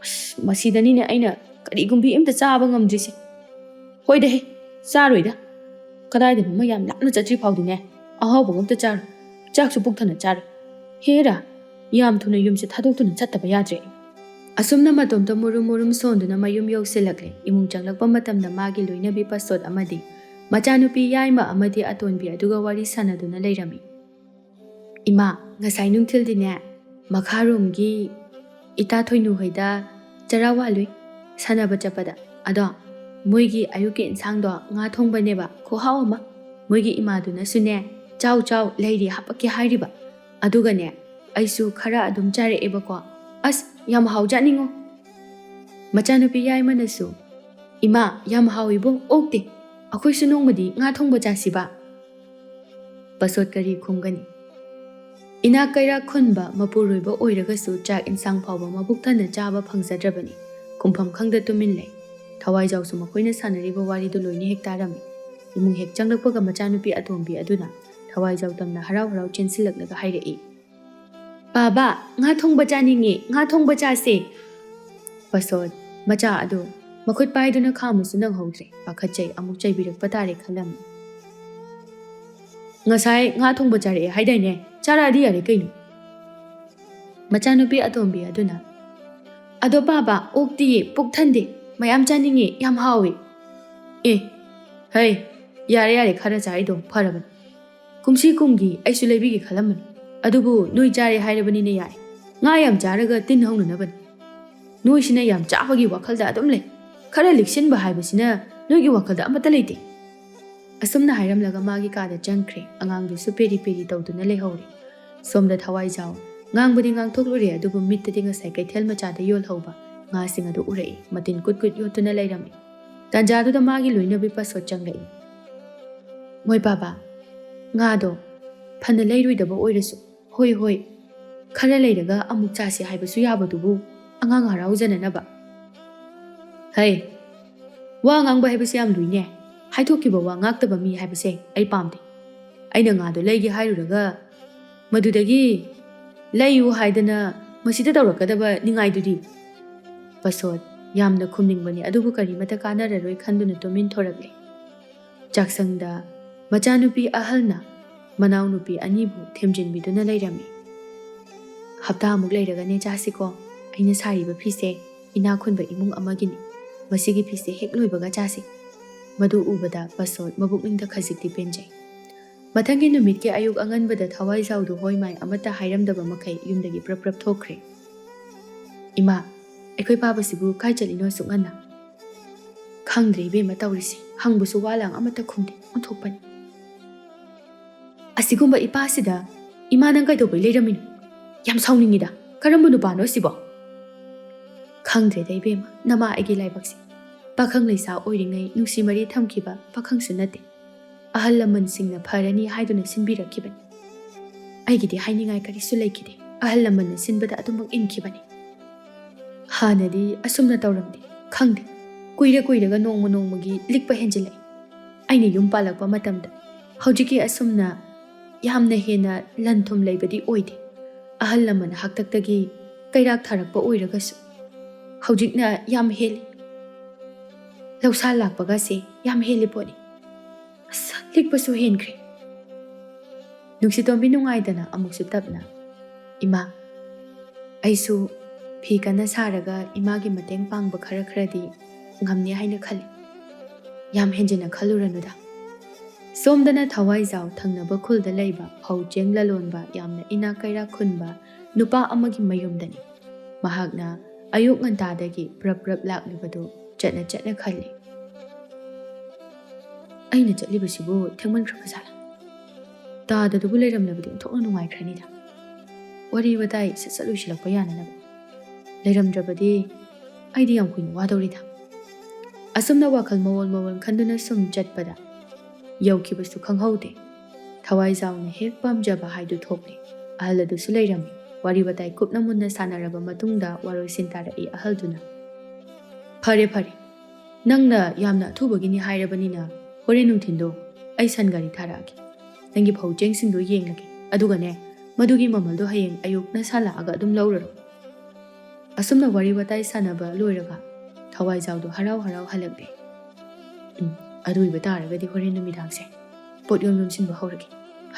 ꯑꯁ, ꯃꯁꯤꯗꯅꯤꯅꯦ ꯑꯩꯅ ꯀꯔꯤꯒꯨꯝꯕꯤ ꯑꯝꯇ ꯆꯥꯕ ꯉꯝꯗ꯭ꯔꯤꯁꯦ꯫ ꯍꯣꯏꯗ ꯍꯦ, ꯆꯥꯔꯣꯏꯗ꯫ ꯀꯗꯥꯏꯗꯅꯣꯃ ꯌꯥꯝ ꯂꯥꯞꯅ ꯆꯠꯇ꯭ꯔꯤ ꯐꯥꯎꯗꯤꯅꯦ, ꯑꯍꯥꯎꯕꯒ ꯑꯝꯇ ꯆꯥꯔꯣꯏ꯫ ꯆꯥꯛꯁꯨ ꯄꯨꯛ ꯊꯟꯅ ꯆꯥꯔꯣꯏ꯫ ꯍꯦꯔꯥ, ꯌꯥꯝ ꯊꯨꯅ ꯌꯨꯝꯁꯦ ꯊꯥꯗꯣꯛꯇꯨꯅ ꯆꯠꯇꯕ ꯌꯥꯗ꯭ꯔꯦ꯫ ꯑꯁꯨꯝꯅ ꯃꯇꯣꯝꯇ ꯃꯨꯔꯨꯝ ꯃꯨꯔꯨꯝ ꯁꯣꯟꯗꯨꯅ ꯃꯌꯨꯝ ꯌꯧꯁꯤꯜꯂꯛꯂꯦ꯫ ꯏꯃꯨꯡ ꯆꯪꯂꯛꯄ ꯃꯇꯝꯗ ꯃꯥꯒꯤ ꯂꯣꯏꯅꯕꯤ ꯄꯁꯣꯠ ꯑꯃꯗꯤ ꯃꯆꯥꯅꯨꯄꯤ ꯌꯥꯏꯃ ꯑꯃꯗꯤ ꯑꯇꯣꯟꯕꯤ ꯑꯗꯨꯒ ꯋꯥꯔꯤ ꯁꯥꯟꯅꯗꯨꯅ ꯂꯩꯔꯝꯃꯤ꯫ "ꯏꯃꯥ, ꯉꯁꯥꯏ ꯅꯨꯡꯊꯤꯜꯗꯤꯅꯦ, ꯃꯈꯥꯔꯣꯝꯒꯤ ꯏꯇꯥ ꯊꯣꯏꯅꯨ ꯍꯣꯏꯗ ꯆꯔꯥ ꯋꯥꯜꯂꯨꯏ, ꯁꯥꯟꯅꯕ ꯆꯠꯄꯗ꯫ ꯑꯗꯣ ꯃꯣꯏꯒꯤ ꯑꯌꯨꯛꯀꯤ ꯏꯟꯁꯥꯡꯗꯣ ꯉꯥ ꯊꯣꯡꯕꯅꯦꯕ, ꯈꯨꯍꯥꯎ ꯑꯃ꯫ ꯃꯣꯏꯒꯤ ꯏꯃꯥꯗꯨꯅꯁꯨꯅꯦ, 'ꯆꯥꯎ, ꯆꯥꯎ, ꯂꯩꯔꯤ, ꯍꯥꯄꯛꯀꯦ' ꯍꯥꯏꯔꯤꯕ꯫ ꯑꯗꯨꯒꯅꯦ, ꯑꯩꯁꯨ ꯈꯔ ꯑꯗꯨꯝ ꯆꯥꯔꯛꯑꯦꯕꯀꯣ꯫ ꯑꯁ, ꯌꯥꯝ ꯍꯥꯎꯖꯥꯠꯅꯤꯉꯣ!" ꯃꯆꯥꯅꯨꯄꯤ ꯌꯥꯏꯃꯅꯁꯨ, "ꯏꯃꯥ, ꯌꯥꯝ ꯍꯥꯎꯏꯕꯣ, ꯑꯣꯛꯇꯦ꯫ ꯑꯩꯈꯣꯏꯁꯨ ꯅꯣꯡꯃꯗꯤ ꯉꯥ ꯊꯣꯡꯕ ꯆꯥꯁꯤꯕ?" ꯄꯁꯣꯠ ꯀꯔꯤ ꯈꯨꯝꯒꯅꯤ? ꯏꯅꯥꯛ ꯀꯩꯔꯥꯛ ꯈꯨꯟꯕ ꯃꯄꯨꯔꯣꯏꯕ ꯑꯣꯏꯔꯒꯁꯨ ꯆꯥꯛ ꯏꯟꯁꯥꯡ ꯐꯥꯎꯕ ꯃꯕꯨꯛ ꯊꯟꯅ ꯆꯥꯕ ꯐꯪꯖꯗ꯭ꯔꯕꯅꯤ꯫ ꯈꯨꯝꯐꯝ ꯈꯪꯗ ꯇꯨꯃꯤꯟ ꯂꯩ꯫ ꯊꯋꯥꯏꯖꯥꯎꯁꯨ ꯃꯈꯣꯏꯅ ꯁꯥꯟꯅꯔꯤꯕ ꯋꯥꯔꯤꯗꯨ ꯂꯣꯏꯅ ꯍꯦꯛ ꯇꯥꯔꯝꯃꯤ꯫ ꯏꯃꯨꯡ ꯍꯦꯛ ꯆꯪꯂꯛꯄꯒ ꯃꯆꯥꯅꯨꯄꯤ ꯑꯇꯣꯝꯕꯤ ꯑꯗꯨꯅ ꯊꯋꯥꯏꯖꯥꯎ ꯇꯝꯅ ꯍꯔꯥꯎ ꯍꯔꯥꯎ ꯆꯦꯟꯁꯤꯜꯂꯛꯂꯒ ꯍꯥꯏꯔꯛꯏ, "ꯕꯥꯕꯥ, ꯉꯥ ꯊꯣꯡꯕ ꯆꯥꯅꯤꯡꯉꯦ, ꯉꯥ ꯊꯣꯡꯕ ꯆꯥꯁꯦ!" ꯄꯁꯣꯠ, ꯃꯆꯥ ꯑꯗꯨ ꯃꯈꯨꯠ ꯄꯥꯏꯗꯨꯅ ꯈꯥꯝꯃꯁꯨ ꯅꯪꯍꯧꯗ꯭ꯔꯦ꯫ ꯄꯥꯈꯠꯆꯩ, ꯑꯃꯨꯛ ꯆꯩꯕꯤꯔꯛꯄ ꯇꯥꯔꯦ ꯈꯜꯂꯝꯃꯤ꯫ "ꯉꯁꯥꯏ ꯉꯥ ꯊꯣꯡꯕ ꯆꯥꯔꯛꯑꯦ ꯍꯥꯏꯗꯥꯏꯅꯦ? ꯆꯥꯔꯛꯑꯗꯤ ꯌꯥꯔꯦ ꯀꯩꯅꯣ?" ꯃꯆꯥꯅꯨꯄꯤ ꯑꯇꯣꯝꯕꯤ ꯑꯗꯨꯅ, "ꯑꯗꯣ ꯕꯥꯕꯥ, ꯑꯣꯛꯇꯤꯌꯦ, ꯄꯨꯛ ꯊꯟꯗꯦ, ꯃꯌꯥꯝ ꯆꯥꯅꯤꯡꯉꯦ, ꯌꯥꯝ ꯍꯥꯎꯋꯦ꯫" "ꯑꯦ, ꯍꯩ, ꯌꯥꯔꯦ, ꯌꯥꯔꯦ, ꯈꯔ ꯆꯥꯔꯤꯗꯣ ꯐꯔꯕꯅꯤ꯫ ꯀꯨꯝꯁꯤ ꯀꯨꯝꯒꯤ ꯑꯩꯁꯨ ꯂꯩꯕꯤꯒꯦ ꯈꯜꯂꯝꯕꯅꯤ, ꯑꯗꯨꯕꯨ ꯅꯣꯏ ꯆꯥꯔꯦ ꯍꯥꯏꯔꯕꯅꯤꯅ ꯌꯥꯔꯦ꯫ ꯉꯥ ꯌꯥꯝ ꯆꯥꯔꯒ ꯇꯤꯟ ꯍꯧꯅꯅꯕꯅꯤ꯫ ꯅꯣꯏꯁꯤꯅ ꯌꯥꯝ ꯆꯥꯕꯒꯤ ꯋꯥꯈꯜꯗ ꯑꯗꯨꯝ ꯂꯩ꯫ ꯈꯔ ꯂꯤꯛꯁꯤꯟꯕ ꯍꯥꯏꯕꯁꯤꯅ ꯅꯣꯏꯒꯤ ꯋꯥꯈꯜꯗ ꯑꯃꯠꯇ ꯂꯩꯇꯦ꯫" ꯑꯁꯨꯝꯅ ꯍꯥꯏꯔꯝꯂꯒ ꯃꯥꯒꯤ ꯀꯥꯗ ꯆꯪꯈ꯭ꯔꯦ꯫ ꯑꯉꯥꯡꯗꯨꯁꯨ ꯄꯦꯔꯤ ꯄꯦꯔꯤ ꯇꯧꯗꯨꯅ ꯂꯩꯍꯧꯔꯦ꯫ ꯁꯣꯝꯗ ꯊꯋꯥꯏꯖꯥꯎ ꯉꯥꯡꯕꯗꯤ ꯉꯥꯡꯊꯣꯛꯂꯨꯔꯦ, ꯑꯗꯨꯕꯨ ꯃꯤꯠꯇꯗꯤ ꯉꯁꯥꯏ ꯀꯩꯊꯦꯜ ꯃꯆꯥꯗ ꯌꯣꯜꯍꯧꯕ ꯉꯥꯁꯤꯡ ꯑꯗꯨ ꯎꯔꯛꯏ꯫ ꯃꯇꯤꯟ ꯀꯨꯠ ꯀꯨꯠ ꯌꯣꯠꯇꯨꯅ ꯂꯩꯔꯝꯃꯤ꯫ ꯇꯥꯟꯖꯥꯗꯨꯗ ꯃꯥꯒꯤ ꯂꯣꯏꯅꯕꯤ ꯄꯁꯣꯠ ꯆꯪꯂꯛꯏ꯫ "ꯃꯣꯏ ꯄꯥꯕ, ꯉꯥꯗꯣ ꯐꯅ ꯂꯩꯔꯣꯏꯗꯕ ꯑꯣꯏꯔꯁꯨ, ꯍꯣꯏ ꯍꯣꯏ, ꯈꯔ ꯂꯩꯔꯒ ꯑꯃꯨꯛ ꯆꯥꯁꯤ ꯍꯥꯏꯕꯁꯨ ꯌꯥꯕꯗꯨꯕꯨ, ꯑꯉꯥꯡ ꯍꯔꯥꯎꯖꯅꯅꯕ꯫" "ꯍꯩ, ꯋꯥ ꯉꯥꯡꯕ ꯍꯥꯏꯕꯁꯤ ꯌꯥꯝ ꯂꯨꯏꯅꯦ꯫ ꯍꯥꯏꯗꯣꯛꯈꯤꯕ ꯋꯥ ꯉꯥꯛꯇꯕ ꯃꯤ ꯍꯥꯏꯕꯁꯦ ꯑꯩ ꯄꯥꯝꯗꯦ꯫ ꯑꯩꯅ ꯉꯥꯗꯣ ꯂꯩꯒꯦ ꯍꯥꯏꯔꯨꯔꯒ ꯃꯗꯨꯗꯒꯤ ꯂꯩꯌꯨ ꯍꯥꯏꯗꯅ ꯃꯁꯤꯗ ꯇꯧꯔꯛꯀꯗꯕ ꯅꯤꯡꯉꯥꯏꯗꯨꯗꯤ꯫" ꯄꯁꯣꯠ ꯌꯥꯝꯅ ꯈꯨꯝꯅꯤꯡꯕꯅꯤ, ꯑꯗꯨꯕꯨ ꯀꯔꯤꯃꯠꯇ ꯀꯥꯟꯅꯔꯔꯣꯏ ꯈꯟꯗꯨꯅ ꯇꯨꯃꯤꯟ ꯊꯣꯔꯛꯂꯦ꯫ ꯆꯥꯛꯁꯪꯗ ꯃꯆꯥꯅꯨꯄꯤ ꯑꯍꯜꯅ ꯃꯅꯥꯎꯅꯨꯄꯤ ꯑꯅꯤꯕꯨ ꯊꯦꯝꯖꯤꯟꯕꯤꯗꯨꯅ ꯂꯩꯔꯝꯃꯤ꯫ "ꯍꯞꯇꯥꯃꯨꯛ ꯂꯩꯔꯒꯅꯦ ꯆꯥꯁꯤꯀꯣ꯫ ꯑꯩꯅ ꯁꯥꯔꯤꯕ ꯐꯤꯁꯦ ꯏꯅꯥꯛ ꯈꯨꯟꯕ ꯏꯃꯨꯡ ꯑꯃꯒꯤꯅꯤ꯫ ꯃꯁꯤꯒꯤ ꯐꯤꯁꯦ ꯍꯦꯛ ꯂꯣꯏꯕꯒ ꯆꯥꯁꯤ꯫" ꯃꯗꯨ ꯎꯕꯗ ꯄꯁꯣꯠ ꯃꯕꯨꯛꯅꯤꯡꯗ ꯈꯖꯤꯛꯇꯤ ꯄꯦꯟꯖꯩ꯫ ꯃꯊꯪꯒꯤ ꯅꯨꯃꯤꯠꯀꯤ ꯑꯌꯨꯛ ꯑꯉꯟꯕꯗ ꯊꯋꯥꯏꯖꯥꯎꯗꯨ ꯍꯣꯏ ꯃꯥꯏ ꯑꯃꯠꯇ ꯍꯥꯏꯔꯝꯗꯕ ꯃꯈꯩ ꯌꯨꯝꯗꯒꯤ ꯄ꯭ꯔꯞ ꯄ꯭ꯔꯞ ꯊꯣꯛꯈ꯭ꯔꯦ꯫ "ꯏꯃꯥ, ꯑꯩꯈꯣꯏ ꯄꯥꯕꯁꯤꯕꯨ ꯀꯥꯏ ꯆꯠꯂꯤꯅꯣ ꯑꯁꯨꯛ ꯉꯟꯅ?" "ꯈꯪꯗ꯭ꯔꯦ ꯏꯕꯦꯝꯃ ꯇꯧꯔꯤꯁꯤ, ꯍꯪꯕꯁꯨ ꯋꯥ ꯂꯥꯡ ꯑꯃꯠꯇ ꯈꯨꯝꯗꯦ, ꯑꯣꯟꯊꯣꯛꯄꯅꯤ꯫" "ꯑꯁꯤꯒꯨꯝꯕ ꯏꯄꯥꯁꯤꯗ ꯏꯃꯥ ꯅꯪ ꯀꯩꯗꯧꯕꯩ ꯂꯩꯔꯝꯃꯤꯅꯣ? ꯌꯥꯝ ꯁꯥꯎꯅꯤꯡꯉꯤꯗ, ꯀꯔꯝꯕ ꯅꯨꯄꯥꯅꯣ ꯑꯁꯤꯕꯣ?" "ꯈꯪꯗ꯭ꯔꯦꯗ ꯏꯕꯦꯝꯃ, ꯅꯃꯥ ꯑꯩꯒꯤ ꯂꯥꯏꯕꯛꯁꯦ꯫ ꯄꯥꯈꯪ ꯂꯩꯁꯥ ꯑꯣꯏꯔꯤꯉꯩ ꯅꯨꯡꯁꯤ ꯃꯔꯤ ꯊꯝꯈꯤꯕ ꯄꯥꯈꯪꯁꯨ ꯅꯠꯇꯦ꯫ ꯑꯍꯜ ꯂꯃꯟꯁꯤꯡꯅ ꯐꯔꯅꯤ ꯍꯥꯏꯗꯨꯅ ꯁꯤꯟꯕꯤꯔꯛꯈꯤꯕꯅꯤ꯫ ꯑꯩꯒꯤꯗꯤ ꯍꯥꯏꯅꯤꯡꯉꯥꯏ ꯀꯔꯤꯁꯨ ꯂꯩꯈꯤꯗꯦ꯫ ꯑꯍꯜ ꯂꯃꯟꯅ ꯁꯤꯟꯕꯗ ꯑꯗꯨꯃꯛ ꯏꯟꯈꯤꯕꯅꯤ꯫ ꯍꯥꯟꯅꯗꯤ ꯑꯁꯨꯝꯅ ꯇꯧꯔꯝꯗꯦ꯫ ꯈꯪꯗꯦ, ꯀꯨꯏꯔ ꯀꯨꯏꯔꯒ ꯅꯣꯡꯃ ꯅꯣꯡꯃꯒꯤ ꯂꯤꯛꯄ ꯍꯦꯟꯖꯤꯜꯂꯛꯏ꯫ ꯑꯩꯅ ꯌꯨꯝ ꯄꯥꯜꯂꯛꯄ ꯃꯇꯝꯗ ꯍꯧꯖꯤꯛꯀꯤ ꯑꯁꯨꯝꯅ ꯌꯥꯝꯅ ꯍꯦꯟꯅ ꯂꯟ ꯊꯨꯝ ꯂꯩꯕꯗꯤ ꯑꯣꯏꯗꯦ꯫ ꯑꯍꯜ ꯂꯃꯟ ꯍꯥꯛꯇꯛꯇꯒꯤ ꯀꯩꯔꯥꯛ ꯊꯥꯔꯛꯄ ꯑꯣꯏꯔꯒꯁꯨ ꯍꯧꯖꯤꯛꯅ ꯌꯥꯝ ꯍꯦꯜꯂꯤ꯫ ꯂꯧꯁꯥ ꯂꯥꯛꯄꯒꯁꯦ ꯌꯥꯝ ꯍꯦꯜꯂꯤ ꯄꯣꯠꯅꯤ꯫ ꯑꯁ, ꯂꯤꯛꯄꯁꯨ ꯍꯦꯟꯈ꯭ꯔꯦ꯫" ꯅꯨꯡꯁꯤꯇꯣꯝꯕꯤ ꯅꯨꯡꯉꯥꯏꯗꯅ ꯑꯃꯨꯛꯁꯨ ꯇꯞꯅ, "ꯏꯃꯥ, ꯑꯩꯁꯨ ꯐꯤ ꯀꯟꯅ ꯁꯥꯔꯒ ꯏꯃꯥꯒꯤ ꯃꯇꯦꯡ ꯄꯥꯡꯕ ꯈꯔ ꯈꯔꯗꯤ ꯉꯝꯅꯤ ꯍꯥꯏꯅ ꯈꯜꯂꯤ꯫ ꯌꯥꯝ ꯍꯦꯟꯖꯤꯟꯅ ꯈꯜꯂꯨꯔꯅꯨꯗ꯫" ꯁꯣꯝꯗꯅ ꯊꯋꯥꯏꯖꯥꯎ ꯊꯪꯅꯕ ꯈꯨꯜꯗ ꯂꯩꯕ ꯐꯧ ꯆꯦꯡ ꯂꯂꯣꯟꯕ ꯌꯥꯝꯅ ꯏꯅꯥꯛ ꯀꯩꯔꯥꯛ ꯈꯨꯟꯕ ꯅꯨꯄꯥ ꯑꯃꯒꯤ ꯃꯌꯨꯝꯗꯅꯤ꯫ ꯃꯍꯥꯛꯅ ꯑꯌꯨꯛ ꯉꯟꯇꯥꯗꯒꯤ ꯄ꯭ꯔꯞ ꯄ꯭ꯔꯞ ꯂꯥꯛꯂꯤꯕꯗꯨ ꯆꯠꯅ ꯆꯠꯅ ꯈꯜꯂꯤ꯫ ꯑꯩꯅ ꯆꯠꯂꯤꯕꯁꯤꯕꯨ ꯊꯦꯡꯃꯟꯈ꯭ꯔꯕ ꯖꯥꯠꯂꯥ? ꯇꯥꯗꯗꯨꯕꯨ ꯂꯩꯔꯝꯂꯕꯗꯤ ꯑꯣꯟꯊꯣꯛꯅ ꯅꯨꯡꯉꯥꯏꯈ꯭ꯔꯅꯤꯗ꯫ ꯋꯥꯔꯤ ꯋꯥꯇꯥꯏ ꯁꯠ ꯁꯠ ꯂꯣꯏꯁꯤꯜꯂꯛꯄ ꯌꯥꯅꯅꯕ꯫ ꯂꯩꯔꯝꯗ꯭ꯔꯕꯗꯤ ꯑꯩꯗꯤ ꯌꯥꯝ ꯀꯨꯏꯅ ꯋꯥꯗꯧꯔꯤꯗ꯫ ꯑꯁꯨꯝꯅ ꯋꯥꯈꯜ ꯃꯑꯣꯜ ꯃꯑꯣꯜ ꯈꯟꯗꯨꯅ ꯁꯨꯝ ꯆꯠꯄꯗ ꯌꯧꯈꯤꯕꯁꯨ ꯈꯪꯍꯧꯗꯦ꯫ ꯊꯋꯥꯏꯖꯥꯎꯅ ꯍꯦꯛ ꯄꯥꯝꯖꯕ ꯍꯥꯏꯗꯨ ꯊꯣꯛꯂꯦ꯫ ꯑꯍꯜ ꯑꯗꯨꯁꯨ ꯂꯩꯔꯝꯃꯤ꯫ ꯋꯥꯔꯤ ꯋꯥꯇꯥꯏ ꯀꯨꯞꯅ ꯃꯨꯟꯅ ꯁꯥꯟꯅꯔꯕ ꯃꯇꯨꯡꯗ ꯋꯥꯔꯣꯏꯁꯤꯟ ꯇꯥꯔꯛꯏ ꯑꯍꯜꯗꯨꯅ꯫ "ꯐꯔꯦ, ꯐꯔꯦ, ꯅꯪꯅ ꯌꯥꯝꯅ ꯑꯊꯨꯕꯒꯤꯅꯤ ꯍꯥꯏꯔꯕꯅꯤꯅ ꯍꯣꯔꯦꯟ ꯅꯨꯡꯊꯤꯟꯗꯣ ꯑꯩ ꯁꯟ ꯒꯥꯔꯤ ꯊꯥꯔꯛꯑꯒꯦ꯫ ꯅꯪꯒꯤ ꯐꯧ ꯆꯦꯡꯁꯤꯡꯗꯣ ꯌꯦꯡꯂꯒꯦ꯫ ꯑꯗꯨꯒꯅꯦ, ꯃꯗꯨꯒꯤ ꯃꯃꯜꯗꯣ ꯍꯌꯦꯡ ꯑꯌꯨꯛ ꯅꯁꯥ ꯂꯥꯛꯑꯒ ꯑꯗꯨꯝ ꯂꯧꯔꯔꯣ?" ꯑꯁꯨꯝꯅ ꯋꯥꯔꯤ ꯋꯥꯇꯥꯏ ꯁꯥꯟꯅꯕ ꯂꯣꯏꯔꯒ ꯊꯋꯥꯏꯖꯥꯎꯗꯣ ꯍꯔꯥꯎ ꯍꯔꯥꯎ ꯍꯜꯂꯛꯂꯦ꯫ "ꯎꯝ, ꯑꯗꯨ ꯑꯣꯏꯕ ꯇꯥꯔꯒꯗꯤ ꯍꯣꯔꯦꯟ ꯅꯨꯃꯤꯗꯥꯡꯁꯦ ꯄꯣꯠ ꯌꯣꯝ ꯌꯣꯝꯁꯤꯟꯕ ꯍꯧꯔꯒꯦ꯫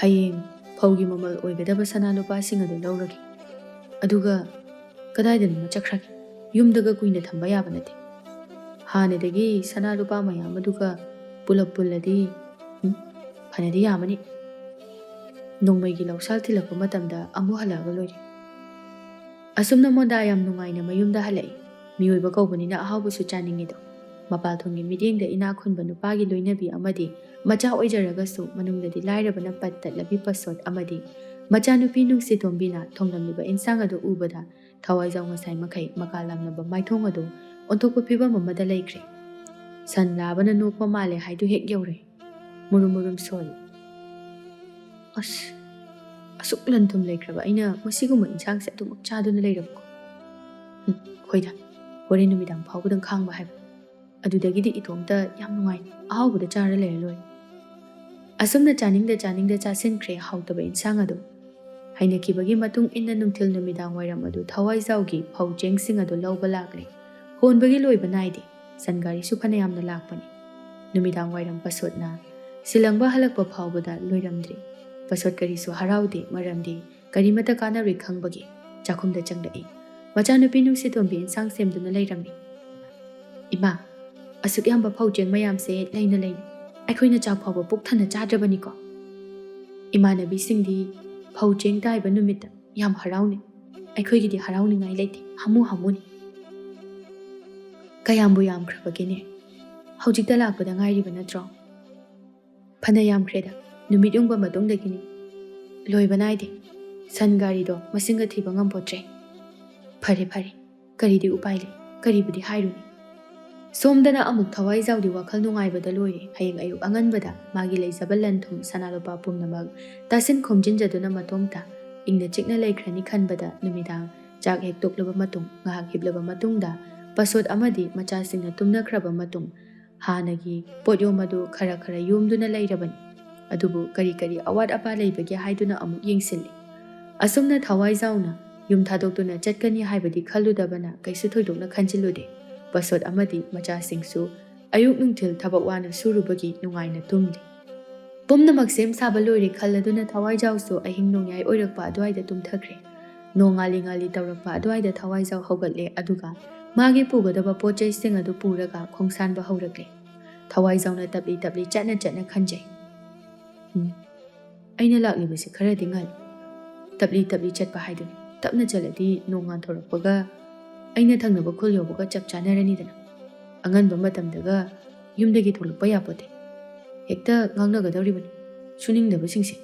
ꯍꯌꯦꯡ ꯐꯧꯒꯤ ꯃꯃꯜ ꯑꯣꯏꯒꯗꯕ ꯁꯅꯥ ꯂꯨꯄꯥꯁꯤꯡ ꯑꯗꯨ ꯂꯧꯔꯒꯦ꯫ ꯑꯗꯨꯒ ꯀꯗꯥꯏꯗꯅꯣꯃ ꯆꯠꯈ꯭ꯔꯒꯦ꯫ ꯌꯨꯝꯗꯒ ꯀꯨꯏꯅ ꯊꯝꯕ ꯌꯥꯕ ꯅꯠꯇꯦ꯫ ꯍꯥꯟꯅꯗꯒꯤ ꯁꯅꯥ ꯂꯨꯄꯥ ꯃꯌꯥꯝ ꯑꯗꯨꯒ ꯄꯨꯂꯞ ꯄꯨꯜꯂꯗꯤ, ꯎꯝ, ꯐꯅꯗꯤ ꯌꯥꯝꯃꯅꯤ꯫ ꯅꯣꯡꯃꯩꯒꯤ ꯂꯧꯁꯥꯜ ꯊꯤꯜꯂꯛꯄ ꯃꯇꯝꯗ ꯑꯃꯨꯛ ꯍꯜꯂꯛꯑꯒ ꯂꯣꯏꯔꯦ꯫" ꯑꯁꯨꯝꯅ ꯃꯣꯟꯗꯥ ꯌꯥꯝ ꯅꯨꯡꯉꯥꯏꯅ ꯃꯌꯨꯝꯗ ꯍꯜꯂꯛꯏ꯫ ꯃꯤꯑꯣꯏꯕ ꯀꯧꯕꯅꯤꯅ ꯑꯍꯥꯎꯕꯁꯨ ꯆꯥꯅꯤꯡꯉꯤꯗꯣ꯫ ꯃꯄꯥꯜ ꯊꯣꯡꯒꯤ ꯃꯤꯠꯌꯦꯡꯗ ꯏꯅꯥꯛ ꯈꯨꯟꯕ ꯅꯨꯄꯥꯒꯤ ꯂꯣꯏꯅꯕꯤ ꯑꯃꯗꯤ ꯃꯆꯥ ꯑꯣꯏꯖꯔꯒꯁꯨ ꯃꯅꯨꯡꯗꯗꯤ ꯂꯥꯏꯔꯕꯅ ꯄꯠ ꯇꯠꯂꯕꯤ ꯄꯁꯣꯠ ꯑꯃꯗꯤ ꯃꯆꯥꯅꯨꯄꯤ ꯅꯨꯡꯁꯤꯇꯣꯝꯕꯤꯅ ꯊꯣꯡꯂꯝꯂꯤꯕ ꯏꯟꯁꯥꯡ ꯑꯗꯨ ꯎꯕꯗ ꯊꯋꯥꯏꯖꯥꯎ ꯉꯁꯥꯏ ꯃꯈꯩ ꯃꯀꯥ ꯂꯥꯝꯂꯕ ꯃꯥꯏꯊꯣꯡ ꯑꯗꯨ ꯑꯣꯟꯊꯣꯛꯄ ꯐꯤꯕꯝ ꯑꯃꯗ ꯂꯩꯈ꯭ꯔꯦ꯫ ꯁꯟ ꯂꯥꯕꯅ ꯅꯣꯛꯄ ꯃꯥꯜꯂꯦ ꯍꯥꯏꯗꯨ ꯍꯦꯛ ꯌꯧꯔꯦ꯫ ꯃꯨꯔꯨꯝ ꯃꯨꯔꯨꯝ ꯁꯣꯜꯂꯤ꯫ ꯑꯁ, ꯑꯁꯨꯛ ꯂꯟ ꯊꯨꯝ ꯂꯩꯈ꯭ꯔꯕ ꯑꯩꯅ ꯃꯁꯤꯒꯨꯝꯕ ꯏꯟꯁꯥꯡꯁꯦ ꯑꯗꯨꯃꯛ ꯆꯥꯗꯨꯅ ꯂꯩꯔꯕꯀꯣ? ꯎꯝ, ꯍꯣꯏꯗ, ꯍꯣꯔꯦꯟ ꯅꯨꯃꯤꯗꯥꯡ ꯐꯥꯎꯕꯗꯪ ꯈꯥꯡꯕ ꯍꯥꯏꯕ꯫ ꯑꯗꯨꯗꯒꯤꯗꯤ ꯏꯇꯣꯝꯇ ꯌꯥꯝ ꯅꯨꯡꯉꯥꯏ, ꯑꯍꯥꯎꯕꯗ ꯆꯥꯔ ꯂꯩꯔ ꯂꯣꯏꯔꯦ꯫ ꯑꯁꯨꯝꯅ ꯆꯥꯅꯤꯡꯗ ꯆꯥꯅꯤꯡꯗ ꯆꯥꯁꯤꯟꯈ꯭ꯔꯦ ꯍꯥꯎꯇꯕ ꯏꯟꯁꯥꯡ ꯑꯗꯨ꯫ ꯍꯩꯅꯈꯤꯕꯒꯤ ꯃꯇꯨꯡ ꯏꯟꯅ ꯅꯨꯡꯊꯤꯜ ꯅꯨꯃꯤꯗꯥꯡ ꯋꯥꯏꯔꯝ ꯑꯗꯨ ꯊꯋꯥꯏꯖꯥꯎꯒꯤ ꯐꯧ ꯆꯦꯡꯁꯤꯡ ꯑꯗꯨ ꯂꯧꯕ ꯂꯥꯛꯂꯦ꯫ ꯍꯣꯟꯕꯒꯤ ꯂꯣꯏꯕ ꯅꯥꯏꯗꯦ꯫ ꯁꯟ ꯒꯥꯔꯤꯁꯨ ꯐꯅꯌꯥꯝꯅ ꯂꯥꯛꯄꯅꯤ꯫ ꯅꯨꯃꯤꯗꯥꯡ ꯋꯥꯏꯔꯝ ꯄꯁꯣꯠꯅ ꯁꯤꯂꯪꯕ ꯍꯜꯂꯛꯄ ꯐꯥꯎꯕꯗ ꯂꯣꯏꯔꯝꯗ꯭ꯔꯤ꯫ ꯄꯁꯣꯠ ꯀꯔꯤꯁꯨ ꯍꯔꯥꯎꯗꯦ, ꯃꯔꯝꯗꯤ ꯀꯔꯤꯃꯠꯇ ꯀꯥꯟꯅꯔꯣꯏ ꯈꯪꯕꯒꯤ꯫ ꯆꯥꯛꯈꯨꯝꯗ ꯆꯪꯂꯛꯏ꯫ ꯃꯆꯥꯅꯨꯄꯤ ꯅꯨꯡꯁꯤꯇꯣꯝꯕꯤ ꯏꯟꯁꯥꯡ ꯁꯦꯝꯗꯨꯅ ꯂꯩꯔꯝꯃꯤ꯫ "ꯏꯃꯥ, ꯑꯁꯨꯛ ꯌꯥꯝꯕ ꯐꯧ ꯆꯦꯡ ꯃꯌꯥꯝꯁꯦ ꯂꯩꯅ ꯂꯩꯅ ꯑꯩꯈꯣꯏꯅ ꯆꯥꯛ ꯐꯥꯎꯕ ꯄꯨꯛ ꯊꯟꯅ ꯆꯥꯗ꯭ꯔꯕꯅꯤꯀꯣ?" ꯏꯃꯥꯟꯅꯕꯤꯁꯤꯡꯗꯤ ꯐꯧ ꯆꯦꯡ ꯇꯥꯏꯕ ꯅꯨꯃꯤꯠꯇ ꯌꯥꯝ ꯍꯔꯥꯎꯅꯩ꯫ ꯑꯩꯈꯣꯏꯒꯤꯗꯤ ꯍꯔꯥꯎꯅꯤꯡꯉꯥꯏ ꯂꯩꯇꯦ, ꯍꯥꯃꯨ ꯍꯥꯃꯨꯅꯤ꯫ "ꯀꯌꯥꯝꯕꯨ ꯌꯥꯝꯈ꯭ꯔꯕꯒꯦꯅꯦ? ꯍꯧꯖꯤꯛꯇ ꯂꯥꯛꯄꯗ ꯉꯥꯏꯔꯤꯕ ꯅꯠꯇ꯭ꯔꯣ?" ꯐꯅ ꯌꯥꯝꯈ꯭ꯔꯦꯗ, ꯅꯨꯃꯤꯠ ꯌꯨꯡꯕ ꯃꯇꯨꯡꯗꯒꯤꯅꯤ꯫ ꯂꯣꯏꯕ ꯅꯥꯏꯗꯦ꯫ ꯁꯟ ꯒꯥꯔꯤꯗꯣ ꯃꯁꯤꯡꯒ ꯊꯤꯕ ꯉꯝꯄꯣꯠꯇ꯭ꯔꯦ꯫ ꯐꯔꯦ ꯐꯔꯦ, ꯀꯔꯤꯗꯤ ꯎꯄꯥꯏ ꯂꯩ, ꯀꯔꯤꯕꯨꯗꯤ ꯍꯥꯏꯔꯨꯅꯤ꯫ ꯁꯣꯝꯗꯅ ꯑꯃꯨꯛ ꯊꯋꯥꯏꯖꯥꯎꯗꯤ ꯋꯥꯈꯜ ꯅꯨꯡꯉꯥꯏꯕꯗ ꯂꯣꯏꯔꯦ꯫ ꯍꯌꯦꯡ ꯑꯌꯨꯛ ꯑꯉꯟꯕꯗ ꯃꯥꯒꯤ ꯂꯩꯖꯕ ꯂꯟ ꯊꯨꯝ ꯁꯅꯥ ꯂꯨꯄꯥ ꯄꯨꯝꯅꯃꯛ ꯇꯥꯁꯤꯟ ꯈꯣꯝꯖꯤꯟꯖꯗꯨꯅ ꯃꯇꯣꯝꯇ ꯏꯪꯅ ꯆꯤꯛꯅ ꯂꯩꯈ꯭ꯔꯅꯤ ꯈꯟꯕꯗ ꯅꯨꯃꯤꯗꯥꯡ ꯆꯥꯛ ꯍꯦꯛ ꯇꯣꯛꯂꯕ ꯃꯇꯨꯡ ꯉꯥꯏꯍꯥꯛ ꯍꯤꯞꯂꯕ ꯃꯇꯨꯡꯗ ꯄꯁꯣꯠ ꯑꯃꯗꯤ ꯃꯆꯥꯁꯤꯡꯅ ꯇꯨꯝꯅꯈ꯭ꯔꯕ ꯃꯇꯨꯡ ꯍꯥꯟꯅꯒꯤ ꯄꯣꯠꯌꯣꯝ ꯑꯗꯨ ꯈꯔ ꯈꯔ ꯌꯣꯝꯗꯨꯅ ꯂꯩꯔꯕꯅꯤ꯫ ꯑꯗꯨꯕꯨ ꯀꯔꯤ ꯀꯔꯤ ꯑꯋꯥꯠ ꯑꯄꯥ ꯂꯩꯕꯒꯦ ꯍꯥꯏꯗꯨꯅ ꯑꯃꯨꯛ ꯌꯦꯡꯁꯤꯜꯂꯤ꯫ ꯑꯁꯨꯝꯅ ꯊꯋꯥꯏꯖꯥꯎꯅ ꯌꯨꯝ ꯊꯥꯗꯣꯛꯇꯨꯅ ꯆꯠꯀꯅꯤ ꯍꯥꯏꯕꯗꯤ ꯈꯜꯂꯨꯗꯕꯅ ꯀꯩꯁꯨ ꯊꯣꯏꯗꯣꯛꯅ ꯈꯟꯖꯤꯜꯂꯨꯗꯦ꯫ ꯄꯁꯣꯠ ꯑꯃꯗꯤ ꯃꯆꯥꯁꯤꯡꯁꯨ ꯑꯌꯨꯛ ꯅꯨꯡꯊꯤꯜ ꯊꯕꯛ ꯋꯥꯅ ꯁꯨꯔꯨꯕꯒꯤ ꯅꯨꯡꯉꯥꯏꯅ ꯇꯨꯝꯂꯤ꯫ ꯄꯨꯝꯅꯃꯛ ꯁꯦꯝ ꯁꯥꯕ ꯂꯣꯏꯔꯦ ꯈꯜꯂꯗꯨꯅ ꯊꯋꯥꯏꯖꯥꯎꯁꯨ ꯑꯍꯤꯡ ꯅꯣꯡꯌꯥꯏ ꯑꯣꯏꯔꯛꯄ ꯑꯗꯨꯋꯥꯏꯗ ꯇꯨꯝꯊꯈ꯭ꯔꯦ꯫ ꯅꯣꯡ ꯉꯥꯜꯂꯤ ꯉꯥꯜꯂꯤ ꯇꯧꯔꯛꯄ ꯑꯗꯨꯋꯥꯏꯗ ꯊꯋꯥꯏꯖꯥꯎ ꯍꯧꯒꯠꯂꯦ, ꯑꯗꯨꯒ ꯃꯥꯒꯤ ꯄꯨꯒꯗꯕ ꯄꯣꯠ ꯆꯩꯁꯤꯡ ꯑꯗꯨ ꯄꯨꯔꯒ ꯈꯣꯡꯁꯥꯟꯕ ꯍꯧꯔꯛꯂꯦ꯫ ꯊꯋꯥꯏꯖꯥꯎꯅ ꯇꯞꯂꯤ ꯇꯞꯂꯤ ꯆꯠꯅ ꯆꯠꯅ ꯈꯟꯖꯩ꯫ "ꯎꯝ, ꯑꯩꯅ ꯂꯥꯛꯂꯤꯕꯁꯤ ꯈꯔꯗꯤ ꯉꯜꯂꯤ꯫ ꯇꯞꯂꯤ ꯇꯞꯂꯤ ꯆꯠꯄ ꯍꯥꯏꯗꯨꯅꯤ꯫ ꯇꯞꯅ ꯆꯠꯂꯗꯤ ꯅꯣꯡ ꯉꯥꯟꯊꯣꯔꯛꯄꯒ ꯑꯩꯅ ꯊꯪꯅꯕ ꯈꯨꯜ ꯌꯧꯕꯒ ꯆꯞ ꯆꯥꯅꯔꯅꯤꯗꯅ꯫ ꯑꯉꯟꯕ ꯃꯇꯝꯗꯒ ꯌꯨꯝꯗꯒꯤ ꯊꯣꯛꯂꯛꯄ ꯌꯥꯄꯣꯠꯇꯦ꯫ ꯍꯦꯛꯇ ꯉꯥꯡꯅꯒꯗꯧꯔꯤꯕꯅꯤ ꯁꯨꯅꯤꯡꯗꯕꯁꯤꯡꯁꯦ"꯫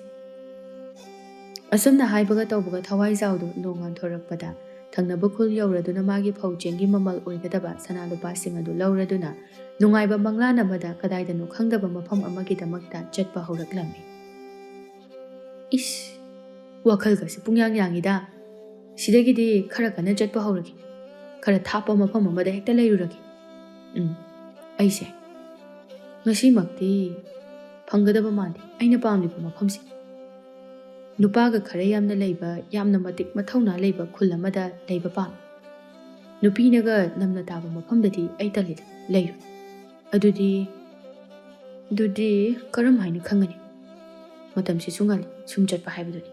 ꯑꯁꯨꯝꯅ ꯍꯥꯏꯕꯒ ꯇꯧꯕꯒ ꯊꯋꯥꯏꯖꯥꯎꯗꯨ ꯅꯣꯡ ꯉꯥꯟꯊꯣꯔꯛꯄꯗ ꯊꯪꯅꯕ ꯈꯨꯜ ꯌꯧꯔꯗꯨꯅ ꯃꯥꯒꯤ ꯐꯧ ꯆꯦꯡꯒꯤ ꯃꯃꯜ ꯑꯣꯏꯒꯗꯕ ꯁꯅꯥ ꯂꯨꯄꯥꯁꯤꯡ ꯑꯗꯨ ꯂꯧꯔꯗꯨꯅ ꯅꯨꯡꯉꯥꯏꯕ ꯃꯪꯂꯥꯟ ꯑꯃꯗ ꯀꯗꯥꯏꯗꯅꯣ ꯈꯪꯗꯕ ꯃꯐꯝ ꯑꯃꯒꯤꯗꯃꯛꯇ ꯆꯠꯄ ꯍꯧꯔꯛꯂꯝꯃꯤ꯫ "ꯏꯁ, ꯋꯥꯈꯜꯒꯁꯦ ꯄꯨꯡꯌꯥꯡ ꯌꯥꯡꯉꯤꯗ꯫ ꯁꯤꯗꯒꯤꯗꯤ ꯈꯔ ꯀꯟꯅ ꯆꯠꯄ ꯍꯧꯔꯒꯦ꯫ ꯈꯔ ꯊꯥꯞꯄ ꯃꯐꯝ ꯑꯃꯗ ꯍꯦꯛꯇ ꯂꯩꯔꯨꯔꯒꯦ꯫ ꯎꯝ, ꯑꯩꯁꯦ ꯉꯁꯤꯃꯛꯇꯤ ꯐꯪꯒꯗꯕ ꯃꯥꯟꯗꯦ ꯑꯩꯅ ꯄꯥꯝꯂꯤꯕ ꯃꯐꯝꯁꯦ꯫ ꯅꯨꯄꯥꯒ ꯈꯔ ꯌꯥꯝꯅ ꯂꯩꯕ, ꯌꯥꯝꯅ ꯃꯇꯤꯛ ꯃꯊꯧꯅꯥ ꯂꯩꯕ ꯈꯨꯜ ꯑꯃꯗ ꯂꯩꯕ ꯄꯥꯝꯃꯤ꯫ ꯅꯨꯄꯤꯅꯒ ꯅꯝꯅ ꯇꯥꯕ ꯃꯐꯝꯗꯗꯤ ꯑꯩ ꯇꯜꯂꯤꯗ, ꯂꯩꯔꯣꯏ꯫ ꯑꯗꯨꯗꯤ, ꯑꯗꯨꯗꯤ ꯀꯔꯝ ꯍꯥꯏꯅ ꯈꯪꯒꯅꯤ? ꯃꯇꯝꯁꯤꯁꯨ ꯉꯜꯂꯤ, ꯁꯨꯝ ꯆꯠꯄ ꯍꯥꯏꯕꯗꯨꯅꯤ"꯫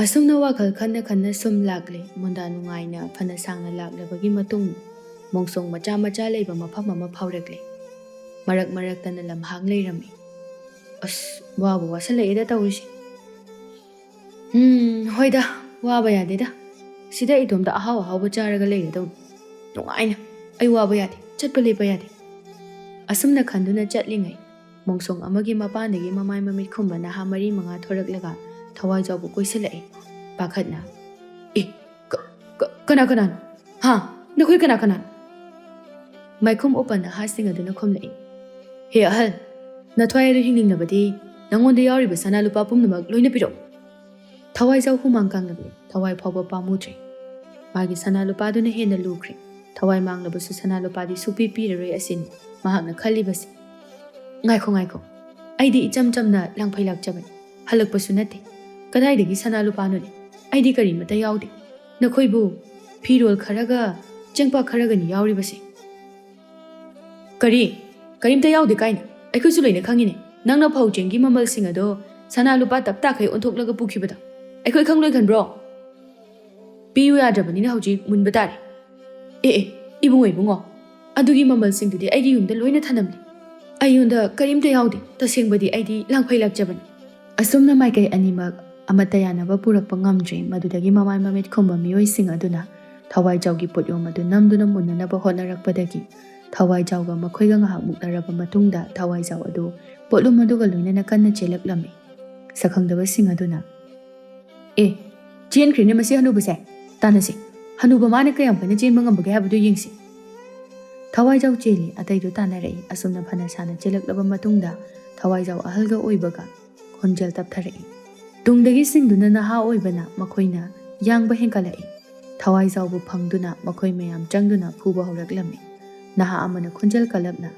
ꯑꯁꯨꯝꯅ ꯋꯥꯈꯜ ꯈꯟꯅ ꯈꯟꯅ ꯁꯨꯝ ꯂꯥꯛꯂꯦ꯫ ꯃꯣꯟꯗꯥ ꯅꯨꯡꯉꯥꯏꯅ ꯐꯅ ꯁꯥꯡꯅ ꯂꯥꯛꯂꯕꯒꯤ ꯃꯇꯨꯡ ꯃꯣꯡꯁꯣꯡ ꯃꯆꯥ ꯃꯆꯥ ꯂꯩꯕ ꯃꯐꯝ ꯑꯃ ꯐꯥꯎꯔꯛꯂꯦ꯫ ꯃꯔꯛ ꯃꯔꯛꯇꯅ ꯂꯝꯍꯥꯡ ꯂꯩꯔꯝꯃꯤ꯫ "ꯑꯁ, ꯋꯥꯕꯨ ꯋꯥꯁꯜꯂꯛꯑꯦꯗ ꯇꯧꯔꯤꯁꯦ꯫ ꯎꯝ, ꯍꯣꯏꯗ, ꯋꯥꯕ ꯌꯥꯗꯦꯗ꯫ ꯁꯤꯗ ꯏꯇꯣꯝꯇ ꯑꯍꯥꯎ ꯑꯍꯥꯎꯕ ꯆꯥꯔꯒ ꯂꯩꯔꯗꯧꯅꯤ꯫ ꯅꯨꯡꯉꯥꯏꯅ꯫ ꯑꯩ ꯋꯥꯕ ꯌꯥꯗꯦ꯫ ꯆꯠꯄ ꯂꯦꯞꯄ ꯌꯥꯗꯦ"꯫ ꯑꯁꯨꯝꯅ ꯈꯟꯗꯨꯅ ꯆꯠꯂꯤꯉꯩ ꯃꯣꯡꯁꯣꯡ ꯑꯃꯒꯤ ꯃꯄꯥꯟꯗꯒꯤ ꯃꯃꯥꯏ ꯃꯃꯤꯠ ꯈꯨꯝꯕ ꯅꯍꯥ ꯃꯔꯤ ꯃꯉꯥ ꯊꯣꯔꯛꯂꯒ ꯊꯋꯥꯏꯖꯥꯎꯕꯨ ꯀꯣꯏꯁꯤꯜꯂꯛꯏ꯫ ꯄꯥꯈꯠꯅ, "ꯑꯦ, ꯀ-, ꯀ-, ꯀꯅꯥ ꯀꯅꯥꯅꯣ? ꯍꯥ? ꯅꯈꯣꯏ ꯀꯅꯥ ꯀꯅꯥꯅꯣ?" ꯃꯥꯏꯈꯨꯝ ꯎꯞꯄ ꯅꯍꯥꯁꯤꯡ ꯑꯗꯨꯅ ꯈꯨꯝꯂꯛꯏ, "ꯍꯦ ꯑꯍꯜ, ꯅꯊ꯭ꯋꯥꯏ ꯑꯗꯨ ꯍꯤꯡꯅꯤꯡꯂꯕꯗꯤ ꯅꯉꯣꯟꯗ ꯌꯥꯎꯔꯤꯕ ꯁꯅꯥ ꯂꯨꯄꯥ ꯄꯨꯝꯅꯃꯛ ꯂꯣꯏꯅ ꯄꯤꯔꯛꯎ꯫" ꯊꯋꯥꯏꯖꯥꯎ ꯍꯨꯃꯥꯡ ꯀꯥꯡꯂꯛꯂꯦ꯫ ꯊꯋꯥꯏ ꯐꯥꯎꯕ ꯄꯥꯝꯃꯨꯗ꯭ꯔꯦ꯫ ꯃꯥꯒꯤ ꯁꯅꯥ ꯂꯨꯄꯥꯗꯨꯅ ꯍꯦꯟꯅ ꯂꯨꯈ꯭ꯔꯦ꯫ ꯊꯋꯥꯏ ꯃꯥꯡꯂꯕꯁꯨ ꯁꯅꯥ ꯂꯨꯄꯥꯗꯤ ꯁꯨꯛꯄꯤ ꯄꯤꯔꯔꯣꯏ ꯑꯁꯤꯅꯤ ꯃꯍꯥꯛꯅ ꯈꯜꯂꯤꯕꯁꯤ꯫ "ꯉꯥꯏꯈꯣ, ꯉꯥꯏꯈꯣ꯫ ꯑꯩꯗꯤ ꯏꯆꯝ ꯆꯝꯅ ꯂꯥꯡꯐꯩ ꯂꯥꯛꯆꯕꯅꯤ꯫ ꯍꯜꯂꯛꯄꯁꯨ ꯅꯠꯇꯦ꯫ ꯀꯗꯥꯏꯗꯒꯤ ꯁꯅꯥ ꯂꯨꯄꯥꯅꯣꯅꯦ? ꯑꯩꯗꯤ ꯀꯔꯤꯃꯠꯇ ꯌꯥꯎꯗꯦ꯫ ꯅꯈꯣꯏꯕꯨ ꯐꯤꯔꯣꯜ ꯈꯔꯒ ꯆꯦꯡꯄꯥꯛ ꯈꯔꯒꯅꯤ ꯌꯥꯎꯔꯤꯕꯁꯦ꯫" "ꯀꯔꯤ? ꯀꯔꯤꯝꯇ ꯌꯥꯎꯗꯦ ꯀꯥꯏꯅ? ꯑꯩꯈꯣꯏꯁꯨ ꯂꯣꯏꯅ ꯈꯪꯉꯤꯅꯦ꯫ ꯅꯪꯅ ꯐꯧ ꯆꯦꯡꯒꯤ ꯃꯃꯜꯁꯤꯡ ꯑꯗꯣ ꯁꯅꯥ ꯂꯨꯄꯥ ꯇꯞ ꯇꯥꯈꯩ ꯑꯣꯟꯊꯣꯛꯂꯒ ꯄꯨꯈꯤꯕꯗꯣ꯫ ꯑꯩꯈꯣꯏ ꯈꯪꯂꯣꯏ ꯈꯟꯕ꯭ꯔꯣ? ꯄꯤꯌꯨ ꯌꯥꯗ꯭ꯔꯕꯅꯤꯅ ꯍꯧꯖꯤꯛ ꯃꯨꯟꯕ ꯇꯥꯔꯦ꯫" "ꯑꯦ, ꯑꯦ, ꯏꯕꯨꯡꯉꯣ, ꯏꯕꯨꯡꯉꯣ, ꯑꯗꯨꯒꯤ ꯃꯃꯜꯁꯤꯡꯗꯨꯗꯤ ꯑꯩꯒꯤ ꯌꯨꯝꯗ ꯂꯣꯏꯅ ꯊꯅꯝꯂꯦ꯫ ꯑꯩꯉꯣꯟꯗ ꯀꯔꯤꯝꯇ ꯌꯥꯎꯗꯦ꯫ ꯇꯁꯦꯡꯕꯗꯤ ꯑꯩꯗꯤ ꯂꯥꯡꯐꯩ ꯂꯥꯛꯆꯕꯅꯤ꯫" ꯑꯁꯨꯝꯅ ꯃꯥꯏꯀꯩ ꯑꯅꯤꯃꯛ ꯑꯃꯠꯇ ꯌꯥꯅꯕ ꯄꯨꯔꯛꯄ ꯉꯝꯗ꯭ꯔꯦ꯫ ꯃꯗꯨꯗꯒꯤ ꯃꯃꯥꯏ ꯃꯃꯤꯠ ꯈꯨꯝꯕ ꯃꯤꯑꯣꯏꯁꯤꯡ ꯑꯗꯨꯅ ꯊꯋꯥꯏꯖꯥꯎꯒꯤ ꯄꯣꯠꯌꯣꯝ ꯑꯗꯨ ꯅꯝꯗꯨꯅ ꯃꯨꯟꯅꯅꯕ ꯍꯣꯠꯅꯔꯛꯄꯗꯒꯤ ꯊꯋꯥꯏꯖꯥꯎꯒ ꯃꯈꯣꯏꯒ ꯉꯥꯏꯍꯥꯛ ꯃꯨꯛꯅꯔꯕ ꯃꯇꯨꯡꯗ ꯊꯋꯥꯏꯖꯥꯎ ꯑꯗꯨ ꯄꯣꯠꯂꯨꯝ ꯑꯗꯨꯒ ꯂꯣꯏꯅꯅ ꯀꯟꯅ ꯆꯦꯜꯂꯛꯂꯝꯃꯤ꯫ ꯁꯛꯈꯪꯗꯕꯁꯤꯡ ꯑꯗꯨꯅ, "ꯑꯦ, ꯆꯦꯟꯈ꯭ꯔꯦꯅꯦ ꯃꯁꯤ ꯍꯅꯨꯕꯁꯦ꯫ ꯇꯥꯟꯅꯁꯤ꯫ ꯍꯅꯨꯕ ꯃꯥꯅ ꯀꯌꯥꯝ ꯀꯟꯅ ꯆꯦꯟꯕ ꯉꯝꯕꯒꯦ ꯍꯥꯏꯕꯗꯨ ꯌꯦꯡꯁꯤ꯫" ꯊꯋꯥꯏꯖꯥꯎ ꯆꯦꯜꯂꯤ, ꯑꯇꯩꯗꯨ ꯇꯥꯟꯅꯔꯛꯏ꯫ ꯑꯁꯨꯝꯅ ꯐꯅ ꯁꯥꯅ ꯆꯦꯜꯂꯛꯂꯕ ꯃꯇꯨꯡꯗ ꯊꯋꯥꯏꯖꯥꯎ ꯑꯍꯜꯒ ꯑꯣꯏꯕꯒ ꯈꯣꯟꯖꯦꯜ ꯇꯞꯊꯔꯛꯏ꯫ ꯇꯨꯡꯗꯒꯤ ꯁꯤꯡꯗꯨꯅ ꯅꯍꯥ ꯑꯣꯏꯕꯅ ꯃꯈꯣꯏꯅ ꯌꯥꯡꯕ ꯍꯦꯟꯒꯠꯂꯛꯏ꯫ ꯊꯋꯥꯏꯖꯥꯎꯕꯨ ꯐꯪꯗꯨꯅ ꯃꯈꯣꯏ ꯃꯌꯥꯝ ꯆꯪꯗꯨꯅ ꯐꯨꯕ ꯍꯧꯔꯛꯂꯝꯃꯤ꯫ ꯅꯍꯥ ꯑꯃꯅ ꯈꯣꯟꯖꯦꯜ ꯀꯜꯂꯞꯅ,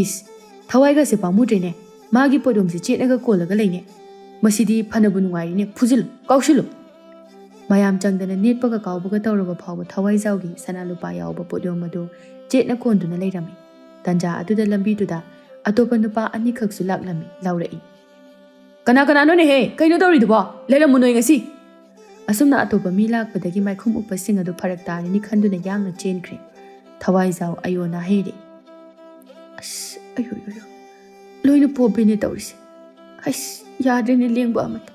"ꯏꯁ, ꯊꯋꯥꯏꯒꯁꯦ ꯄꯥꯝꯃꯨꯗ꯭ꯔꯦꯅꯦ꯫ ꯃꯥꯒꯤ ꯄꯣꯠꯌꯣꯝꯁꯦ ꯆꯦꯠꯅꯒ ꯀꯣꯜꯂꯒ ꯂꯩꯅꯦ꯫ ꯃꯁꯤꯗꯤ ꯐꯅꯕꯨ ꯅꯨꯡꯉꯥꯏꯔꯤꯅꯦ꯫ ꯐꯨꯖꯤꯜꯂꯨ, ꯀꯥꯎꯁꯤꯜꯂꯨ꯫" ꯃꯌꯥꯝ ꯆꯪꯗꯅ ꯅꯦꯠꯄꯒ ꯀꯥꯎꯕꯒ ꯇꯧꯔꯕ ꯐꯥꯎꯕ ꯊꯋꯥꯏꯖꯥꯎꯒꯤ ꯁꯅꯥ ꯂꯨꯄꯥ ꯌꯥꯎꯕ ꯄꯣꯠꯌꯣꯝ ꯑꯗꯨ ꯆꯦꯠꯅ ꯀꯣꯟꯗꯨꯅ ꯂꯩꯔꯝꯃꯤ꯫ ꯇꯟꯖꯥ ꯑꯗꯨꯗ ꯂꯝꯕꯤꯗꯨꯗ ꯑꯇꯣꯞꯄ ꯅꯨꯄꯥ ꯑꯅꯤꯈꯛꯁꯨ ꯂꯥꯛꯂꯝꯃꯤ, ꯂꯥꯎꯔꯛꯏ, "ꯀꯅꯥ ꯀꯅꯥꯅꯣꯅꯦꯍꯦ? ꯀꯩꯅꯣ ꯇꯧꯔꯤꯗꯨꯕꯣ? ꯂꯩꯔꯝꯃꯨ ꯅꯣꯏ ꯉꯁꯤ!" ꯑꯁꯨꯝꯅ ꯑꯇꯣꯞꯄ ꯃꯤ ꯂꯥꯛꯄꯗꯒꯤ ꯃꯥꯏꯈꯨꯝ ꯎꯞꯄꯁꯤꯡ ꯑꯗꯨ ꯐꯔꯛ ꯇꯥꯔꯅꯤ ꯈꯟꯗꯨꯅ ꯌꯥꯡꯅ ꯆꯦꯟꯈ꯭ꯔꯦ꯫ ꯊꯋꯥꯏꯖꯥꯎ ꯑꯌꯣꯟ ꯑꯍꯩꯔꯦ꯫ "ꯑꯁ, ꯑꯌꯣ, ꯑꯌꯣ, ꯑꯌꯣ꯫ ꯂꯣꯏꯅ ꯄꯣꯞꯄꯦꯅꯦ ꯇꯧꯔꯤꯁꯦ꯫ ꯑꯁ, ꯌꯥꯗ꯭ꯔꯦꯅꯦ ꯂꯦꯡꯕ ꯑꯃꯇ꯫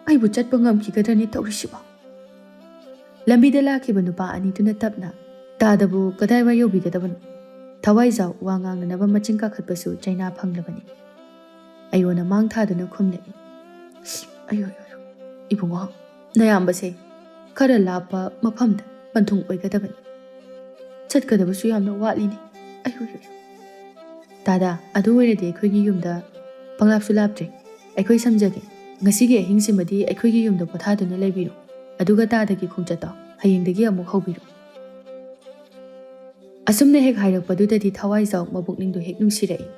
ꯑꯩꯕꯨ ꯆꯠꯄ ꯉꯝꯈꯤꯒꯗ꯭ꯔꯅꯦ ꯇꯧꯔꯤꯁꯤꯕꯣ?" ꯂꯝꯕꯤꯗ ꯂꯥꯛꯈꯤꯕ ꯅꯨꯄꯥ ꯑꯅꯤꯗꯨꯅ ꯇꯞꯅ, "ꯇꯥꯗꯕꯨ ꯀꯗꯥꯏꯋꯥꯏ ꯌꯧꯕꯤꯒꯗꯕꯅꯣ?" ꯊꯋꯥꯏꯖꯥꯎ ꯋꯥ ꯉꯥꯡꯅꯅꯕ ꯃꯆꯤꯟ ꯀꯥꯈꯠꯄꯁꯨ ꯆꯩꯅꯥ ꯐꯪꯂꯕꯅꯤ꯫ ꯑꯌꯣꯅ ꯃꯥꯡ ꯊꯥꯗꯨꯅ ꯈꯨꯝꯂꯛꯏ, "ꯑꯌꯣ, ꯑꯌꯣ, ꯑꯌꯣ, ꯏꯕꯨꯡꯉꯣ, ꯅꯌꯥꯝꯕꯁꯦ ꯈꯔ ꯂꯥꯞꯄ ꯃꯐꯝꯗ ꯄꯟꯊꯨꯡ ꯑꯣꯏꯒꯗꯕꯅꯤ꯫ ꯆꯠꯀꯗꯕꯁꯨ ꯌꯥꯝꯅ ꯋꯥꯠꯂꯤꯅꯤ꯫ ꯑꯌꯣ, ꯑꯌꯣ, ꯑꯌꯣ꯫ ꯇꯥꯗꯥ, ꯑꯗꯨ ꯑꯣꯏꯔꯗꯤ ꯑꯩꯈꯣꯏꯒꯤ ꯌꯨꯝꯗ ꯄꯪꯂꯥꯞꯁꯨ ꯂꯥꯞꯇ꯭ꯔꯦ꯫ ꯑꯩꯈꯣꯏ ꯁꯝꯖꯒꯦ꯫ ꯉꯁꯤꯒꯤ ꯑꯍꯤꯡꯁꯤꯃꯗꯤ ꯑꯩꯈꯣꯏꯒꯤ ꯌꯨꯝꯗ ꯄꯣꯊꯥꯗꯨꯅ ꯂꯩꯕꯤꯔꯣ꯫ ꯑꯗꯨꯒ ꯇꯥꯗꯒꯤ ꯈꯣꯡꯆꯠꯇꯣ ꯍꯌꯦꯡꯗꯒꯤ ꯑꯃꯨꯛ ꯍꯧꯕꯤꯔꯣ꯫" ꯑꯁꯨꯝꯅ ꯍꯦꯛ ꯍꯥꯏꯔꯛꯄꯗꯨꯗꯗꯤ ꯊꯋꯥꯏꯖꯥꯎ ꯃꯄꯨꯛꯅꯤꯡꯗꯨ ꯍꯦꯛ ꯅꯨꯡꯁꯤꯔꯛꯏ꯫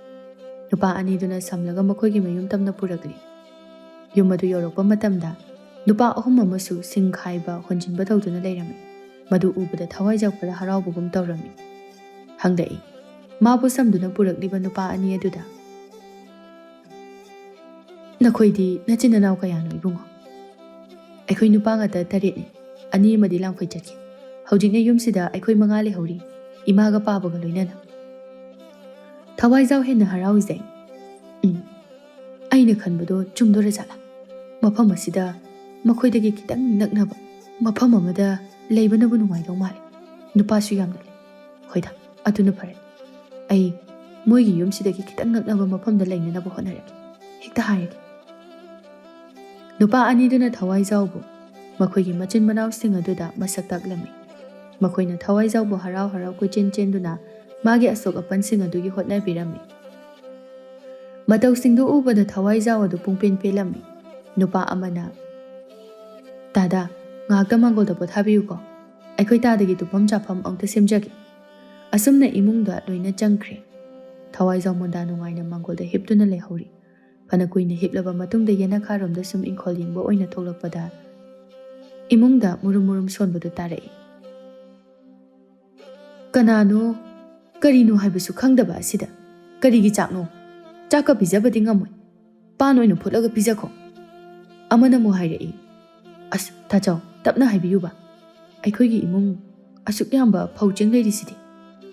ꯅꯨꯄꯥ ꯑꯅꯤꯗꯨꯅ ꯁꯝꯂꯒ ꯃꯈꯣꯏꯒꯤ ꯃꯌꯨꯝ ꯇꯝꯅ ꯄꯨꯔꯛꯂꯤ꯫ ꯌꯨꯝ ꯑꯗꯨ ꯌꯧꯔꯛꯄ ꯃꯇꯝꯗ ꯅꯨꯄꯥ ꯑꯍꯨꯝ ꯑꯃꯁꯨ ꯁꯤꯡ ꯈꯥꯏꯕ ꯍꯣꯟꯖꯤꯟꯕ ꯇꯧꯗꯨꯅ ꯂꯩꯔꯝꯃꯤ꯫ ꯃꯗꯨ ꯎꯕꯗ ꯊꯋꯥꯏꯖꯥꯎ ꯈꯔ ꯍꯔꯥꯎꯕꯒꯨꯝ ꯇꯧꯔꯝꯃꯤ꯫ ꯍꯪꯂꯛꯏ, ꯃꯥꯕꯨ ꯁꯝꯗꯨꯅ ꯄꯨꯔꯛꯂꯤꯕ ꯅꯨꯄꯥ ꯑꯅꯤ ꯑꯗꯨꯗ, "ꯅꯈꯣꯏꯗꯤ ꯅꯆꯤꯟ ꯅꯅꯥꯎ ꯀꯌꯥꯅꯣ, ꯏꯕꯨꯡꯉꯣ?" "ꯑꯩꯈꯣꯏ ꯅꯨꯄꯥ ꯉꯥꯛꯇ ꯇꯔꯦꯠꯅꯤ꯫ ꯑꯅꯤ ꯑꯃꯗꯤ ꯂꯥꯡꯐꯩ ꯆꯠꯈꯤ꯫ ꯍꯧꯖꯤꯛꯅ ꯌꯨꯝꯁꯤꯗ ꯑꯩꯈꯣꯏ ꯃꯉꯥ ꯂꯩꯍꯧꯔꯤ, ꯏꯃꯥꯒ ꯄꯥꯕꯒ ꯂꯣꯏꯅꯅ꯫" ꯊꯋꯥꯏꯖꯥꯎ ꯍꯦꯟꯅ ꯍꯔꯥꯎꯖꯩ꯫ "ꯎꯝ, ꯑꯩꯅ ꯈꯟꯕꯗꯣ ꯆꯨꯝꯗꯣꯔꯖꯥꯠꯂꯥ? ꯃꯐꯝ ꯑꯁꯤꯗ ꯃꯈꯣꯏꯗꯒꯤ ꯈꯤꯇꯪ ꯅꯛꯅꯕ ꯃꯐꯝ ꯑꯃꯗ ꯂꯩꯕꯅꯕꯨ ꯅꯨꯡꯉꯥꯏꯗꯧ ꯃꯥꯜꯂꯦ꯫ ꯅꯨꯄꯥꯁꯨ ꯌꯥꯝꯅ ꯂꯩ꯫ ꯍꯣꯏꯗ, ꯑꯗꯨꯅ ꯐꯔꯦ꯫ ꯑꯩ ꯃꯣꯏꯒꯤ ꯌꯨꯝꯁꯤꯗꯒꯤ ꯈꯤꯇꯪ ꯅꯛꯅꯕ ꯃꯐꯝꯗ ꯂꯩꯅꯅꯕ ꯍꯣꯠꯅꯔꯒꯦ꯫ ꯍꯦꯛꯇ ꯍꯥꯏꯔꯒꯦ꯫" ꯅꯨꯄꯥ ꯑꯅꯤꯗꯨꯅ ꯊꯋꯥꯏꯖꯥꯎꯕꯨ ꯃꯈꯣꯏꯒꯤ ꯃꯆꯤꯟ ꯃꯅꯥꯎꯁꯤꯡ ꯑꯗꯨꯗ ꯃꯁꯛ ꯇꯥꯛꯂꯝꯃꯤ꯫ ꯃꯈꯣꯏꯅ ꯊꯋꯥꯏꯖꯥꯎꯕꯨ ꯍꯔꯥꯎ ꯍꯔꯥꯎ ꯀꯣꯏꯆꯦꯟ ꯆꯦꯟꯗꯨꯅ ꯃꯥꯒꯤ ꯑꯁꯣꯛ ꯑꯄꯟꯁꯤꯡ ꯑꯗꯨꯒꯤ ꯍꯣꯠꯅꯕꯤꯔꯝꯃꯤ꯫ ꯃꯇꯧꯁꯤꯡꯗꯨ ꯎꯕꯗ ꯊꯋꯥꯏꯖꯥꯎ ꯑꯗꯨ ꯄꯨꯡꯄꯦꯟ ꯄꯦꯜꯂꯝꯃꯤ꯫ ꯅꯨꯄꯥ ꯑꯃꯅ, "ꯇꯥꯗꯥ, ꯉꯥꯏꯍꯥꯛꯇ ꯃꯥꯡꯒꯣꯜꯗ ꯄꯣꯊꯥꯕꯤꯌꯨꯀꯣ꯫ ꯑꯩꯈꯣꯏ ꯇꯥꯗꯒꯤ ꯇꯨꯝꯐꯝ ꯆꯥꯐꯝ ꯑꯃꯨꯛꯇ ꯁꯦꯝꯖꯒꯦ꯫" ꯑꯁꯨꯝꯅ ꯏꯃꯨꯡꯗ ꯂꯣꯏꯅ ꯆꯪꯈ꯭ꯔꯦ꯫ ꯊꯋꯥꯏꯖꯥꯎ ꯃꯨꯟꯗꯥ ꯅꯨꯡꯉꯥꯏꯅ ꯃꯥꯡꯒꯣꯜꯗ ꯍꯤꯞꯇꯨꯅ ꯂꯩꯍꯧꯔꯤ꯫ ꯐꯅ ꯀꯨꯏꯅ ꯍꯤꯞꯂꯕ ꯃꯇꯨꯡꯗ ꯌꯦꯅꯈꯥꯔꯣꯝꯗ ꯁꯨꯝ ꯏꯪꯈꯣꯜ ꯌꯦꯡꯕ ꯑꯣꯏꯅ ꯊꯣꯛꯂꯛꯄꯗ ꯏꯃꯨꯡꯗ ꯃꯨꯔꯨꯝ ꯃꯨꯔꯨꯝ ꯁꯣꯟꯕꯗꯨ ꯇꯥꯔꯛꯏ꯫ "ꯀꯅꯥꯅꯣ, ꯀꯔꯤꯅꯣ ꯍꯥꯏꯕꯁꯨ ꯈꯪꯗꯕ ꯑꯁꯤꯗ ꯀꯔꯤꯒꯤ ꯆꯥꯛꯅꯣ? ꯆꯥꯛꯀ ꯄꯤꯖꯕꯗꯤ ꯉꯝꯃꯣꯏ꯫ ꯄꯥꯟ ꯑꯣꯏꯅ ꯐꯨꯠꯂꯒ ꯄꯤꯖꯈꯣ꯫" ꯑꯃꯅ ꯑꯃꯨꯛ ꯍꯥꯏꯔꯛꯏ, "ꯑꯁ, ꯇꯥꯆꯧ, ꯇꯞꯅ ꯍꯥꯏꯕꯤꯌꯨꯕ꯫ ꯑꯩꯈꯣꯏꯒꯤ ꯏꯃꯨꯡ ꯑꯁꯨꯛ ꯌꯥꯝꯕ ꯐꯧ ꯆꯦꯡ ꯂꯩꯔꯤꯁꯤꯗꯤ,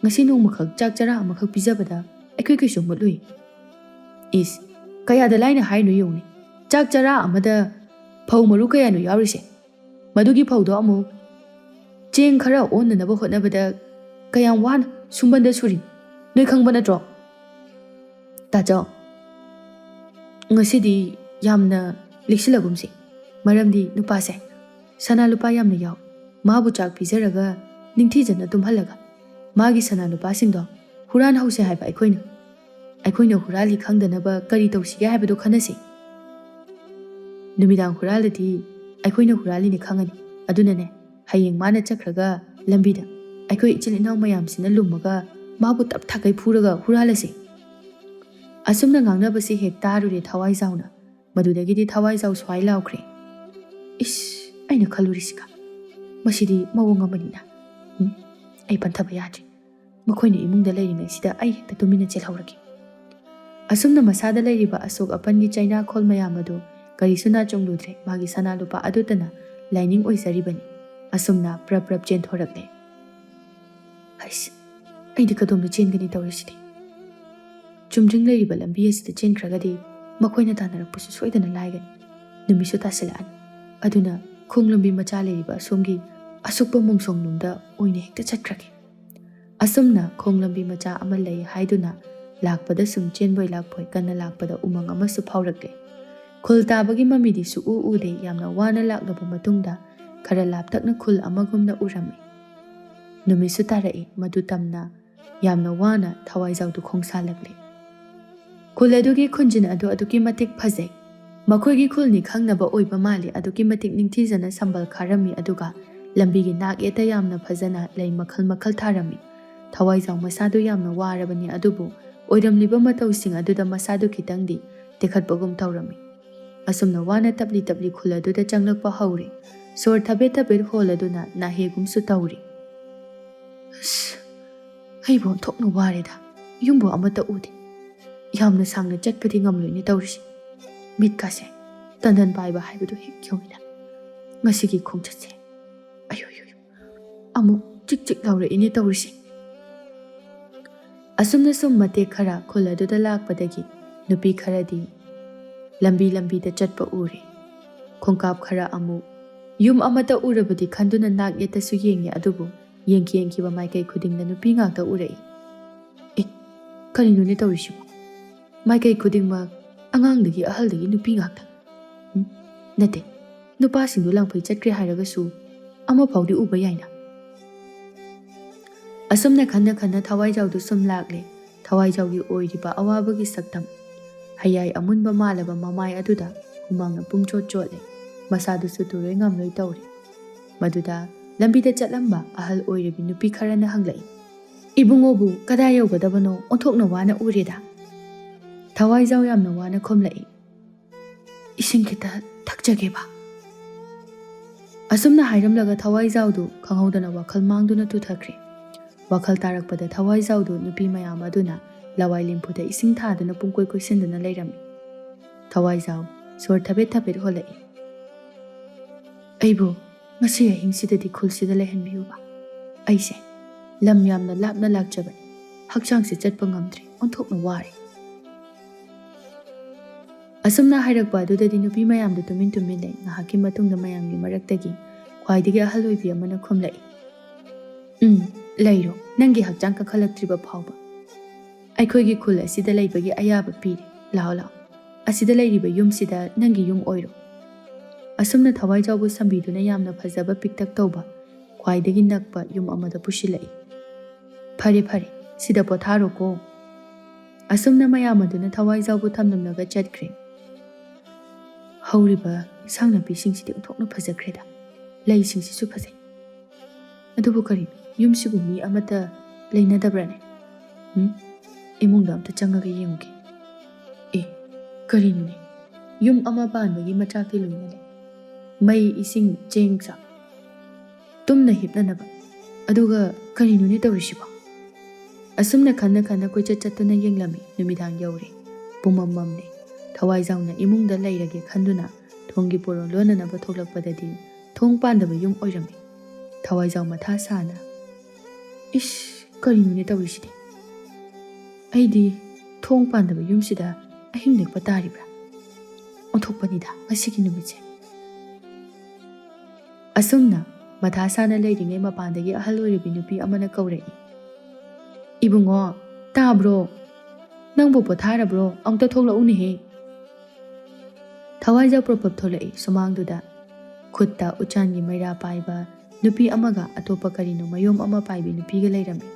ꯉꯁꯤ ꯅꯣꯡꯃꯈꯛ ꯆꯥꯛ ꯆꯔꯥ ꯑꯃꯈꯛ ꯄꯤꯖꯕꯗ ꯑꯩꯈꯣꯏ ꯀꯩꯁꯨ ꯃꯨꯠꯂꯨꯏ꯫" "ꯏꯁ, ꯀꯌꯥꯗ ꯂꯥꯏꯅ ꯍꯥꯏꯔꯤꯅꯣ ꯌꯦꯡꯉꯨꯅꯦ꯫ ꯆꯥꯛ ꯆꯔꯥ ꯑꯃꯗ ꯐꯧ ꯃꯔꯨ ꯀꯌꯥꯅꯣ ꯌꯥꯎꯔꯤꯁꯦ? ꯃꯗꯨꯒꯤ ꯐꯧꯗꯣ ꯑꯃꯨꯛ ꯆꯦꯡ ꯈꯔ ꯑꯣꯟꯅꯅꯕ ꯍꯣꯠꯅꯕꯗ ꯀꯌꯥꯝ ꯋꯥꯅ ꯁꯨꯝꯕꯟꯗ ꯁꯨꯔꯤ꯫ ꯅꯣꯏ ꯈꯪꯕ ꯅꯠꯇ꯭ꯔꯣ? ꯇꯥꯆꯧ, ꯉꯁꯤꯗꯤ ꯌꯥꯝꯅ ꯂꯤꯛꯁꯤꯜꯂꯒꯨꯝꯁꯤ, ꯃꯔꯝꯗꯤ ꯅꯨꯄꯥꯁꯦ ꯁꯅꯥ ꯂꯨꯄꯥ ꯌꯥꯝꯅ ꯌꯥꯎ, ꯃꯥꯕꯨ ꯆꯥꯛ ꯄꯤꯖꯔꯒ ꯅꯤꯡꯊꯤꯖꯅ ꯇꯨꯝꯍꯜꯂꯒ ꯃꯥꯒꯤ ꯁꯅꯥ ꯂꯨꯄꯥꯁꯤꯡꯗꯣ ꯍꯨꯔꯥꯟꯍꯧꯁꯦ ꯍꯥꯏꯕ ꯑꯩꯈꯣꯏꯅ꯫ ꯑꯩꯈꯣꯏꯅ ꯍꯨꯔꯥꯜꯂꯤ ꯈꯪꯗꯅꯕ ꯀꯔꯤ ꯇꯧꯁꯤꯒꯦ ꯍꯥꯏꯕꯗꯨ ꯈꯟꯅꯁꯤ꯫ ꯅꯨꯃꯤꯗꯥꯡ ꯍꯨꯔꯥꯜꯂꯗꯤ ꯑꯩꯈꯣꯏꯅ ꯍꯨꯔꯥꯜꯂꯤꯅꯦ ꯈꯪꯉꯅꯤ꯫ ꯑꯗꯨꯅꯅꯦ, ꯍꯌꯦꯡ ꯃꯥꯅ ꯆꯠꯈ꯭ꯔꯒ ꯂꯝꯕꯤꯗ ꯑꯩꯈꯣꯏ ꯏꯆꯤꯜ ꯏꯅꯥꯎ ꯃꯌꯥꯝꯁꯤꯅ ꯂꯨꯝꯃꯒ ꯃꯥꯕꯨ ꯇꯞ ꯊꯥꯀꯩ ꯐꯨꯔꯒ ꯍꯨꯔꯥꯜꯂꯁꯤ꯫ ꯑꯁꯨꯝꯅ ꯉꯥꯡꯅꯕꯁꯤ ꯍꯦꯛ ꯇꯥꯔꯨꯔꯦ ꯊꯋꯥꯏꯖꯥꯎꯅ꯫ ꯃꯗꯨꯗꯒꯤꯗꯤ ꯊꯋꯥꯏꯖꯥꯎ ꯁ꯭ꯋꯥꯏ ꯂꯥꯎꯈ꯭ꯔꯦ꯫ ꯏꯁ, ꯑꯩꯅ ꯈꯜꯂꯨꯔꯤꯁꯤꯒ꯫ ꯃꯁꯤꯗꯤ ꯃꯑꯣꯡ ꯑꯃꯅꯤꯅ꯫ ꯎꯝ, ꯑꯩ ꯄꯟꯊꯕ ꯌꯥꯗ꯭ꯔꯤ꯫ ꯃꯈꯣꯏꯅ ꯏꯃꯨꯡꯗ ꯂꯩꯔꯤꯉꯩꯁꯤꯗ ꯑꯩ ꯍꯦꯛꯇ ꯇꯨꯃꯤꯟꯅ ꯆꯦꯜꯍꯧꯔꯒꯦ꯫ ꯑꯁꯨꯝꯅ ꯃꯁꯥꯗ ꯂꯩꯔꯤꯕ ꯑꯁꯣꯛ ꯑꯄꯟꯒꯤ ꯆꯩꯅꯥꯈꯣꯜ ꯃꯌꯥꯝ ꯑꯗꯨ ꯀꯔꯤꯁꯨ ꯅꯥꯆꯣꯡꯂꯨꯗ꯭ꯔꯦ, ꯃꯥꯒꯤ ꯁꯅꯥ ꯂꯨꯄꯥ ꯑꯗꯨꯇꯅ ꯂꯥꯏꯅꯤꯡ ꯑꯣꯏꯖꯔꯤꯕꯅꯤ꯫ ꯑꯁꯨꯝꯅ ꯄ꯭ꯔꯞ ꯄ꯭ꯔꯞ ꯆꯦꯟꯊꯣꯔꯛꯂꯦ꯫ ꯍꯩꯁ, ꯑꯩꯗꯤ ꯀꯗꯣꯝꯗ ꯆꯦꯟꯒꯅꯤ ꯇꯧꯔꯤꯁꯤꯗꯤ? ꯆꯨꯝꯗ꯭ꯔꯤꯡ ꯂꯩꯔꯤꯕ ꯂꯝꯕꯤ ꯑꯁꯤꯗ ꯆꯦꯟꯈ꯭ꯔꯒꯗꯤ ꯃꯈꯣꯏꯅ ꯇꯥꯟꯅꯔꯛꯄꯁꯨ ꯁꯣꯏꯗꯅ ꯂꯥꯏꯒꯅꯤ꯫ ꯅꯨꯃꯤꯠꯁꯨ ꯇꯥꯁꯤꯜꯂꯛꯑꯅꯤ꯫ ꯑꯗꯨꯅ ꯈꯣꯡ ꯂꯝꯕꯤ ꯃꯆꯥ ꯂꯩꯔꯤꯕ ꯑꯁꯣꯝꯒꯤ ꯑꯁꯨꯛꯄ ꯃꯣꯡꯁꯣꯡꯂꯣꯝꯗ ꯑꯣꯏꯅ ꯍꯦꯛꯇ ꯆꯠꯈ꯭ꯔꯒꯦ꯫ ꯑꯁꯨꯝꯅ ꯈꯣꯡ ꯂꯝꯕꯤ ꯃꯆꯥ ꯑꯃ ꯂꯩ ꯍꯥꯏꯗꯨꯅ ꯂꯥꯛꯄꯗ ꯁꯨꯝ ꯆꯦꯟꯕꯣꯏ ꯂꯥꯛꯄꯣꯏ ꯀꯟꯅ ꯂꯥꯛꯄꯗ ꯎꯃꯪ ꯑꯃꯁꯨ ꯐꯥꯎꯔꯛꯂꯦ꯫ ꯈꯨꯜ ꯇꯥꯕꯒꯤ ꯃꯃꯤꯗꯤ ꯁꯨꯛꯎ ꯎꯗꯦ꯫ ꯌꯥꯝꯅ ꯋꯥꯅ ꯂꯥꯛꯂꯕ ꯃꯇꯨꯡꯗ ꯈꯔ ꯂꯥꯞꯇꯛꯅ ꯈꯨꯜ ꯑꯃꯒꯨꯝꯅ ꯎꯔꯝꯃꯤ꯫ ꯅꯨꯃꯤꯠꯁꯨ ꯇꯥꯔꯛꯏ꯫ ꯃꯗꯨ ꯇꯝꯅ ꯌꯥꯝꯅ ꯋꯥꯅ ꯊꯋꯥꯏꯖꯥꯎꯗꯨ ꯈꯣꯡꯁꯥꯜꯂꯛꯂꯦ꯫ ꯈꯨꯜ ꯑꯗꯨꯒꯤ ꯈꯨꯟꯖꯤꯟ ꯑꯗꯨ ꯑꯗꯨꯛꯀꯤ ꯃꯇꯤꯛ ꯐꯖꯩ꯫ ꯃꯈꯣꯏꯒꯤ ꯈꯨꯜꯅꯤ ꯈꯪꯅꯕ ꯑꯣꯏꯕ ꯃꯥꯜꯂꯤ꯫ ꯑꯗꯨꯛꯀꯤ ꯃꯇꯤꯛ ꯅꯤꯡꯊꯤꯖꯅ ꯁꯝꯕꯜ ꯈꯥꯔꯝꯃꯤ꯫ ꯑꯗꯨꯒ ꯂꯝꯕꯤꯒꯤ ꯅꯥꯛ ꯌꯦꯠꯇ ꯌꯥꯝꯅ ꯐꯖꯅ ꯂꯩ ꯃꯈꯜ ꯃꯈꯜ ꯊꯥꯔꯝꯃꯤ꯫ ꯊꯋꯥꯏꯖꯥꯎ ꯃꯁꯥꯗꯨ ꯌꯥꯝꯅ ꯋꯥꯔꯕꯅꯤ, ꯑꯗꯨꯕꯨ ꯑꯣꯏꯔꯝꯂꯤꯕ ꯃꯇꯧꯁꯤꯡ ꯑꯗꯨꯗ ꯃꯁꯥꯗꯨ ꯈꯤꯇꯪꯗꯤ ꯇꯦꯛꯈꯠꯄꯒꯨꯝ ꯇꯧꯔꯝꯃꯤ꯫ ꯑꯁꯨꯝꯅ ꯋꯥꯅ ꯇꯞꯂꯤ ꯇꯞꯂꯤ ꯈꯨꯜ ꯑꯗꯨꯗ ꯆꯪꯂꯛꯄ ꯍꯧꯔꯦ꯫ ꯁꯣꯔ ꯊꯕꯦꯠ ꯊꯕꯦꯠ ꯍꯣꯜꯂꯗꯨꯅ ꯅꯥꯍꯦꯒꯨꯝꯁꯨ ꯇꯧꯔꯤ꯫ ꯑꯁ, ꯑꯩꯕꯨ ꯑꯣꯟꯊꯣꯛꯅ ꯋꯥꯔꯦꯗ꯫ ꯌꯨꯝꯕꯨ ꯑꯃꯠꯇ ꯎꯗꯦ꯫ ꯌꯥꯝꯅ ꯁꯥꯡꯅ ꯆꯠꯄꯗꯤ ꯉꯝꯂꯣꯏꯅꯦ ꯇꯧꯔꯤꯁꯦ꯫ ꯃꯤꯠꯀꯥꯁꯦ ꯇꯟꯗꯟ ꯄꯥꯏꯕ ꯍꯥꯏꯕꯗꯨ ꯍꯦꯛ ꯌꯧꯏꯗ꯫ ꯉꯁꯤꯒꯤ ꯈꯣꯡꯆꯠꯁꯦ꯫ ꯑꯌꯣ, ꯑꯌꯣ, ꯑꯌꯣ꯫ ꯑꯃꯨꯛ ꯆꯤꯛ ꯆꯤꯛ ꯂꯥꯎꯔꯛꯏꯅꯦ ꯇꯧꯔꯤꯁꯦ꯫ ꯑꯁꯨꯝꯅ ꯁꯨꯝ ꯃꯇꯦꯛ ꯈꯔ ꯈꯨꯜ ꯑꯗꯨꯗ ꯂꯥꯛꯄꯗꯒꯤ ꯅꯨꯄꯤ ꯈꯔꯗꯤ ꯂꯝꯕꯤ ꯂꯝꯕꯤꯗ ꯆꯠꯄ ꯎꯔꯦ꯫ ꯈꯣꯡꯀꯥꯞ ꯈꯔ ꯑꯃꯨꯛ ꯌꯨꯝ ꯑꯃꯠꯇ ꯎꯔꯕꯗꯤ ꯈꯟꯗꯨꯅ ꯅꯥꯛ ꯌꯦꯠꯇꯁꯨ ꯌꯦꯡꯉꯦ, ꯑꯗꯨꯕꯨ ꯌꯦꯡꯈꯤ ꯌꯦꯡꯈꯤꯕ ꯃꯥꯏꯀꯩ ꯈꯨꯗꯤꯡꯗ ꯅꯨꯄꯤ ꯉꯥꯛꯇ ꯎꯔꯛꯏ꯫ ꯑꯦ, "ꯀꯔꯤꯅꯣꯅꯦ ꯇꯧꯔꯤꯁꯤꯕꯣ? ꯃꯥꯏꯀꯩ ꯈꯨꯗꯤꯡꯃꯛ, ꯑꯉꯥꯡꯗꯒꯤ ꯑꯍꯜꯗꯒꯤ ꯅꯨꯄꯤ ꯉꯥꯛꯇ꯫ ꯎꯝ, ꯅꯠꯇꯦ, ꯅꯨꯄꯥꯁꯤꯡꯗꯨ ꯂꯥꯡꯐꯩ ꯆꯠꯈ꯭ꯔꯦ ꯍꯥꯏꯔꯒꯁꯨ ꯑꯃꯐꯥꯎꯗꯤ ꯎꯕ ꯌꯥꯏꯅ?" ꯑꯁꯨꯝꯅ ꯈꯟꯅ ꯈꯟꯅ ꯊꯋꯥꯏꯖꯥꯎꯗꯨ ꯁꯨꯝ ꯂꯥꯛꯂꯦ꯫ ꯊꯋꯥꯏꯖꯥꯎꯒꯤ ꯑꯣꯏꯔꯤꯕ ꯑꯋꯥꯕꯒꯤ ꯁꯛꯇꯝ, ꯍꯌꯥꯏ ꯑꯃꯨꯟꯕ ꯃꯥꯜꯂꯕ ꯃꯃꯥꯏ ꯑꯗꯨꯗ ꯍꯨꯃꯥꯡꯅ ꯄꯨꯡꯆꯣꯠ ꯆꯣꯠꯂꯦ꯫ ꯃꯁꯥꯗꯨꯁꯨ ꯇꯨꯔꯣꯏ ꯉꯝꯂꯣꯏ ꯇꯧꯔꯦ꯫ ꯃꯗꯨꯗ ꯂꯝꯕꯤꯗ ꯆꯠꯂꯝꯕ ꯑꯍꯜ ꯑꯣꯏꯔꯕꯤ ꯅꯨꯄꯤ ꯈꯔꯅ ꯍꯪꯂꯛꯏ, "ꯏꯕꯨꯡꯉꯣꯕꯨ ꯀꯗꯥꯏ ꯌꯧꯒꯗꯕꯅꯣ ꯑꯣꯟꯊꯣꯛꯅ ꯋꯥꯅ ꯎꯔꯦꯗ?" ꯊꯋꯥꯏꯖꯥꯎ ꯌꯥꯝꯅ ꯋꯥꯅ ꯈꯨꯝꯂꯛꯏ, "ꯏꯁꯤꯡ ꯈꯤꯇ ꯊꯛꯆꯒꯦꯕ"꯫ ꯑꯁꯨꯝꯅ ꯍꯥꯏꯔꯝꯂꯒ ꯊꯋꯥꯏꯖꯥꯎꯗꯨ ꯈꯪꯍꯧꯗꯅ ꯋꯥꯈꯜ ꯃꯥꯡꯗꯨꯅ ꯇꯨꯊꯈ꯭ꯔꯦ꯫ ꯋꯥꯈꯜ ꯇꯥꯔꯛꯄꯗ ꯊꯋꯥꯏꯖꯥꯎꯗꯨ ꯅꯨꯄꯤ ꯃꯌꯥꯝ ꯑꯗꯨꯅ ꯂꯋꯥꯏ ꯂꯦꯝꯐꯨꯗ ꯏꯁꯤꯡ ꯊꯥꯗꯨꯅ ꯄꯨꯡꯀꯣꯏ ꯀꯣꯏꯁꯤꯟꯗꯨꯅ ꯂꯩꯔꯝꯃꯤ꯫ ꯊꯋꯥꯏꯖꯥꯎ ꯁꯣꯔ ꯊꯕꯦꯠ ꯊꯕꯦꯠ ꯍꯣꯜꯂꯛꯏ꯫ "ꯑꯩꯕꯨ ꯉꯁꯤ ꯑꯍꯤꯡꯁꯤꯗꯗꯤ ꯈꯨꯜꯁꯤꯗ ꯂꯩꯍꯟꯕꯤꯌꯨꯕ꯫ ꯑꯩꯁꯦ ꯂꯝ ꯌꯥꯝꯅ ꯂꯥꯞꯅ ꯂꯥꯛꯆꯕꯅꯤ꯫ ꯍꯛꯆꯥꯡꯁꯦ ꯆꯠꯄ ꯉꯝꯗ꯭ꯔꯦ, ꯑꯣꯟꯊꯣꯛꯅ ꯋꯥꯔꯦ"꯫ ꯑꯁꯨꯝꯅ ꯍꯥꯏꯔꯛꯄ ꯑꯗꯨꯗꯗꯤ ꯅꯨꯄꯤ ꯃꯌꯥꯝꯗꯨ ꯇꯨꯃꯤꯟ ꯇꯨꯃꯤꯟ ꯂꯩ꯫ ꯉꯥꯏꯍꯥꯛꯀꯤ ꯃꯇꯨꯡꯗ ꯃꯌꯥꯝꯒꯤ ꯃꯔꯛꯇꯒꯤ ꯈ꯭ꯋꯥꯏꯗꯒꯤ ꯑꯍꯜ ꯑꯣꯏꯕꯤ ꯑꯃꯅ ꯈꯨꯝꯂꯛꯏ, "ꯎꯝ, ꯂꯩꯔꯣ, ꯅꯪꯒꯤ ꯍꯛꯆꯥꯡ ꯀꯟꯈꯠꯂꯛꯇ꯭ꯔꯤꯕ ꯐꯥꯎꯕ꯫ ꯑꯩꯈꯣꯏꯒꯤ ꯈꯨꯜ ꯑꯁꯤꯗ ꯂꯩꯕꯒꯤ ꯑꯌꯥꯕ ꯄꯤꯔꯦ꯫ ꯂꯥꯛꯑꯣ, ꯂꯥꯛꯑꯣ, ꯑꯁꯤꯗ ꯂꯩꯔꯤꯕ ꯌꯨꯝꯁꯤꯗ ꯅꯪꯒꯤ ꯌꯨꯝ ꯑꯣꯏꯔꯣ"꯫ ꯑꯁꯨꯝꯅ ꯊꯋꯥꯏꯖꯥꯎꯕꯨ ꯁꯝꯕꯤꯗꯨꯅ ꯌꯥꯝꯅ ꯐꯖꯕ ꯄꯤꯛꯇꯛ ꯇꯧꯕ ꯈ꯭ꯋꯥꯏꯗꯒꯤ ꯅꯛꯄ ꯌꯨꯝ ꯑꯃꯗ ꯄꯨꯁꯤꯜꯂꯛꯏ꯫ "ꯐꯔꯦ, ꯐꯔꯦ, ꯁꯤꯗ ꯄꯣꯊꯥꯔꯣꯀꯣ"꯫ ꯑꯁꯨꯝꯅ ꯃꯌꯥꯝ ꯑꯗꯨꯅ ꯊꯋꯥꯏꯖꯥꯎꯕꯨ ꯊꯝꯂꯝꯂꯒ ꯆꯠꯈ꯭ꯔꯦ꯫ ꯍꯧꯔꯤꯕ ꯏꯟꯁꯥꯡ ꯅꯥꯄꯤꯁꯤꯡꯁꯤꯗꯤ ꯑꯣꯟꯊꯣꯛꯅ ꯐꯖꯈ꯭ꯔꯦꯗ꯫ ꯂꯩꯁꯤꯡꯁꯤꯁꯨ ꯐꯖꯩ꯫ ꯑꯗꯨꯕꯨ ꯀꯔꯤꯅꯣ, ꯌꯨꯝꯁꯤꯕꯨ ꯃꯤ ꯑꯃꯠꯇ ꯂꯩꯅꯗꯕ꯭ꯔꯥꯅꯦ? ꯎꯝ? ꯏꯃꯨꯡꯗ ꯑꯝꯇ ꯆꯪꯉꯒ ꯌꯦꯡꯉꯨꯒꯦ꯫ ꯑꯦ, ꯀꯔꯤꯅꯣꯅꯦ? ꯌꯨꯝ ꯑꯃ ꯄꯥꯟꯕꯒꯤ ꯃꯆꯥꯛꯇꯤ ꯂꯣꯏꯅ ꯂꯩ꯫ ꯃꯩ, ꯏꯁꯤꯡ, ꯆꯦꯡ, ꯆꯥꯛ꯫ ꯇꯨꯝꯅ ꯍꯤꯞꯅꯅꯕ꯫ ꯑꯗꯨꯒ ꯀꯔꯤꯅꯣꯅꯦ ꯇꯧꯔꯤꯁꯤꯕꯣ? ꯑꯁꯨꯝꯅ ꯈꯟꯅ ꯈꯟꯅ ꯀꯣꯏꯆꯠ ꯆꯠꯇꯨꯅ ꯌꯦꯡꯂꯝꯃꯤ꯫ ꯅꯨꯃꯤꯗꯥꯡ ꯌꯧꯔꯦ꯫ ꯄꯨꯝꯃꯝ ꯃꯝꯂꯦ꯫ ꯊꯋꯥꯏꯖꯥꯎꯅ ꯏꯃꯨꯡꯗ ꯂꯩꯔꯒꯦ ꯈꯟꯗꯨꯅ ꯊꯣꯡꯒꯤ ꯄꯣꯔꯣ ꯂꯣꯟꯅꯅꯕ ꯊꯣꯛꯂꯛꯄꯗꯗꯤ ꯊꯣꯡ ꯄꯥꯟꯗꯕ ꯌꯨꯝ ꯑꯣꯏꯔꯝꯃꯤ꯫ ꯊꯋꯥꯏꯖꯥꯎ ꯃꯊꯥ ꯁꯥꯅ, "ꯏꯁ, ꯀꯔꯤꯅꯣꯅꯦ ꯇꯧꯔꯤꯁꯤꯗꯤ? ꯑꯩꯗꯤ ꯊꯣꯡ ꯄꯥꯟꯗꯕ ꯌꯨꯝꯁꯤꯗ ꯑꯍꯤꯡ ꯂꯦꯛꯄ ꯇꯥꯔꯤꯕ꯭ꯔꯥ? ꯑꯣꯟꯊꯣꯛꯄꯅꯤꯗ ꯉꯁꯤꯒꯤ ꯅꯨꯃꯤꯠꯁꯦ"꯫ ꯑꯁꯨꯝꯅ ꯃꯊꯥ ꯁꯥꯅ ꯂꯩꯔꯤꯉꯩ ꯃꯄꯥꯟꯗꯒꯤ ꯑꯍꯜ ꯑꯣꯏꯔꯕꯤ ꯅꯨꯄꯤ ꯑꯃꯅ ꯀꯧꯔꯛꯏ, "ꯏꯕꯨꯡꯉꯣ, ꯇꯥꯕ꯭ꯔꯣ? "ꯅꯪꯕꯨ ꯄꯣꯊꯥꯔꯕ꯭ꯔꯣ? ꯑꯃꯨꯛꯇ ꯊꯣꯛꯂꯛꯎꯅꯦꯍꯦ!" ꯊꯋꯥꯏꯖꯥꯎ ꯄ꯭ꯔꯞ ꯄ꯭ꯔꯞ ꯊꯣꯛꯂꯛꯏ ꯁꯨꯃꯥꯡꯗꯨꯗ꯫ ꯈꯨꯠꯇ ꯎꯆꯥꯟꯒꯤ ꯃꯩꯔꯥ ꯄꯥꯏꯕ ꯅꯨꯄꯤ ꯑꯃꯒ ꯑꯇꯣꯞꯄ ꯀꯔꯤꯅꯣ ꯃꯌꯣꯝ ꯑꯃ ꯄꯥꯏꯕꯤ ꯅꯨꯄꯤꯒ ꯂꯩꯔꯝꯃꯤ꯫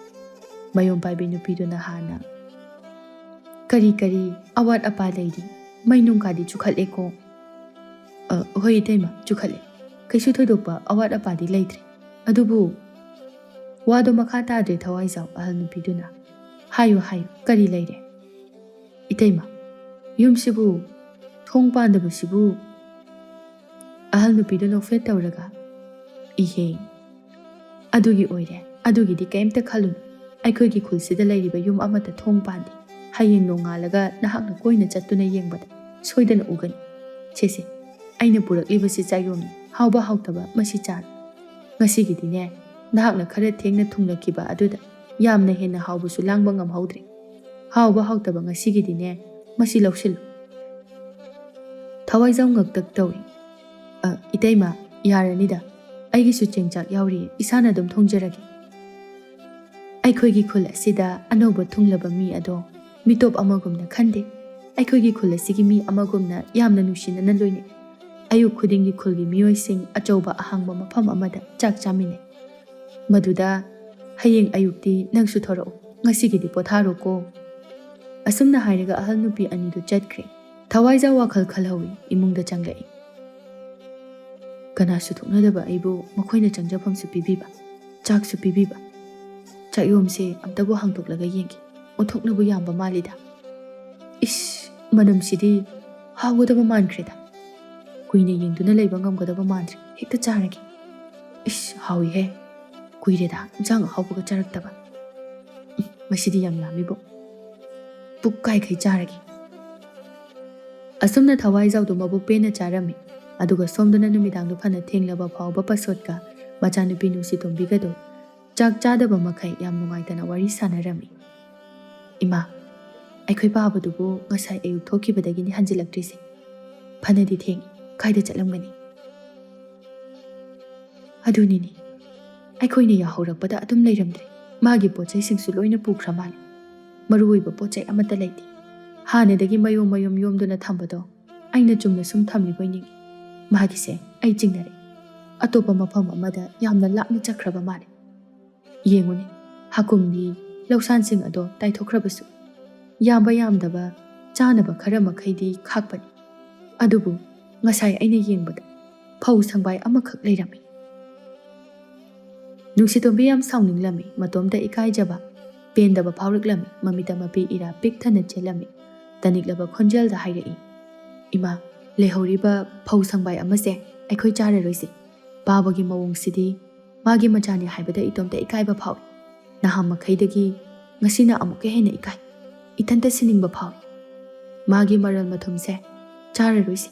ꯃꯌꯣꯝ ꯄꯥꯏꯕꯤ ꯅꯨꯄꯤꯗꯨꯅ ꯍꯥꯟꯅ, "ꯀꯔꯤ ꯀꯔꯤ ꯑꯋꯥꯠ ꯑꯄꯥ ꯂꯩꯔꯤ? ꯃꯩ ꯅꯨꯡ ꯀꯥꯗꯤ ꯆꯨꯈꯠꯂꯦꯀꯣ?" "ꯑ, ꯍꯣꯏ ꯏꯇꯩꯃ, ꯆꯨꯈꯠꯂꯦ꯫ ꯀꯩꯁꯨ ꯊꯣꯏꯗꯣꯛꯄ ꯑꯋꯥꯠ ꯑꯄꯥꯗꯤ ꯂꯩꯇ꯭ꯔꯦ꯫ ꯑꯗꯨꯕꯨ," ꯋꯥꯗꯣ ꯃꯈꯥ ꯇꯥꯗ꯭ꯔꯦ ꯊꯋꯥꯏꯖꯥꯎ ꯑꯍꯜ ꯅꯨꯄꯤꯗꯨꯅ꯫ "ꯍꯥꯏꯌꯨ, ꯍꯥꯏꯌꯨ, ꯀꯔꯤ ꯂꯩꯔꯦ?" "ꯏꯇꯩꯃ, ꯌꯨꯝꯁꯤꯕꯨ ꯊꯣꯡ ꯄꯥꯟꯗꯕꯁꯤꯕꯨ?" ꯑꯍꯜ ꯅꯨꯄꯤꯗꯨ ꯅꯣꯛꯐꯦꯠ ꯇꯧꯔꯒ, "ꯏꯍꯦ, ꯑꯗꯨꯒꯤ ꯑꯣꯏꯔꯦ꯫ ꯑꯗꯨꯒꯤꯗꯤ ꯀꯩꯝꯇ ꯈꯜꯂꯨꯅꯨ꯫ ꯑꯩꯈꯣꯏꯒꯤ ꯈꯨꯜꯁꯤꯗ ꯂꯩꯔꯤꯕ ꯌꯨꯝ ꯑꯃꯠꯇ ꯊꯣꯡ ꯄꯥꯟꯗꯦ꯫ ꯍꯌꯦꯡ ꯅꯣꯡꯉꯥꯜꯂꯒ ꯅꯍꯥꯛꯅ ꯀꯣꯏꯅ ꯆꯠꯇꯨꯅ ꯌꯦꯡꯕꯗ ꯁꯣꯏꯗꯅ ꯎꯒꯅꯤ꯫ ꯁꯦ, ꯁꯦ, ꯑꯩꯅ ꯄꯨꯔꯛꯂꯤꯕꯁꯤ ꯆꯥꯛꯌꯣꯝꯅꯤ꯫ ꯍꯥꯎꯕ ꯍꯥꯎꯇꯕ ꯃꯁꯤ ꯆꯥꯔꯣ꯫ ꯉꯁꯤꯒꯤꯗꯤꯅꯦ, ꯅꯍꯥꯛꯅ ꯈꯔ ꯊꯦꯡꯅ ꯊꯨꯡꯂꯛꯈꯤꯕ ꯑꯗꯨꯗ ꯌꯥꯝꯅ ꯍꯦꯟꯅ ꯍꯥꯎꯕꯁꯨ ꯂꯥꯡꯕ ꯉꯝꯍꯧꯗ꯭ꯔꯦ꯫ ꯍꯥꯎꯕ ꯍꯥꯎꯇꯕ ꯉꯁꯤꯒꯤꯗꯤꯅꯦ, ꯃꯁꯤ ꯂꯧꯁꯤꯜꯂꯨ꯫" ꯊꯋꯥꯏꯖꯥꯎ ꯉꯛꯇꯛ ꯇꯧꯏ꯫ "ꯑ, ꯏꯇꯩꯃ, ꯌꯥꯔꯅꯤꯗ꯫ ꯑꯩꯒꯤꯁꯨ ꯆꯦꯡ ꯆꯥꯛ ꯌꯥꯎꯔꯤꯌꯦ, ꯏꯁꯥꯅ ꯑꯗꯨꯝ ꯊꯣꯡꯖꯔꯒꯦ꯫" ꯑꯩꯈꯣꯏꯒꯤ ꯈꯨꯜ ꯑꯁꯤꯗ ꯑꯅꯧꯕ ꯊꯨꯡꯂꯕ ꯃꯤ ꯑꯗꯣ ꯃꯤꯇꯣꯞ ꯑꯃꯒꯨꯝꯅ ꯈꯟꯗꯦ꯫ ꯑꯩꯈꯣꯏꯒꯤ ꯈꯨꯜ ꯑꯁꯤꯒꯤ ꯃꯤ ꯑꯃꯒꯨꯝꯅ ꯌꯥꯝꯅ ꯅꯨꯡꯁꯤꯅꯅ ꯂꯣꯏꯅꯩ꯫ ꯑꯌꯨꯛ ꯈꯨꯗꯤꯡꯒꯤ ꯈꯨꯜꯒꯤ ꯃꯤꯑꯣꯏꯁꯤꯡ ꯑꯆꯧꯕ ꯑꯍꯥꯡꯕ ꯃꯐꯝ ꯑꯃꯗ ꯆꯥꯛ ꯆꯥꯃꯤꯟꯅꯩ꯫ ꯃꯗꯨꯗ, "ꯍꯌꯦꯡ ꯑꯌꯨꯛꯇꯤ ꯅꯪꯁꯨ ꯊꯣꯔꯛꯎ, ꯉꯁꯤꯒꯤꯗꯤ ꯄꯣꯊꯥꯔꯣꯀꯣ꯫" ꯑꯁꯨꯝꯅ ꯍꯥꯏꯔꯒ ꯑꯍꯜ ꯅꯨꯄꯤ ꯑꯅꯤꯗꯨ ꯆꯠꯈ꯭ꯔꯦ꯫ ꯊꯋꯥꯏꯖꯥꯎ ꯋꯥꯈꯜ ꯈꯜꯍꯧꯏ, ꯏꯃꯨꯡꯗ ꯆꯪꯂꯛꯏ꯫ ꯀꯅꯥꯁꯨ ꯊꯣꯛꯅꯗꯕ ꯑꯩꯕꯨ ꯃꯈꯣꯏꯅ ꯆꯪꯖꯐꯝꯁꯨ ꯄꯤꯕꯤꯕ, ꯆꯥꯛꯁꯨ ꯄꯤꯕꯤꯕ꯫ ꯆꯥꯛꯌꯣꯝꯁꯦ ꯑꯝꯇꯕꯨ ꯍꯥꯡꯗꯣꯛꯂꯒ ꯌꯦꯡꯒꯦ, ꯑꯣꯟꯊꯣꯛꯅꯕꯨ ꯌꯥꯝꯕ ꯃꯥꯜꯂꯤꯗ꯫ ꯏꯁ, ꯃꯅꯝꯁꯤꯗꯤ ꯍꯥꯎꯒꯗꯕ ꯃꯥꯟꯈ꯭ꯔꯦꯗ꯫ ꯀꯨꯏꯅ ꯌꯦꯡꯗꯨꯅ ꯂꯩꯕ ꯉꯝꯒꯗꯕ ꯃꯥꯟꯗ꯭ꯔꯦ, ꯍꯦꯛꯇ ꯆꯥꯔꯒꯦ꯫ ꯏꯁ, ꯍꯥꯎꯏꯍꯦ꯫ ꯀꯨꯏꯔꯦꯗ ꯏꯟꯁꯥꯡ ꯑꯍꯥꯎꯕꯒ ꯆꯥꯔꯛꯇꯕ꯫ ꯎꯝ, ꯃꯁꯤꯗꯤ ꯌꯥꯝ ꯌꯥꯝꯃꯤꯕꯣ꯫ ꯄꯨꯛ ꯀꯥꯏꯈꯩ ꯆꯥꯔꯒꯦ꯫ ꯑꯁꯨꯝꯅ ꯊꯋꯥꯏꯖꯥꯎꯗꯨ ꯃꯕꯨꯛ ꯄꯦꯟꯅ ꯆꯥꯔꯝꯃꯤ꯫ ꯑꯗꯨꯒ ꯁꯣꯝꯗꯅ ꯅꯨꯃꯤꯗꯥꯡꯗꯨ ꯐꯅ ꯊꯦꯡꯂꯕ ꯐꯥꯎꯕ ꯄꯁꯣꯠꯀ ꯃꯆꯥꯅꯨꯄꯤ ꯅꯨꯡꯁꯤꯇꯣꯝꯕꯤꯒꯗꯣ ꯆꯥꯛ ꯆꯥꯗꯕ ꯃꯈꯩ ꯌꯥꯝ ꯅꯨꯡꯉꯥꯏꯇꯅ ꯋꯥꯔꯤ ꯁꯥꯟꯅꯔꯝꯃꯤ꯫ "ꯏꯃꯥ, ꯑꯩꯈꯣꯏ ꯄꯥꯕꯗꯨꯕꯨ ꯉꯁꯥꯏ ꯑꯌꯨꯛ ꯊꯣꯛꯈꯤꯕꯗꯒꯤꯅꯤ ꯍꯟꯖꯤꯜꯂꯛꯇ꯭ꯔꯤꯁꯦ꯫ ꯐꯅꯗꯤ ꯊꯦꯡꯉꯤ꯫ ꯀꯥꯏꯗ ꯆꯠꯂꯝꯒꯅꯤ?" "ꯑꯗꯨꯅꯤꯅꯦ, ꯑꯩꯈꯣꯏꯅ ꯌꯥꯍꯧꯔꯛꯄꯗ ꯑꯗꯨꯝ ꯂꯩꯔꯝꯗ꯭ꯔꯦ꯫ ꯃꯥꯒꯤ ꯄꯣꯠ ꯆꯩꯁꯤꯡꯁꯨ ꯂꯣꯏꯅ ꯄꯨꯈ꯭ꯔ ꯃꯥꯜꯂꯦ꯫" ꯃꯔꯨ ꯑꯣꯏꯕ ꯄꯣꯠ ꯆꯩ ꯑꯃꯠꯇ ꯂꯩꯇꯦ꯫ ꯍꯥꯟꯅꯗꯒꯤ ꯃꯌꯣꯝ ꯃꯌꯣꯝ ꯌꯣꯝꯗꯨꯅ ꯊꯝꯕꯗꯣ ꯑꯩꯅ ꯆꯨꯝꯅ ꯁꯨꯝ ꯊꯝꯂꯤꯕꯣꯏ ꯅꯤꯡꯏ꯫ ꯃꯥꯒꯤꯁꯦ ꯑꯩ ꯆꯤꯡꯅꯔꯦ꯫ ꯑꯇꯣꯞꯄ ꯃꯐꯝ ꯑꯃꯗ ꯌꯥꯝꯅ ꯂꯥꯞꯅ ꯆꯠꯈ꯭ꯔꯕ ꯃꯥꯜꯂꯦ꯫ ꯌꯦꯡꯉꯨꯅꯦ, ꯍꯥꯀꯨꯝꯒꯤ ꯂꯧꯁꯥꯟꯁꯤꯡ ꯑꯗꯣ ꯇꯥꯏꯊꯣꯛꯈ꯭ꯔꯕꯁꯨ, ꯌꯥꯝꯕ ꯌꯥꯝꯗꯕ ꯆꯥꯅꯕ ꯈꯔ ꯃꯈꯩꯗꯤ ꯈꯥꯛꯄꯅꯤ꯫ ꯑꯗꯨꯕꯨ ꯉꯁꯥꯏ ꯑꯩꯅ ꯌꯦꯡꯕꯗ ꯐꯧ ꯁꯪꯕꯥꯏ ꯑꯃꯈꯛ ꯂꯩꯔꯝꯃꯤ꯫ ꯅꯨꯡꯁꯤꯇꯣꯝꯕꯤ ꯌꯥꯝ ꯁꯥꯎꯅꯤꯡꯂꯝꯃꯤ, ꯃꯇꯣꯝꯇ ꯏꯀꯥꯏꯖꯕ, ꯄꯦꯟꯗꯕ ꯐꯥꯎꯔꯛꯂꯝꯃꯤ꯫ ꯃꯃꯤꯠꯇ ꯃꯄꯤ ꯏꯔꯥ ꯄꯤꯛ ꯊꯟꯅ ꯆꯦꯜꯂꯝꯃꯤ꯫ ꯇꯅꯤꯛꯂꯕ ꯈꯣꯟꯖꯦꯜꯗ ꯍꯥꯏꯔꯛꯏ, "ꯏꯃꯥ, ꯂꯩꯍꯧꯔꯤꯕ ꯐꯧ ꯁꯪꯕꯥꯏ ꯑꯃꯁꯦ ꯑꯩꯈꯣꯏ ꯆꯥꯔꯔꯣꯏꯁꯦ꯫ ꯄꯥꯕꯒꯤ ꯃꯑꯣꯡꯁꯤꯗꯤ ꯃꯥꯒꯤ ꯃꯆꯥꯅꯤ ꯍꯥꯏꯕꯗ ꯏꯇꯣꯝꯇ ꯏꯀꯥꯏꯕ ꯐꯥꯎꯏ꯫ ꯅꯍꯥꯟ ꯃꯈꯩꯗꯒꯤ ꯉꯁꯤꯅ ꯑꯃꯨꯛꯀ ꯍꯦꯟꯅ ꯏꯀꯥꯏ꯫ ꯏꯊꯟꯇ ꯁꯤꯅꯤꯡꯕ ꯐꯥꯎꯏ꯫ ꯃꯥꯒꯤ ꯃꯔꯜ ꯃꯊꯨꯝꯁꯦ ꯆꯥꯔꯔꯣꯏꯁꯤ꯫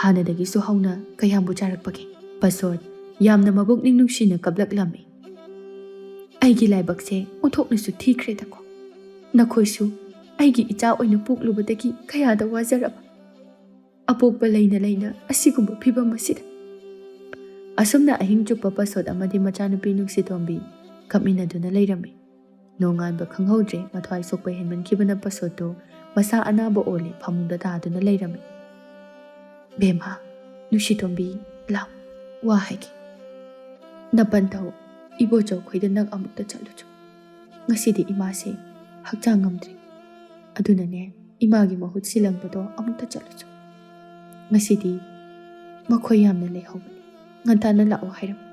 ꯍꯥꯟꯅꯗꯒꯤꯁꯨ ꯍꯧꯅ ꯀꯌꯥꯝꯕꯨ ꯆꯥꯔꯛꯄꯒꯦ?" ꯄꯁꯣꯠ ꯌꯥꯝꯅ ꯃꯕꯨꯛꯅꯤꯡ ꯅꯨꯡꯁꯤꯅ ꯀꯞꯂꯛꯂꯝꯃꯤ꯫ "ꯑꯩꯒꯤ ꯂꯥꯏꯕꯛꯁꯦ ꯑꯣꯟꯊꯣꯛꯅꯁꯨ ꯊꯤꯈ꯭ꯔꯦꯗꯀꯣ꯫ ꯅꯈꯣꯏꯁꯨ ꯑꯩꯒꯤ ꯏꯆꯥ ꯑꯣꯏꯅ ꯄꯣꯛꯂꯨꯕꯗꯒꯤ ꯀꯌꯥꯗ ꯋꯥꯖꯔꯕ꯫ ꯑꯄꯣꯛꯄ ꯂꯩꯅ ꯂꯩꯅ ꯑꯁꯤꯒꯨꯝꯕ ꯐꯤꯕꯝ ꯑꯁꯤꯗ꯫" ꯑꯁꯨꯝꯅ ꯑꯍꯤꯡ ꯆꯨꯞꯄ ꯄꯁꯣꯠ ꯑꯃꯗꯤ ꯃꯆꯥꯅꯨꯄꯤ ꯅꯨꯡꯁꯤꯇꯣꯝꯕꯤ ꯀꯞꯃꯤꯟꯅꯗꯨꯅ ꯂꯩꯔꯝꯃꯤ꯫ ꯅꯣꯡꯉꯥꯟꯕ ꯈꯪꯍꯧꯗ꯭ꯔꯦ꯫ ꯃꯊ꯭ꯋꯥꯏ ꯁꯣꯛꯄ ꯍꯦꯟꯃꯟꯈꯤꯕꯅ ꯄꯁꯣꯠꯇꯨ ꯃꯁꯥ ꯑꯅꯥꯕ ꯑꯣꯜꯂꯦ ꯐꯃꯨꯡꯗ ꯇꯥꯗꯨꯅ ꯂꯩꯔꯝꯃꯤ꯫ "ꯕꯦꯝꯃ, ꯅꯨꯡꯁꯤꯇꯣꯝꯕꯤ, ꯂꯥꯎ, ꯋꯥ ꯍꯥꯏꯒꯦ꯫ ꯅꯄꯟ ꯊꯧ, ꯏꯕꯣꯆꯧ ꯈꯣꯏꯗ ꯅꯪ ꯑꯃꯨꯛꯇ ꯆꯠꯂꯨꯆꯣ꯫ ꯉꯁꯤꯗꯤ ꯏꯃꯥꯁꯦ ꯍꯛꯆꯥꯡ ꯉꯝꯗ꯭ꯔꯤ꯫ ꯑꯗꯨꯅꯅꯦ, ꯏꯃꯥꯒꯤ ꯃꯍꯨꯠ ꯁꯤꯜꯂꯝꯕꯗꯣ ꯑꯃꯨꯛꯇ ꯆꯠꯂꯨꯆꯣ꯫ ꯉꯁꯤꯗꯤ ꯃꯈꯣꯏ ꯌꯥꯝꯅ ꯂꯩꯍꯧꯕꯅꯤ꯫ ꯉꯟꯇꯥꯅ ꯂꯥꯛꯑꯣ ꯍꯥꯏꯔꯝꯃꯤ꯫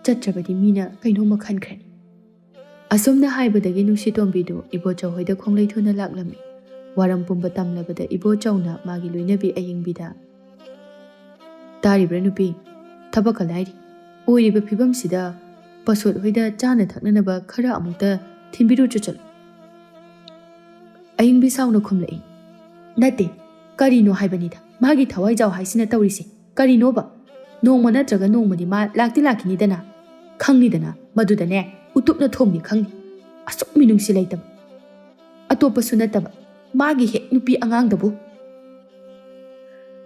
ꯆꯠꯇ꯭ꯔꯕꯗꯤ ꯃꯤꯅ ꯀꯩꯅꯣꯝꯃ ꯈꯟꯈ꯭ꯔꯅꯤ꯫" ꯑꯁꯨꯝꯅ ꯍꯥꯏꯕꯗꯒꯤ ꯅꯨꯡꯁꯤꯇꯣꯝꯕꯤꯗꯨ ꯏꯕꯣꯆꯧ ꯍꯣꯏꯗ ꯈꯣꯡꯂꯩ ꯊꯨꯅ ꯂꯥꯛꯂꯝꯃꯤ꯫ ꯋꯥꯔꯝ ꯄꯨꯝꯕ ꯇꯝꯂꯕꯗ ꯏꯕꯣꯆꯧꯅ ꯃꯥꯒꯤ ꯂꯣꯏꯅꯕꯤ ꯑꯌꯤꯡꯕꯤꯗ, "ꯇꯥꯔꯤꯕ꯭ꯔꯥ ꯅꯨꯄꯤ? ꯊꯕꯛꯀ ꯂꯥꯏꯔꯤ꯫ ꯑꯣꯏꯔꯤꯕ ꯐꯤꯕꯝꯁꯤꯗ ꯄꯁꯣꯠ ꯍꯣꯏꯗ ꯆꯥꯅ ꯊꯛꯅꯅꯕ ꯈꯔ ꯑꯃꯨꯛꯇ ꯊꯤꯟꯕꯤꯔꯨꯆꯣ ꯆꯠꯂꯨ꯫" ꯑꯌꯤꯡꯕꯤ ꯁꯥꯎꯅ ꯈꯨꯝꯂꯛꯏ, "ꯅꯠꯇꯦ, ꯀꯔꯤꯅꯣ ꯍꯥꯏꯕꯅꯤꯗ ꯃꯥꯒꯤ ꯊꯋꯥꯏꯖꯥꯎ ꯍꯥꯏꯁꯤꯅ ꯇꯧꯔꯤꯁꯦ? ꯀꯔꯤꯅꯣꯕ? ꯅꯣꯡꯃ ꯅꯠꯇ꯭ꯔꯒ ꯅꯣꯡꯃꯗꯤ ꯃꯥ ꯂꯥꯛꯇꯤ ꯂꯥꯛꯈꯤꯅꯤꯗꯅ꯫ ꯈꯪꯅꯤꯗꯅ, ꯃꯗꯨꯗꯅꯦ ꯎꯇꯨꯞꯅ ꯊꯣꯝꯅꯤ ꯈꯪꯅꯤ꯫ ꯑꯁꯨꯛ ꯃꯤꯅꯨꯡꯁꯤ ꯂꯩꯇꯕ꯫ ꯑꯇꯣꯞꯄꯁꯨ ꯅꯠꯇꯕ, ꯃꯥꯒꯤ ꯍꯦꯛ ꯅꯨꯄꯤ ꯑꯉꯥꯡꯗꯕꯨ꯫"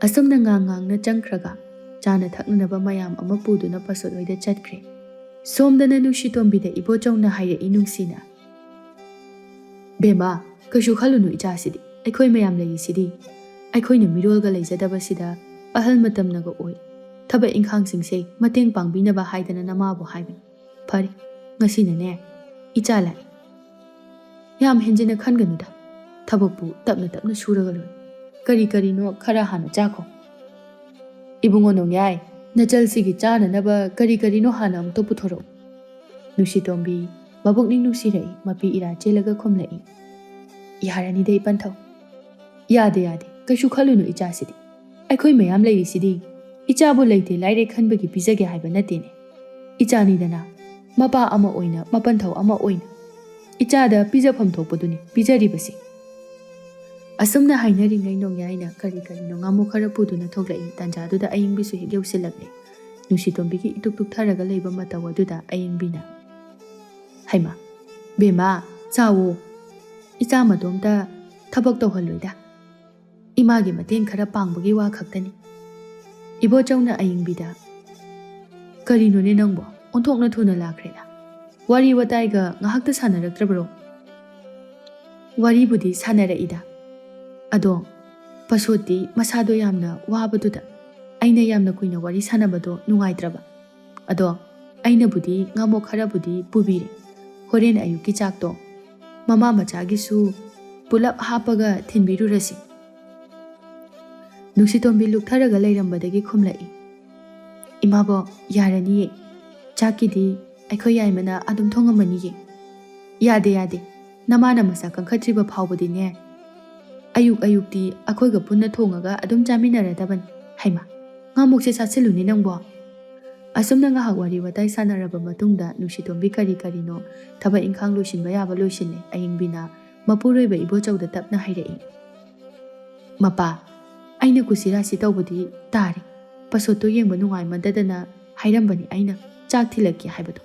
ꯑꯁꯨꯝꯅ ꯉꯥꯡ ꯉꯥꯡꯅ ꯆꯪꯈ꯭ꯔꯒ ꯆꯥꯅ ꯊꯛꯅꯅꯕ ꯃꯌꯥꯝ ꯑꯃ ꯄꯨꯗꯨꯅ ꯄꯁꯣꯠ ꯍꯣꯏꯗ ꯆꯠꯈ꯭ꯔꯦ꯫ ꯁꯣꯝꯗꯅ ꯅꯨꯡꯁꯤꯇꯣꯝꯕꯤꯗ ꯏꯕꯣꯆꯧꯅ ꯍꯥꯏꯔꯛꯏ ꯅꯨꯡꯁꯤꯅ, "ꯕꯦꯝꯃ, ꯀꯩꯁꯨ ꯈꯜꯂꯨꯅꯨ ꯏꯆꯥꯁꯤꯗꯤ, ꯑꯩꯈꯣꯏ ꯃꯌꯥꯝ ꯂꯩꯔꯤꯁꯤꯗꯤ꯫ ꯑꯩꯈꯣꯏꯅ ꯃꯤꯔꯣꯜꯒ ꯂꯩꯖꯗꯕꯁꯤꯗ ꯑꯍꯜ ꯃꯇꯝꯅꯒ ꯑꯣꯏ꯫ ꯊꯕꯛ ꯏꯪꯈꯥꯡꯁꯤꯡꯁꯦ ꯃꯇꯦꯡ ꯄꯥꯡꯕꯤꯅꯕ ꯍꯥꯏꯗꯅ ꯅꯃꯥꯕꯨ ꯍꯥꯏꯕꯅꯤ꯫ ꯐꯔꯦ, ꯉꯁꯤꯅꯅꯦ ꯏꯆꯥ ꯂꯥꯛꯑꯦ꯫ ꯌꯥꯝ ꯍꯦꯟꯖꯤꯟꯅ ꯈꯟꯒꯅꯨꯗ, ꯊꯕꯛꯄꯨ ꯇꯞꯅ ꯇꯞꯅ ꯁꯨꯔꯒ ꯂꯣꯏꯔꯦ꯫ ꯀꯔꯤ ꯀꯔꯤꯅꯣ ꯈꯔ ꯍꯥꯟꯅ ꯆꯥꯈꯣ꯫ ꯏꯕꯨꯡꯉꯣ ꯅꯣꯡꯌꯥꯏ, ꯅꯆꯜꯁꯤꯒꯤ ꯆꯥꯅꯅꯕ ꯀꯔꯤ ꯀꯔꯤꯅꯣ ꯍꯥꯟꯅ ꯑꯃꯨꯛꯇ ꯄꯨꯊꯣꯔꯛꯎ꯫" ꯅꯨꯡꯁꯤꯇꯣꯝꯕꯤ ꯃꯕꯨꯛꯅꯤꯡ ꯅꯨꯡꯁꯤꯔꯛꯏ, ꯃꯄꯤ ꯏꯔꯥ ꯆꯦꯜꯂꯒ ꯈꯨꯝꯂꯛꯏ꯫ "ꯌꯥꯔꯅꯤꯗ ꯏꯄꯟꯊꯧ꯫ ꯌꯥꯗꯦ, ꯌꯥꯗꯦ, ꯀꯩꯁꯨ ꯈꯜꯂꯨꯅꯨ ꯏꯆꯥꯁꯤꯗꯤ꯫ ꯑꯩꯈꯣꯏ ꯃꯌꯥꯝ ꯂꯩꯔꯤꯁꯤꯗꯤ꯫ ꯏꯆꯥꯕꯨ ꯂꯩꯇꯦ ꯂꯥꯏꯔꯦ ꯈꯟꯕꯒꯤ ꯄꯤꯖꯒꯦ ꯍꯥꯏꯕ ꯅꯠꯇꯦꯅꯦ꯫ ꯏꯆꯥꯅꯤꯗꯅ, ꯃꯄꯥ ꯑꯃ ꯑꯣꯏꯅ, ꯃꯄꯟꯊꯧ ꯑꯃ ꯑꯣꯏꯅ ꯏꯆꯥꯗ ꯄꯤꯖꯐꯝ ꯊꯣꯛꯄꯗꯨꯅꯤ ꯄꯤꯖꯔꯤꯕꯁꯤ꯫" ꯑꯁꯨꯝꯅ ꯍꯥꯏꯅꯔꯤꯉꯩ ꯅꯣꯡꯌꯥꯏꯅ ꯀꯔꯤ ꯀꯔꯤꯅꯣ ꯉꯥꯃꯨ ꯈꯔ ꯄꯨꯗꯨꯅ ꯊꯣꯛꯂꯛꯏ꯫ ꯇꯥꯟꯖꯥꯗꯨꯗ ꯑꯌꯤꯡꯕꯤꯁꯨ ꯍꯦꯛ ꯌꯧꯁꯤꯜꯂꯛꯂꯦ꯫ ꯅꯨꯡꯁꯤꯇꯣꯝꯕꯤꯒꯤ ꯏꯇꯨꯛ ꯇꯨꯛꯊꯔꯒ ꯂꯩꯕ ꯃꯇꯧ ꯑꯗꯨꯗ ꯑꯌꯤꯡꯕꯤꯅ, "ꯍꯩꯃꯥ, ꯕꯦꯝꯃ, ꯆꯥꯋꯣ꯫ ꯏꯆꯥ ꯃꯇꯣꯝꯇ ꯊꯕꯛ ꯇꯧꯍꯜꯂꯣꯏꯗ꯫ ꯏꯃꯥꯒꯤ ꯃꯇꯦꯡ ꯈꯔ ꯄꯥꯡꯕꯒꯤ ꯋꯥ ꯈꯛꯇꯅꯤ꯫" ꯏꯕꯣꯆꯧꯅ ꯑꯌꯤꯡꯕꯤꯗ, "ꯀꯔꯤꯅꯣꯅꯦ ꯅꯪꯕꯣ? ꯑꯣꯟꯊꯣꯛꯅ ꯊꯨꯅ ꯂꯥꯛꯈ꯭ꯔꯦꯗ꯫ ꯋꯥꯔꯤ ꯋꯥꯇꯥꯏꯒ ꯉꯥꯏꯍꯥꯛꯇ ꯁꯥꯟꯅꯔꯛꯇ꯭ꯔꯕ꯭ꯔꯣ?" "ꯋꯥꯔꯤꯕꯨꯗꯤ ꯁꯥꯟꯅꯔꯛꯏꯗ꯫ ꯑꯗꯣ ꯄꯁꯣꯠꯇꯤ ꯃꯁꯥꯗꯣ ꯌꯥꯝꯅ ꯋꯥꯕꯗꯨꯗ ꯑꯩꯅ ꯌꯥꯝꯅ ꯀꯨꯏꯅ ꯋꯥꯔꯤ ꯁꯥꯟꯅꯕꯗꯣ ꯅꯨꯡꯉꯥꯏꯇ꯭ꯔꯕ꯫ ꯑꯗꯣ ꯑꯩꯅꯕꯨꯗꯤ ꯉꯥꯃꯣꯛ ꯈꯔꯕꯨꯗꯤ ꯄꯨꯕꯤꯔꯦ꯫ ꯍꯣꯔꯦꯟ ꯑꯌꯨꯛꯀꯤ ꯆꯥꯛꯇꯣ ꯃꯃꯥ ꯃꯆꯥꯒꯤꯁꯨ ꯄꯨꯂꯞ ꯍꯥꯞꯄꯒ ꯊꯤꯟꯕꯤꯔꯨꯔꯁꯤ꯫" ꯅꯨꯡꯁꯤꯇꯣꯝꯕꯤ ꯂꯨꯛꯊꯔꯒ ꯂꯩꯔꯝꯕꯗꯒꯤ ꯈꯨꯝꯂꯛꯏ, "ꯏꯃꯥꯕꯣꯛ, ꯌꯥꯔꯅꯤꯌꯦ꯫ ꯆꯥꯛꯀꯤꯗꯤ ꯑꯩꯈꯣꯏ ꯌꯥꯏꯃꯅ ꯑꯗꯨꯝ ꯊꯣꯡꯉꯝꯃꯅꯤꯌꯦ꯫" "ꯌꯥꯗꯦ, ꯌꯥꯗꯦ꯫ ꯅꯃꯥꯅ ꯃꯁꯥ ꯀꯟꯈꯠꯇ꯭ꯔꯤꯕ ꯐꯥꯎꯕꯗꯤꯅꯦ, ꯑꯌꯨꯛ ꯑꯌꯨꯛꯇꯤ ꯑꯩꯈꯣꯏꯒ ꯄꯨꯟꯅ ꯊꯣꯡꯉꯒ ꯑꯗꯨꯝ ꯆꯥꯃꯤꯟꯅꯔꯗꯕꯅꯤ꯫" "ꯍꯩꯃꯥ, ꯉꯥꯃꯣꯛꯁꯦ ꯆꯥꯁꯤꯜꯂꯨꯅꯦ ꯅꯪꯕꯣ꯫" ꯑꯁꯨꯝꯅ ꯉꯥꯏꯍꯥꯛ ꯋꯥꯔꯤ ꯋꯥꯇꯥꯏ ꯁꯥꯟꯅꯔꯕ ꯃꯇꯨꯡꯗ ꯅꯨꯡꯁꯤꯇꯣꯝꯕꯤ ꯀꯔꯤ ꯀꯔꯤꯅꯣ ꯊꯕꯛ ꯏꯪꯈꯥꯡ ꯂꯣꯏꯁꯤꯟꯕ ꯌꯥꯕ ꯂꯣꯏꯁꯤꯜꯂꯦ꯫ ꯑꯌꯤꯡꯕꯤꯅ ꯃꯄꯨꯔꯣꯏꯕ ꯏꯕꯣꯆꯧꯗ ꯇꯞꯅ ꯍꯥꯏꯔꯛꯏ, "ꯃꯄꯥ, ꯑꯩꯅ ꯀꯨꯁꯤꯔꯥꯁꯤ ꯇꯧꯕꯗꯤ ꯇꯥꯔꯦ꯫ ꯄꯁꯣꯠꯇꯣ ꯌꯦꯡꯕ ꯅꯨꯡꯉꯥꯏꯃꯟꯗꯗꯅ ꯍꯥꯏꯔꯝꯕꯅꯤ ꯑꯩꯅ, ꯆꯥꯛ ꯊꯤꯜꯂꯛꯀꯦ ꯍꯥꯏꯕꯗꯣ꯫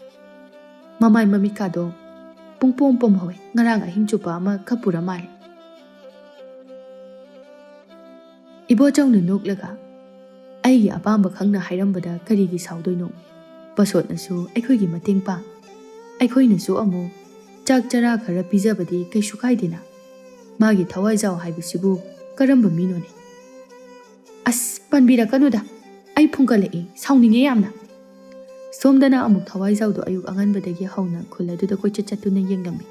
ꯃꯃꯥꯏ ꯃꯃꯤꯠꯀꯥꯗꯣ ꯄꯨꯡꯄꯣꯝ ꯄꯣꯝꯍꯧꯋꯦ, ꯉꯔꯥꯡ ꯑꯍꯤꯡ ꯆꯨꯞꯄ ꯑꯃ ꯀꯞꯄꯨꯔ ꯃꯥꯜꯂꯦ꯫" ꯏꯕꯣꯆꯧꯅ ꯅꯣꯛꯂꯒ, "ꯑꯩꯒꯤ ꯑꯄꯥꯝꯕ ꯈꯪꯅ ꯍꯥꯏꯔꯝꯕꯗ ꯀꯔꯤꯒꯤ ꯁꯥꯎꯗꯣꯏꯅꯣ? ꯄꯁꯣꯠꯅꯁꯨ ꯑꯩꯈꯣꯏꯒꯤ ꯃꯇꯦꯡ ꯄꯥꯡ, ꯑꯩꯈꯣꯏꯅꯁꯨ ꯑꯃꯨꯛ ꯆꯥꯛ ꯆꯔꯥ ꯈꯔ ꯄꯤꯖꯕꯗꯤ ꯀꯩꯁꯨ ꯀꯥꯏꯗꯦꯅ꯫ ꯃꯥꯒꯤ ꯊꯋꯥꯏꯖꯥꯎ ꯍꯥꯏꯕꯁꯤꯕꯨ ꯀꯔꯝꯕ ꯃꯤꯅꯣꯅꯦ? ꯑꯁ, ꯄꯟꯕꯤꯔꯛꯀꯅꯨꯗ, ꯑꯩ ꯐꯨꯡꯒꯠꯂꯛꯏ, ꯁꯥꯎꯅꯤꯡꯉꯦ ꯌꯥꯝꯅ꯫ ꯁꯣꯝꯗꯅ ꯑꯃꯨꯛ ꯊꯋꯥꯏꯖꯥꯎꯗꯣ ꯑꯌꯨꯛ ꯑꯉꯟꯕꯗꯒꯤ ꯍꯧꯅ ꯈꯨꯜ ꯑꯗꯨꯗ ꯀꯣꯏꯆꯠ ꯆꯠꯇꯨꯅ ꯌꯦꯡꯂꯝꯃꯤ꯫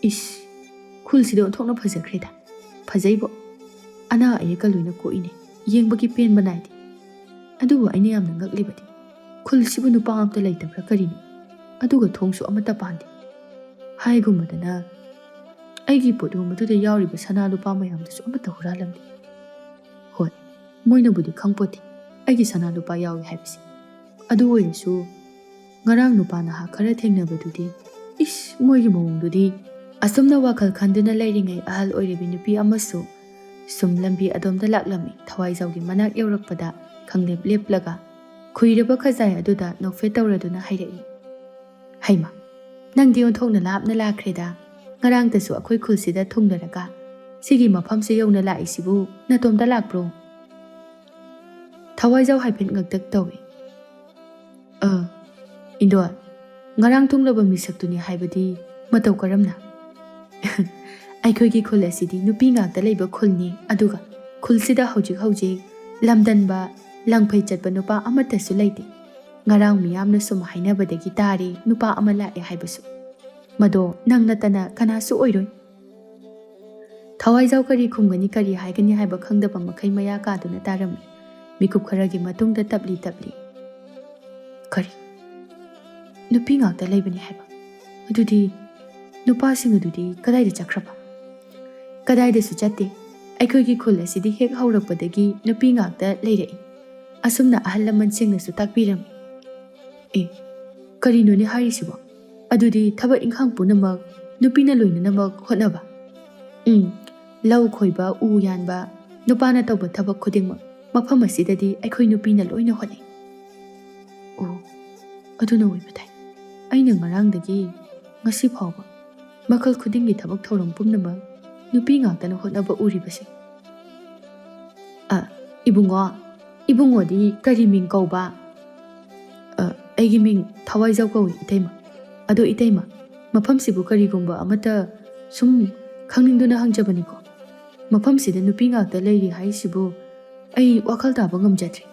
ꯏꯁ, ꯈꯨꯜꯁꯤꯗꯤ ꯑꯣꯟꯊꯣꯛꯅ ꯐꯖꯈ꯭ꯔꯦꯗ꯫ ꯐꯖꯩꯕꯣ꯫ ꯑꯅꯥ ꯑꯌꯦꯛꯀ ꯂꯣꯏꯅ ꯀꯣꯛꯏꯅꯦ꯫ ꯌꯦꯡꯕꯒꯤ ꯄꯦꯟꯕ ꯅꯥꯏꯗꯦ꯫ ꯑꯗꯨꯕꯨ ꯑꯩꯅ ꯌꯥꯝꯅ ꯉꯛꯂꯤꯕꯗꯤ ꯈꯨꯜꯁꯤꯕꯨ ꯅꯨꯄꯥ ꯑꯝꯇ ꯂꯩꯇꯕ꯭ꯔꯥ ꯀꯔꯤꯅꯣ? ꯑꯗꯨꯒ ꯊꯣꯡꯁꯨ ꯑꯃꯠꯇ ꯄꯥꯟꯗꯦ꯫ ꯍꯥꯏꯒꯨꯝꯕꯗꯅ ꯑꯩꯒꯤ ꯄꯣꯠꯌꯣꯝ ꯑꯗꯨꯗ ꯌꯥꯎꯔꯤꯕ ꯁꯅꯥ ꯂꯨꯄꯥ ꯃꯌꯥꯝꯗꯨꯁꯨ ꯑꯃꯠꯇ ꯍꯨꯔꯥꯜꯂꯝꯗꯦ꯫ ꯍꯣꯏ, ꯃꯣꯏꯅꯕꯨꯗꯤ ꯈꯪꯄꯣꯠꯇꯦ ꯑꯩꯒꯤ ꯁꯅꯥ ꯂꯨꯄꯥ ꯌꯥꯎꯏ ꯍꯥꯏꯕꯁꯦ꯫ ꯑꯗꯨ ꯑꯣꯏꯔꯁꯨ ꯉꯔꯥꯡ ꯅꯨꯄꯥ ꯅꯍꯥ ꯈꯔ ꯊꯦꯡꯅꯕꯗꯨꯗꯤ, ꯏꯁ, ꯃꯣꯏꯒꯤ ꯃꯑꯣꯡꯗꯨꯗꯤ꯫ ꯑꯁꯨꯝꯅ ꯋꯥꯈꯜ ꯈꯟꯗꯨꯅ ꯂꯩꯔꯤꯉꯩ ꯑꯍꯜ ꯑꯣꯏꯔꯕꯤ ꯅꯨꯄꯤ ꯑꯃꯁꯨ ꯁꯨꯝ ꯂꯝꯕꯤ ꯑꯗꯣꯝꯗ ꯂꯥꯛꯂꯝꯃꯤ꯫ ꯊꯋꯥꯏꯖꯥꯎꯒꯤ ꯃꯅꯥꯛ ꯌꯧꯔꯛꯄꯗ ꯈꯪꯂꯦꯞ ꯂꯦꯞꯂꯒ ꯈꯨꯏꯔꯕ ꯈꯖꯥꯏ ꯑꯗꯨꯗ ꯅꯣꯛꯐꯦꯠ ꯇꯧꯔꯗꯨꯅ ꯍꯥꯏꯔꯛꯏ, "ꯍꯩꯃ, ꯅꯪꯗꯤ ꯑꯣꯟꯊꯣꯛꯅ ꯂꯥꯞꯅ ꯂꯥꯛꯈ꯭ꯔꯦꯗ꯫ ꯉꯔꯥꯡꯇꯁꯨ ꯑꯩꯈꯣꯏ ꯈꯨꯜꯁꯤꯗ ꯊꯨꯡꯅꯔꯒ ꯁꯤꯒꯤ ꯃꯐꯝꯁꯦ ꯌꯧꯅ ꯂꯥꯛꯏꯁꯤꯕꯨ ꯅꯇꯣꯝꯇ ꯂꯥꯛꯄ꯭ꯔꯣ?" ꯊꯋꯥꯏꯖꯥꯎ ꯍꯥꯏꯐꯦꯠ ꯉꯛꯇꯛ ꯇꯧꯏ꯫ "ꯑ, ꯏꯟꯗꯣ, ꯉꯔꯥꯡ ꯊꯨꯡꯂꯕ ꯃꯤꯁꯛꯇꯨꯅꯤ ꯍꯥꯏꯕꯗꯤ ꯃꯇꯧ ꯀꯔꯝꯅ?" "ꯑꯩꯈꯣꯏꯒꯤ ꯈꯨꯜ ꯑꯁꯤꯗꯤ ꯅꯨꯄꯤ ꯉꯥꯛꯇ ꯂꯩꯕ ꯈꯨꯜꯅꯤ, ꯑꯗꯨꯒ ꯈꯨꯜꯁꯤꯗ ꯍꯧꯖꯤꯛ ꯍꯧꯖꯤꯛ ꯂꯝꯗꯟꯕ, ꯂꯪꯐꯩ ꯆꯠꯄ ꯅꯨꯄꯥ ꯑꯃꯠꯇꯁꯨ ꯂꯩꯇꯦ꯫ ꯉꯔꯥꯡ ꯃꯤꯌꯥꯝꯅ ꯁꯨꯝ ꯍꯥꯏꯅꯕꯗꯒꯤ ꯇꯥꯔꯤ ꯅꯨꯄꯥ ꯑꯃ ꯂꯥꯛꯑꯦ ꯍꯥꯏꯕꯁꯨ꯫ ꯃꯗꯣ ꯅꯪ ꯅꯠꯇꯅ ꯀꯅꯥꯁꯨ ꯑꯣꯏꯔꯣꯏ꯫" ꯊꯋꯥꯏꯖꯥꯎ ꯀꯔꯤ ꯈꯨꯝꯒꯅꯤ, ꯀꯔꯤ ꯍꯥꯏꯒꯅꯤ ꯍꯥꯏꯕ ꯈꯪꯗꯕ ꯃꯈꯩ ꯃꯌꯥ ꯀꯥꯗꯨꯅ ꯇꯥꯔꯝꯃꯤ꯫ ꯃꯤꯀꯨꯞ ꯈꯔꯒꯤ ꯃꯇꯨꯡꯗ ꯇꯞꯂꯤ ꯇꯞꯂꯤ, "ꯀꯔꯤ? ꯅꯨꯄꯤ ꯉꯥꯛꯇ ꯂꯩꯕꯅꯤ ꯍꯥꯏꯕ? ꯑꯗꯨꯗꯤ ꯅꯨꯄꯥꯁꯤꯡ ꯑꯗꯨꯗꯤ ꯀꯗꯥꯏꯗ ꯆꯠꯈ꯭ꯔꯕ?" "ꯀꯗꯥꯏꯗꯁꯨ ꯆꯠꯇꯦ꯫ ꯑꯩꯈꯣꯏꯒꯤ ꯈꯨꯜ ꯑꯁꯤꯗꯤ ꯍꯦꯛ ꯍꯧꯔꯛꯄꯗꯒꯤ ꯅꯨꯄꯤ ꯉꯥꯛꯇ ꯂꯩꯔꯛꯏ꯫ ꯑꯁꯨꯝꯅ ꯑꯍꯜ ꯂꯃꯟꯁꯤꯡꯅꯁꯨ ꯇꯥꯛꯄꯤꯔꯝꯃꯤ꯫" "ꯑꯦ, ꯀꯔꯤꯅꯣꯅꯦ ꯍꯥꯏꯔꯤꯁꯤꯕꯣ? ꯑꯗꯨꯗꯤ ꯊꯕꯛ ꯏꯪꯈꯥꯡ ꯄꯨꯝꯅꯃꯛ ꯅꯨꯄꯤꯅ ꯂꯣꯏꯅꯅꯃꯛ ꯍꯣꯠꯅꯕ?" "ꯎꯝ, ꯂꯧ ꯈꯣꯏꯕ, ꯎ ꯌꯥꯟꯕ, ꯅꯨꯄꯥꯅ ꯇꯧꯕ ꯊꯕꯛ ꯈꯨꯗꯤꯡꯃꯛ ꯃꯐꯝ ꯑꯁꯤꯗꯗꯤ ꯑꯩꯈꯣꯏ ꯅꯨꯄꯤꯅ ꯂꯣꯏꯅ ꯍꯣꯠꯅꯩ꯫" "ꯑꯣ, ꯑꯗꯨꯅ ꯑꯣꯏꯕ ꯇꯥꯏ꯫ ꯑꯩꯅ ꯉꯔꯥꯡꯗꯒꯤ ꯉꯁꯤ ꯐꯥꯎꯕ ꯃꯈꯜ ꯈꯨꯗꯤꯡꯒꯤ ꯊꯕꯛ ꯊꯧꯔꯝ ꯄꯨꯝꯅꯃꯛ ꯅꯨꯄꯤ ꯉꯥꯛꯇꯅ ꯍꯣꯠꯅꯕ ꯎꯔꯤꯕꯁꯦ꯫" "ꯑ, ꯏꯕꯨꯡꯉꯣ, ꯏꯕꯨꯡꯉꯣꯗꯤ ꯀꯔꯤ ꯃꯤꯡ ꯀꯧꯕ?" "ꯑ, ꯑꯩꯒꯤ ꯃꯤꯡ ꯊꯋꯥꯏꯖꯥꯎ ꯀꯧꯏ, ꯏꯇꯩꯃ꯫ ꯑꯗꯣ ꯏꯇꯩꯃ, ꯃꯐꯝꯁꯤꯕꯨ ꯀꯔꯤꯒꯨꯝꯕ ꯑꯃꯠꯇ ꯁꯨꯝ ꯈꯪꯅꯤꯡꯗꯨꯅ ꯍꯪꯖꯕꯅꯤꯀꯣ꯫ ꯃꯐꯝꯁꯤꯗ ꯅꯨꯄꯤ ꯉꯥꯛꯇ ꯂꯩꯔꯤ ꯍꯥꯏꯁꯤꯕꯨ ꯑꯩ ꯋꯥꯈꯜ ꯇꯥꯕ ꯉꯝꯖꯗ꯭ꯔꯦ꯫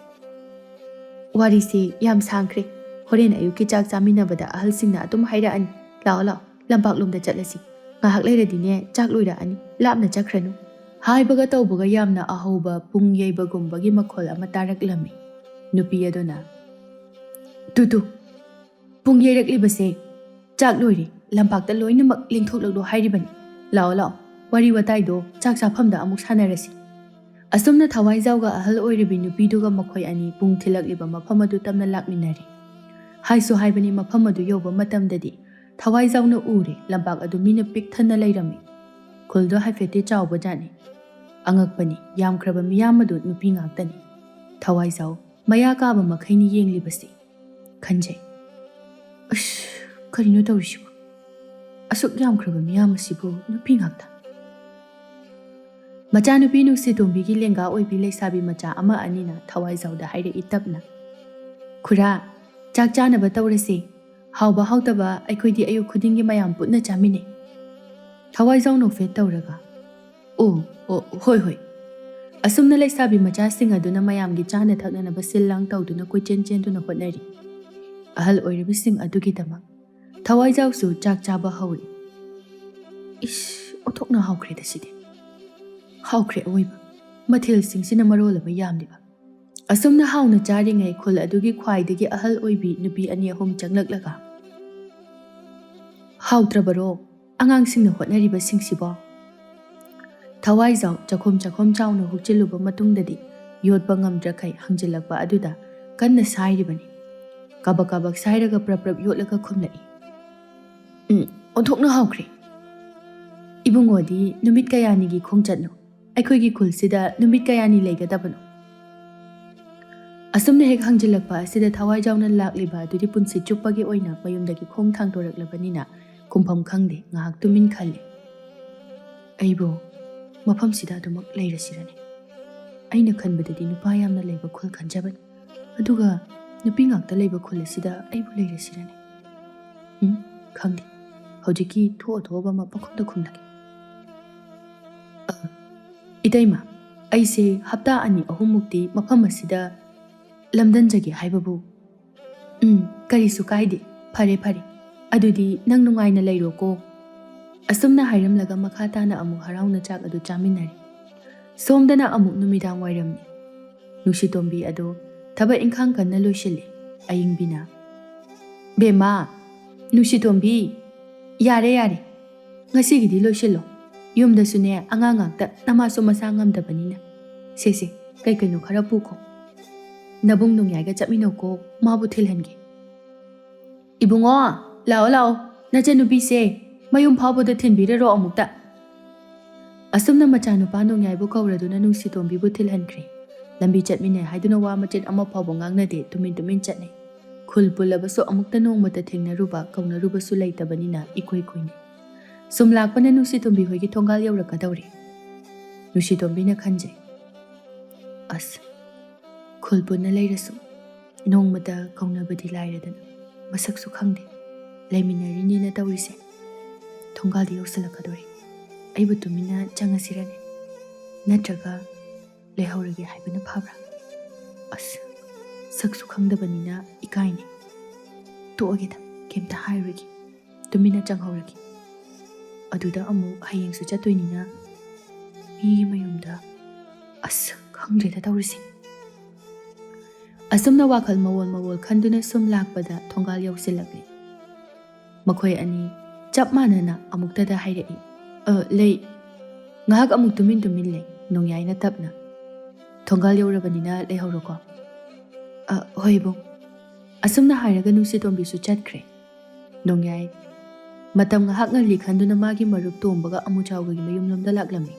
ꯋꯥꯔꯤꯁꯦ ꯌꯥꯝ ꯁꯥꯡꯈ꯭ꯔꯦ꯫ ꯍꯣꯔꯦꯟ ꯑꯌꯨꯛꯀꯤ ꯆꯥꯛ ꯆꯥꯃꯤꯟꯅꯕꯗ ꯑꯍꯜꯁꯤꯡꯅ ꯑꯗꯨꯝ ꯍꯥꯏꯔꯛꯑꯅꯤ꯫ ꯂꯥꯛꯑꯣ ꯂꯥꯛꯑꯣ, ꯂꯝꯄꯥꯛꯂꯣꯝꯗ ꯆꯠꯂꯁꯤ꯫ ꯉꯥꯏꯍꯥꯛ ꯂꯩꯔꯗꯤꯅꯦ ꯆꯥꯛ ꯂꯣꯏꯔꯛꯑꯅꯤ, ꯂꯥꯞꯅ ꯆꯠꯈ꯭ꯔꯅꯨ꯫ ꯍꯥꯏꯕꯒ ꯇꯧꯕꯒ ꯌꯥꯝꯅ ꯑꯍꯧꯕ ꯄꯨꯡ ꯌꯩꯕꯒꯨꯝꯕꯒꯤ ꯃꯈꯣꯜ ꯑꯃ ꯇꯥꯔꯛꯂꯝꯃꯤ꯫ ꯅꯨꯄꯤ ꯑꯗꯨꯅ, "ꯇꯨ ꯇꯨ, ꯄꯨꯡ ꯌꯩꯔꯛꯂꯤꯕꯁꯦ ꯆꯥꯛ ꯂꯣꯏꯔꯦ, ꯂꯝꯄꯥꯛꯇ ꯂꯣꯏꯅꯃꯛ ꯂꯦꯡꯊꯣꯛꯂꯛꯂꯣ ꯍꯥꯏꯔꯤꯕꯅꯤ꯫ ꯂꯥꯛꯑꯣ ꯂꯥꯛꯑꯣ, ꯋꯥꯔꯤ ꯋꯥꯇꯥꯏꯗꯣ ꯆꯥꯛ ꯆꯥꯐꯝꯗ ꯑꯃꯨꯛ ꯁꯥꯟꯅꯔꯁꯤ"꯫ ꯑꯁꯨꯝꯅ ꯊꯋꯥꯏꯖꯥꯎꯒ ꯑꯍꯜ ꯑꯣꯏꯔꯕꯤ ꯅꯨꯄꯤꯗꯨꯒ ꯃꯈꯣꯏ ꯑꯅꯤ ꯄꯨꯡ ꯊꯤꯜꯂꯛꯂꯤꯕ ꯃꯐꯝ ꯑꯗꯨ ꯇꯝꯅ ꯂꯥꯛꯃꯤꯟꯅꯔꯦ꯫ ꯍꯥꯏꯁꯨ ꯍꯥꯏꯕꯅꯤ, ꯃꯐꯝ ꯑꯗꯨ ꯌꯧꯕ ꯃꯇꯝꯗꯗꯤ ꯊꯋꯥꯏꯖꯥꯎꯅ ꯎꯔꯦ, ꯂꯝꯄꯥꯛ ꯑꯗꯨ ꯃꯤꯅ ꯄꯤꯛ ꯊꯟꯅ ꯂꯩꯔꯝꯃꯤ꯫ ꯈꯨꯜꯗꯣ ꯍꯥꯏꯐꯦꯠꯇꯤ ꯆꯥꯎꯕꯖꯥꯠꯅꯤ꯫ ꯑꯉꯛꯄꯅꯤ, ꯌꯥꯝꯈ꯭ꯔꯕ ꯃꯤꯌꯥꯝ ꯑꯗꯨ ꯅꯨꯄꯤ ꯉꯥꯛꯇꯅꯤ꯫ ꯊꯋꯥꯏꯖꯥꯎ ꯃꯌꯥ ꯀꯥꯕ ꯃꯈꯩꯅꯤ ꯌꯦꯡꯂꯤꯕꯁꯤ꯫ ꯈꯟꯖꯩ, "ꯑꯁ, ꯀꯔꯤꯅꯣ ꯇꯧꯔꯤꯁꯤꯕꯣ? ꯑꯁꯨꯛ ꯌꯥꯝꯈ꯭ꯔꯕ ꯃꯤꯌꯥꯝ ꯑꯁꯤꯕꯨ ꯅꯨꯄꯤ ꯉꯥꯛꯇ?" ꯃꯆꯥꯅꯨꯄꯤ ꯅꯨꯡꯁꯤꯇꯣꯝꯕꯤꯒꯤ ꯂꯦꯡꯒꯥ ꯑꯣꯏꯕꯤ ꯂꯩꯁꯥꯕꯤ ꯃꯆꯥ ꯑꯃ ꯑꯅꯤꯅ ꯊꯋꯥꯏꯖꯥꯎꯗ ꯍꯥꯏꯔꯛꯏ ꯇꯞꯅ, "ꯈꯨꯔꯥ, ꯆꯥꯛ ꯆꯥꯅꯕ ꯇꯧꯔꯁꯦ꯫ ꯍꯥꯎꯕ ꯍꯥꯎꯇꯕ ꯑꯩꯈꯣꯏꯗꯤ ꯑꯌꯨꯛ ꯈꯨꯗꯤꯡꯒꯤ ꯃꯌꯥꯝ ꯄꯨꯟꯅ ꯆꯥꯃꯤꯟꯅꯩ"꯫ ꯊꯋꯥꯏꯖꯥꯎ ꯅꯣꯛꯐꯦꯠ ꯇꯧꯔꯒ, "ꯑꯣ, ꯑꯣ, ꯍꯣꯏ, ꯍꯣꯏ"꯫ ꯑꯁꯨꯝꯅ ꯂꯩꯁꯥꯕꯤ ꯃꯆꯥꯁꯤꯡ ꯑꯗꯨꯅ ꯃꯌꯥꯝꯒꯤ ꯆꯥꯅ ꯊꯛꯅꯅꯕ ꯁꯤꯜ ꯂꯥꯡ ꯇꯧꯗꯨꯅ ꯀꯣꯏꯆꯦꯟ ꯆꯦꯟꯗꯨꯅ ꯍꯣꯠꯅꯔꯤ꯫ ꯑꯍꯜ ꯑꯣꯏꯔꯕꯁꯤꯡ ꯑꯗꯨꯒꯤꯗꯃꯛ ꯊꯋꯥꯏꯖꯥꯎꯁꯨ ꯆꯥꯛ ꯆꯥꯕ ꯍꯧꯔꯤ꯫ ꯏꯁ, ꯑꯣꯟꯊꯣꯛꯅ ꯍꯥꯎꯈ꯭ꯔꯦꯗ ꯁꯤꯗꯤ꯫ ꯍꯥꯎꯈ꯭ꯔꯦ ꯑꯋꯣꯏꯕ꯫ ꯃꯊꯦꯜꯁꯤꯡꯁꯤꯅ ꯃꯔꯣꯜ ꯑꯃ ꯌꯥꯝꯂꯤꯕ꯫ ꯑꯁꯨꯝꯅ ꯍꯥꯎꯅ ꯆꯥꯔꯤꯉꯩ ꯈꯨꯜ ꯑꯗꯨꯒꯤ ꯈ꯭ꯋꯥꯏꯗꯒꯤ ꯑꯍꯜ ꯑꯣꯏꯕꯤ ꯅꯨꯄꯤ ꯑꯅꯤ ꯑꯍꯨꯝ ꯆꯪꯂꯛꯂꯒ, "ꯍꯥꯎꯇ꯭ꯔꯕꯔꯣ ꯑꯉꯥꯡꯁꯤꯡꯅ ꯍꯣꯠꯅꯔꯤꯕꯁꯤꯡꯁꯤꯕꯣ?" ꯊꯋꯥꯏꯖꯥꯎ ꯆꯥꯛꯈꯨꯝ ꯆꯥꯛꯈꯨꯝ ꯆꯥꯎꯅ ꯍꯨꯛꯆꯤꯜꯂꯨꯕ ꯃꯇꯨꯡꯗꯗꯤ ꯌꯣꯠꯄ ꯉꯝꯗ꯭ꯔꯈꯩ ꯍꯪꯖꯤꯜꯂꯛꯄ ꯑꯗꯨꯗ ꯀꯟꯅ ꯁꯥꯏꯔꯤꯕꯅꯤ꯫ ꯀꯥꯕꯛ ꯀꯥꯕꯛ ꯁꯥꯏꯔꯒ ꯄ꯭ꯔꯞ ꯄ꯭ꯔꯞ ꯌꯣꯠꯂꯒ ꯈꯨꯝꯂꯛꯏ, "ꯎꯝ, ꯑꯣꯟꯊꯣꯛꯅ ꯍꯥꯎꯈ꯭ꯔꯦ꯫ ꯏꯕꯨꯡꯉꯣꯗꯤ ꯅꯨꯃꯤꯠ ꯀꯌꯥꯅꯤꯒꯤ ꯈꯣꯡꯆꯠꯅꯣ? ꯑꯩꯈꯣꯏꯒꯤ ꯈꯨꯜꯁꯤꯗ ꯅꯨꯃꯤꯠ ꯀꯌꯥꯅꯤ ꯂꯩꯒꯗꯕꯅꯣ?" ꯑꯁꯨꯝꯅ ꯍꯦꯛ ꯍꯪꯖꯤꯜꯂꯛꯄ ꯑꯁꯤꯗ ꯊꯋꯥꯏꯖꯥꯎꯅ ꯂꯥꯛꯂꯤꯕ ꯑꯗꯨꯗꯤ ꯄꯨꯟꯁꯤ ꯆꯨꯞꯄꯒꯤ ꯑꯣꯏꯅ ꯃꯌꯨꯝꯗꯒꯤ ꯈꯣꯡ ꯊꯥꯡꯗꯣꯔꯛꯂꯕꯅꯤꯅ ꯈꯨꯝꯐꯝ ꯈꯪꯗꯦ꯫ ꯉꯥꯏꯍꯥꯛ ꯇꯨꯃꯤꯟ ꯈꯜꯂꯤ꯫ "ꯑꯩꯕꯨ ꯃꯐꯝꯁꯤꯗ ꯑꯗꯨꯃꯛ ꯂꯩꯔꯁꯤꯔꯅꯦ? ꯑꯩꯅ ꯈꯟꯕꯗꯗꯤ ꯅꯨꯄꯥ ꯌꯥꯝꯅ ꯂꯩꯕ ꯈꯨꯜ ꯈꯟꯖꯕꯅꯤ, ꯑꯗꯨꯒ ꯅꯨꯄꯤ ꯉꯥꯛꯇ ꯂꯩꯕ ꯈꯨꯜ ꯑꯁꯤꯗ ꯑꯩꯕꯨ ꯂꯩꯔꯁꯤꯔꯅꯦ? ꯎꯝ, ꯈꯪꯗꯦ꯫ ꯍꯧꯖꯤꯛꯀꯤ ꯊꯣꯛꯑ ꯊꯣꯛꯑꯕ ꯑꯃ ꯄꯪꯈꯨꯝꯗ ꯈꯨꯝꯂꯒꯦ꯫ "ꯑ, ꯏꯇꯩꯃ, ꯑꯩꯁꯦ ꯍꯞꯇꯥ ꯑꯅꯤ ꯑꯍꯨꯝꯃꯨꯛꯇꯤ ꯃꯐꯝ ꯑꯁꯤꯗ ꯂꯝꯗꯟꯖꯒꯦ ꯍꯥꯏꯕꯕꯨ?" "ꯎꯝ, ꯀꯔꯤꯁꯨ ꯀꯥꯏꯗꯦ꯫ ꯐꯔꯦ, ꯐꯔꯦ꯫ ꯑꯗꯨꯗꯤ ꯅꯪ ꯅꯨꯡꯉꯥꯏꯅ ꯂꯩꯔꯣꯀꯣ꯫" ꯑꯁꯨꯝꯅ ꯍꯥꯏꯔꯝꯂꯒ ꯃꯈꯥ ꯇꯥꯅ ꯑꯃꯨꯛ ꯍꯔꯥꯎꯅ ꯆꯥꯛ ꯑꯗꯨ ꯆꯥꯃꯤꯟꯅꯔꯦ꯫ ꯁꯣꯝꯗꯅ ꯑꯃꯨꯛ ꯅꯨꯃꯤꯗꯥꯡ ꯋꯥꯏꯔꯝꯅꯤ꯫ ꯅꯨꯡꯁꯤꯇꯣꯝꯕꯤ ꯑꯗꯣ ꯊꯕꯛ ꯏꯪꯈꯥꯡ ꯀꯟꯅ ꯂꯣꯏꯁꯤꯜꯂꯤ꯫ ꯑꯌꯤꯡꯕꯤꯅ, "ꯕꯦꯝꯃ, ꯅꯨꯡꯁꯤꯇꯣꯝꯕꯤ, ꯌꯥꯔꯦ, ꯌꯥꯔꯦ꯫ ꯉꯁꯤꯒꯤꯗꯤ ꯂꯣꯏꯁꯤꯜꯂꯣ꯫ ꯌꯨꯝꯗꯁꯨꯅꯦ ꯑꯉꯥꯡ ꯉꯥꯛꯇ, ꯅꯃꯥꯁꯨ ꯃꯁꯥ ꯉꯝꯗꯕꯅꯤꯅ꯫ ꯁꯦ, ꯁꯦ, ꯀꯩ ꯀꯩꯅꯣ ꯈꯔ ꯄꯨꯈꯣ꯫ ꯅꯕꯨꯡ ꯅꯣꯡꯌꯥꯏꯒ ꯆꯠꯃꯤꯟꯅꯧꯀꯣ, ꯃꯥꯕꯨ ꯊꯤꯜꯍꯟꯒꯦ꯫" "ꯏꯕꯨꯡꯉꯣ, ꯂꯥꯛꯑꯣ, ꯂꯥꯛꯑꯣ꯫ ꯅꯆꯟꯅꯨꯄꯤꯁꯦ ꯃꯌꯨꯝ ꯐꯥꯎꯕꯗ ꯊꯤꯟꯕꯤꯔꯔꯣ ꯑꯃꯨꯛꯇ꯫" ꯑꯁꯨꯝꯅ ꯃꯆꯥꯅꯨꯄꯥ ꯅꯣꯡꯌꯥꯏꯕꯨ ꯀꯧꯔꯗꯨꯅ ꯅꯨꯡꯁꯤꯇꯣꯝꯕꯤꯕꯨ ꯊꯤꯜꯍꯟꯈ꯭ꯔꯦ꯫ ꯂꯝꯕꯤ ꯆꯠꯃꯤꯟꯅꯩ ꯍꯥꯏꯗꯨꯅ ꯋꯥ ꯃꯆꯦꯠ ꯑꯃ ꯐꯥꯎꯕ ꯉꯥꯡꯅꯗꯦ, ꯇꯨꯃꯤꯟ ꯇꯨꯃꯤꯟ ꯆꯠꯅꯩ꯫ ꯈꯨꯜ ꯄꯨꯜꯂꯕꯁꯨ ꯑꯃꯨꯛꯇ ꯅꯣꯡꯃꯇ ꯊꯦꯡꯅꯔꯨꯕ, ꯀꯧꯅꯔꯨꯕꯁꯨ ꯂꯩꯇꯕꯅꯤꯅ ꯏꯀꯨꯏ ꯀꯨꯏꯅꯩ꯫ ꯁꯨꯝ ꯂꯥꯛꯄꯅ ꯅꯨꯡꯁꯤꯇꯣꯝꯕꯤ ꯍꯣꯏꯒꯤ ꯊꯣꯡꯒꯥꯜ ꯌꯧꯔꯛꯀꯗꯧꯔꯦ꯫ ꯅꯨꯡꯁꯤꯇꯣꯝꯕꯤꯅ ꯈꯟꯖꯩ, "ꯑꯁ, ꯈꯨꯜ ꯄꯨꯟꯅ ꯂꯩꯔꯁꯨ ꯅꯣꯡꯃꯇ ꯀꯧꯅꯕꯗꯤ ꯂꯥꯏꯔꯗꯅ, ꯃꯁꯛꯁꯨ ꯈꯪꯗꯦ꯫ ꯂꯩꯃꯤꯟꯅꯔꯤꯅꯦꯅ ꯇꯧꯔꯤꯁꯦ ꯊꯣꯡꯒꯥꯜꯗ ꯌꯧꯁꯜꯂꯛꯀꯗꯧꯔꯦ꯫ ꯑꯩꯕꯨ ꯇꯨꯃꯤꯟꯅ ꯆꯪꯉꯁꯤꯔꯅꯦ? ꯅꯠꯇ꯭ꯔꯒ ꯂꯩꯍꯧꯔꯒꯦ ꯍꯥꯏꯕꯅ ꯐꯕ꯭ꯔꯥ? ꯑꯁ, ꯁꯛꯁꯨ ꯈꯪꯗꯕꯅꯤꯅ ꯏꯀꯥꯏꯅꯦ꯫ ꯇꯣꯛꯑꯒꯦꯗ, ꯀꯩꯝꯇ ꯍꯥꯏꯔꯣꯏꯒꯦ꯫ ꯇꯨꯃꯤꯟꯅ ꯆꯪꯍꯧꯔꯒꯦ꯫ ꯑꯗꯨꯗ ꯑꯃꯨꯛ ꯍꯌꯦꯡꯁꯨ ꯆꯠꯇꯣꯏꯅꯤꯅ ꯃꯤꯒꯤ ꯃꯌꯨꯝꯗ, ꯑꯁ, ꯈꯪꯗ꯭ꯔꯦꯗ ꯇꯧꯔꯤꯁꯦ꯫" ꯑꯁꯨꯝꯅ ꯋꯥꯈꯜ ꯃꯑꯣꯜ ꯃꯑꯣꯜ ꯈꯟꯗꯨꯅ ꯁꯨꯝ ꯂꯥꯛꯄꯗ ꯊꯣꯡꯒꯥꯜ ꯌꯧꯁꯤꯜꯂꯛꯂꯦ꯫ ꯃꯈꯣꯏ ꯑꯅꯤ ꯆꯞ ꯃꯥꯟꯅꯅ ꯑꯃꯨꯛꯇꯗ ꯍꯥꯏꯔꯛꯏ, "ꯑ, ꯂꯩ꯫ ꯉꯥꯏꯍꯥꯛ ꯑꯃꯨꯛ ꯇꯨꯃꯤꯟ ꯇꯨꯃꯤꯟ ꯂꯩ꯫" ꯅꯣꯡꯌꯥꯏꯅ ꯇꯞꯅ, "ꯊꯣꯡꯒꯥꯜ ꯌꯧꯔꯕꯅꯤꯅ ꯂꯩꯍꯧꯔꯣꯀꯣ꯫" "ꯑ, ꯍꯣꯏ ꯏꯕꯨꯡ꯫" ꯑꯁꯨꯝꯅ ꯍꯥꯏꯔꯒ ꯅꯨꯡꯁꯤꯇꯣꯝꯕꯤꯁꯨ ꯆꯠꯈ꯭ꯔꯦ꯫ ꯅꯣꯡꯌꯥꯏ, ꯃꯇꯝ ꯉꯥꯏꯍꯥꯛ ꯉꯜꯂꯤ ꯈꯟꯗꯨꯅ ꯃꯥꯒꯤ ꯃꯔꯨꯞ ꯇꯣꯝꯕꯒ ꯑꯃꯨꯆꯥꯎꯒꯒꯤ ꯃꯌꯨꯝꯂꯣꯝꯗ ꯂꯥꯛꯂꯝꯃꯤ꯫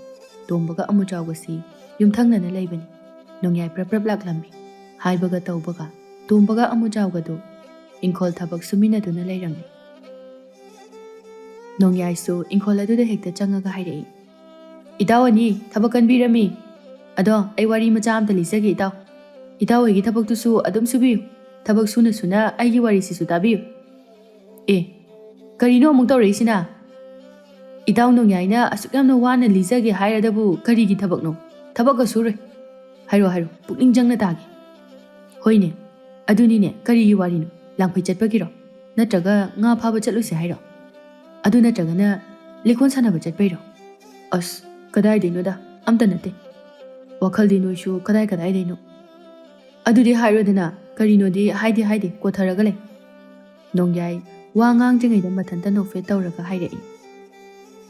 ꯇꯣꯝꯕꯒ ꯑꯃꯨꯆꯥꯎꯒꯁꯤ ꯌꯨꯝꯊꯪꯅꯅ ꯂꯩꯕꯅꯤ꯫ ꯅꯣꯡꯌꯥꯏ ꯄ꯭ꯔꯞ ꯄ꯭ꯔꯞ ꯂꯥꯛꯂꯝꯃꯤ꯫ ꯍꯥꯏꯕꯒ ꯇꯧꯕꯒ ꯇꯣꯝꯕꯒ ꯑꯃꯨꯆꯥꯎꯒꯗꯨ ꯏꯪꯈꯣꯜ ꯊꯕꯛ ꯁꯨꯃꯤꯟꯅꯗꯨꯅ ꯂꯩꯔꯝꯃꯤ꯫ ꯅꯣꯡꯌꯥꯏꯁꯨ ꯏꯪꯈꯣꯜ ꯑꯗꯨꯗ ꯍꯦꯛꯇ ꯆꯪꯉꯒ ꯍꯥꯏꯔꯛꯏ, "ꯏꯇꯥꯎ ꯑꯅꯤ, ꯊꯕꯛ ꯀꯟꯕꯤꯔꯝꯃꯤ꯫ ꯑꯗꯣ ꯑꯩ ꯋꯥꯔꯤ ꯃꯆꯥ ꯑꯝꯇ ꯂꯤꯖꯒꯦ ꯏꯇꯥꯎ꯫ ꯏꯇꯥꯎ ꯍꯣꯏꯒꯤ ꯊꯕꯛꯇꯨꯁꯨ ꯑꯗꯨꯝ ꯁꯨꯕꯤꯌꯨ꯫ ꯊꯕꯛ ꯁꯨꯅ ꯁꯨꯅ ꯑꯩꯒꯤ ꯋꯥꯔꯤꯁꯤꯁꯨ ꯇꯥꯕꯤꯌꯨ꯫" "ꯑꯦ, ꯀꯔꯤꯅꯣ ꯑꯃꯨꯛ ꯇꯧꯔꯛꯏꯁꯤꯅ? ꯏꯇꯥꯎ ꯅꯣꯡꯌꯥꯏꯅ ꯑꯁꯨꯛ ꯌꯥꯝꯅ ꯋꯥꯅ ꯂꯤꯖꯒꯦ ꯍꯥꯏꯔꯗꯕꯨ ꯀꯔꯤꯒꯤ ꯊꯕꯛꯅꯣ? ꯊꯕꯛꯀ ꯁꯨꯔꯣꯏ꯫ ꯍꯥꯏꯔꯣ, ꯍꯥꯏꯔꯣ, ꯄꯨꯛꯅꯤꯡ ꯆꯪꯅ ꯇꯥꯒꯦ꯫ ꯍꯣꯏꯅꯦ, ꯑꯗꯨꯅꯤꯅꯦ, ꯀꯔꯤꯒꯤ ꯋꯥꯔꯤꯅꯣ? ꯂꯥꯡꯐꯩ ꯆꯠꯄꯒꯤꯔꯣ? ꯅꯠꯇ꯭ꯔꯒ ꯉꯥ ꯐꯥꯕ ꯆꯠꯂꯨꯁꯦ ꯍꯥꯏꯔꯣ? ꯑꯗꯨ ꯅꯠꯇ꯭ꯔꯒꯅ ꯂꯤꯀꯣꯟ ꯁꯥꯟꯅꯕ ꯆꯠꯄꯩꯔꯣ? ꯑꯁ, ꯀꯗꯥꯏꯗꯩꯅꯣꯗ, ꯑꯝꯇ ꯅꯠꯇꯦ꯫ ꯋꯥꯈꯜꯗꯤ ꯅꯣꯏꯁꯨ ꯀꯗꯥꯏ ꯀꯗꯥꯏꯗꯩꯅꯣ? ꯑꯗꯨꯗꯤ ꯍꯥꯏꯔꯣꯗꯅ, ꯀꯔꯤꯅꯣꯗꯤ ꯍꯥꯏꯗꯤ ꯍꯥꯏꯗꯦ, ꯀꯣꯊꯔꯒ ꯂꯩ꯫ ꯅꯣꯡꯌꯥꯏ ꯋꯥ ꯉꯥꯡꯗ꯭ꯔꯤꯉꯩꯗ ꯃꯊꯟꯇ ꯅꯣꯛꯐꯦꯠ ꯇꯧꯔꯒ ꯍꯥꯏꯔꯛꯏ꯫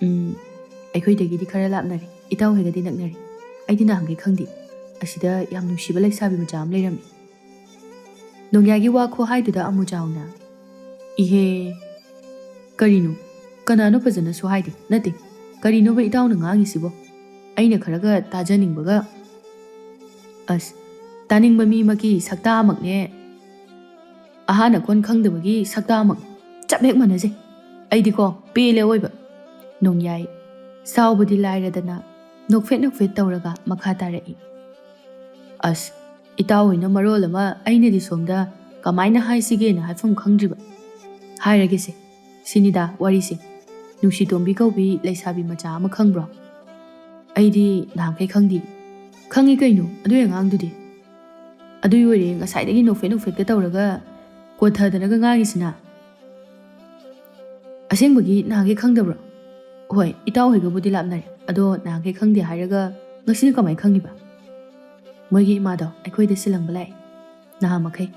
"ꯎꯝ, ꯑꯩꯈꯣꯏꯗꯒꯤꯗꯤ ꯈꯔ ꯂꯥꯞꯅꯔꯦ, ꯏꯇꯥꯎ ꯍꯣꯏꯒꯗꯤ ꯅꯛꯅꯔꯦ꯫ ꯑꯩꯗꯤ ꯅꯍꯥꯟꯈꯩ ꯈꯪꯗꯦ꯫ ꯑꯁꯤꯗ ꯌꯥꯝ ꯅꯨꯡꯁꯤꯕ ꯂꯩꯁꯥꯕꯤ ꯃꯆꯥ ꯑꯃ ꯂꯩꯔꯝꯃꯤ꯫" ꯅꯣꯡꯌꯥꯏꯒꯤ ꯋꯥ ꯈꯨꯍꯥꯏꯗꯨꯗ ꯑꯃꯨꯖꯥꯎꯅ, "ꯏꯍꯦ, ꯀꯔꯤꯅꯣ? ꯀꯅꯥꯅꯣ ꯐꯖꯅꯁꯨ ꯍꯥꯏꯗꯦ꯫ ꯅꯠꯇꯦ, ꯀꯔꯤꯅꯣꯕ ꯏꯇꯥꯎꯅ ꯉꯥꯡꯉꯤꯁꯤꯕꯣ? ꯑꯩꯅ ꯈꯔꯒ ꯇꯥꯖꯅꯤꯡꯕꯒ꯫" ꯑꯁ, ꯇꯥꯅꯤꯡꯕ ꯃꯤꯃꯛꯀꯤ ꯁꯛꯇꯥꯃꯛꯅꯦ꯫ ꯑꯍꯥꯟ ꯑꯀꯣꯟ ꯈꯪꯗꯕꯒꯤ ꯁꯛꯇꯥꯃꯛ ꯆꯞ ꯍꯦꯛ ꯃꯥꯟꯅꯖꯩ꯫ ꯑꯩꯗꯤꯀꯣ, ꯄꯦꯜꯂꯦ ꯑꯣꯏꯕ꯫ ꯅꯣꯡꯌꯥꯏ ꯁꯥꯎꯕꯗꯤ ꯂꯥꯏꯔꯗꯅ ꯅꯣꯛꯐꯦꯠ ꯅꯣꯛꯐꯦꯠ ꯇꯧꯔꯒ ꯃꯈꯥ ꯇꯥꯔꯛꯏ꯫ "ꯑꯁ, ꯏꯇꯥꯎ ꯍꯣꯏꯅ ꯃꯔꯣꯜ ꯑꯃ, ꯑꯩꯅꯗꯤ ꯁꯣꯝꯗ ꯀꯃꯥꯏꯅ ꯍꯥꯏꯁꯤꯒꯦꯅ ꯍꯥꯏꯐꯝ ꯈꯪꯗ꯭ꯔꯤꯕ꯫ ꯍꯥꯏꯔꯒꯦꯁꯦ, ꯁꯤꯅꯤꯗꯥ ꯋꯥꯔꯤꯁꯦ꯫ ꯅꯨꯡꯁꯤꯇꯣꯝꯕꯤ ꯀꯧꯕꯤ ꯂꯩꯁꯥꯕꯤ ꯃꯆꯥ ꯑꯃ ꯈꯪꯕ꯭ꯔꯣ?" "ꯑꯩꯗꯤ ꯅꯍꯥꯟꯈꯩ ꯈꯪꯗꯦ꯫" "ꯈꯪꯉꯤ ꯀꯩꯅꯣ, ꯑꯗꯨꯏ ꯑꯉꯥꯡꯗꯨꯗꯤ꯫" "ꯑꯗꯨꯏ ꯑꯣꯏꯔꯦ ꯉꯁꯥꯏꯗꯒꯤ ꯅꯣꯛꯐꯦꯠ ꯅꯣꯛꯐꯦꯠꯀ ꯇꯧꯔꯒ ꯀꯣꯟꯊꯗꯅꯒ ꯉꯥꯡꯉꯤꯁꯤꯅ꯫" "ꯑꯁꯦꯡꯕꯒꯤ ꯅꯍꯥꯟꯈꯩ ꯈꯪꯗꯕ꯭ꯔꯣ?" "ꯍꯣꯏ, ꯏꯇꯥꯎ ꯍꯣꯏꯒꯕꯨꯗꯤ ꯂꯥꯞꯅꯔꯦ, ꯑꯗꯣ ꯅꯍꯥꯟꯈꯩ ꯈꯪꯗꯦ ꯍꯥꯏꯔꯒ ꯉꯁꯤꯅ ꯀꯃꯥꯏ ꯈꯪꯉꯤꯕ?" "ꯃꯣꯏꯒꯤ ꯏꯃꯥꯗꯣ ꯑꯩꯈꯣꯏꯗ ꯁꯤꯜꯂꯝꯕ ꯂꯥꯛꯑꯦ ꯅꯍꯥꯟ ꯃꯈꯩ꯫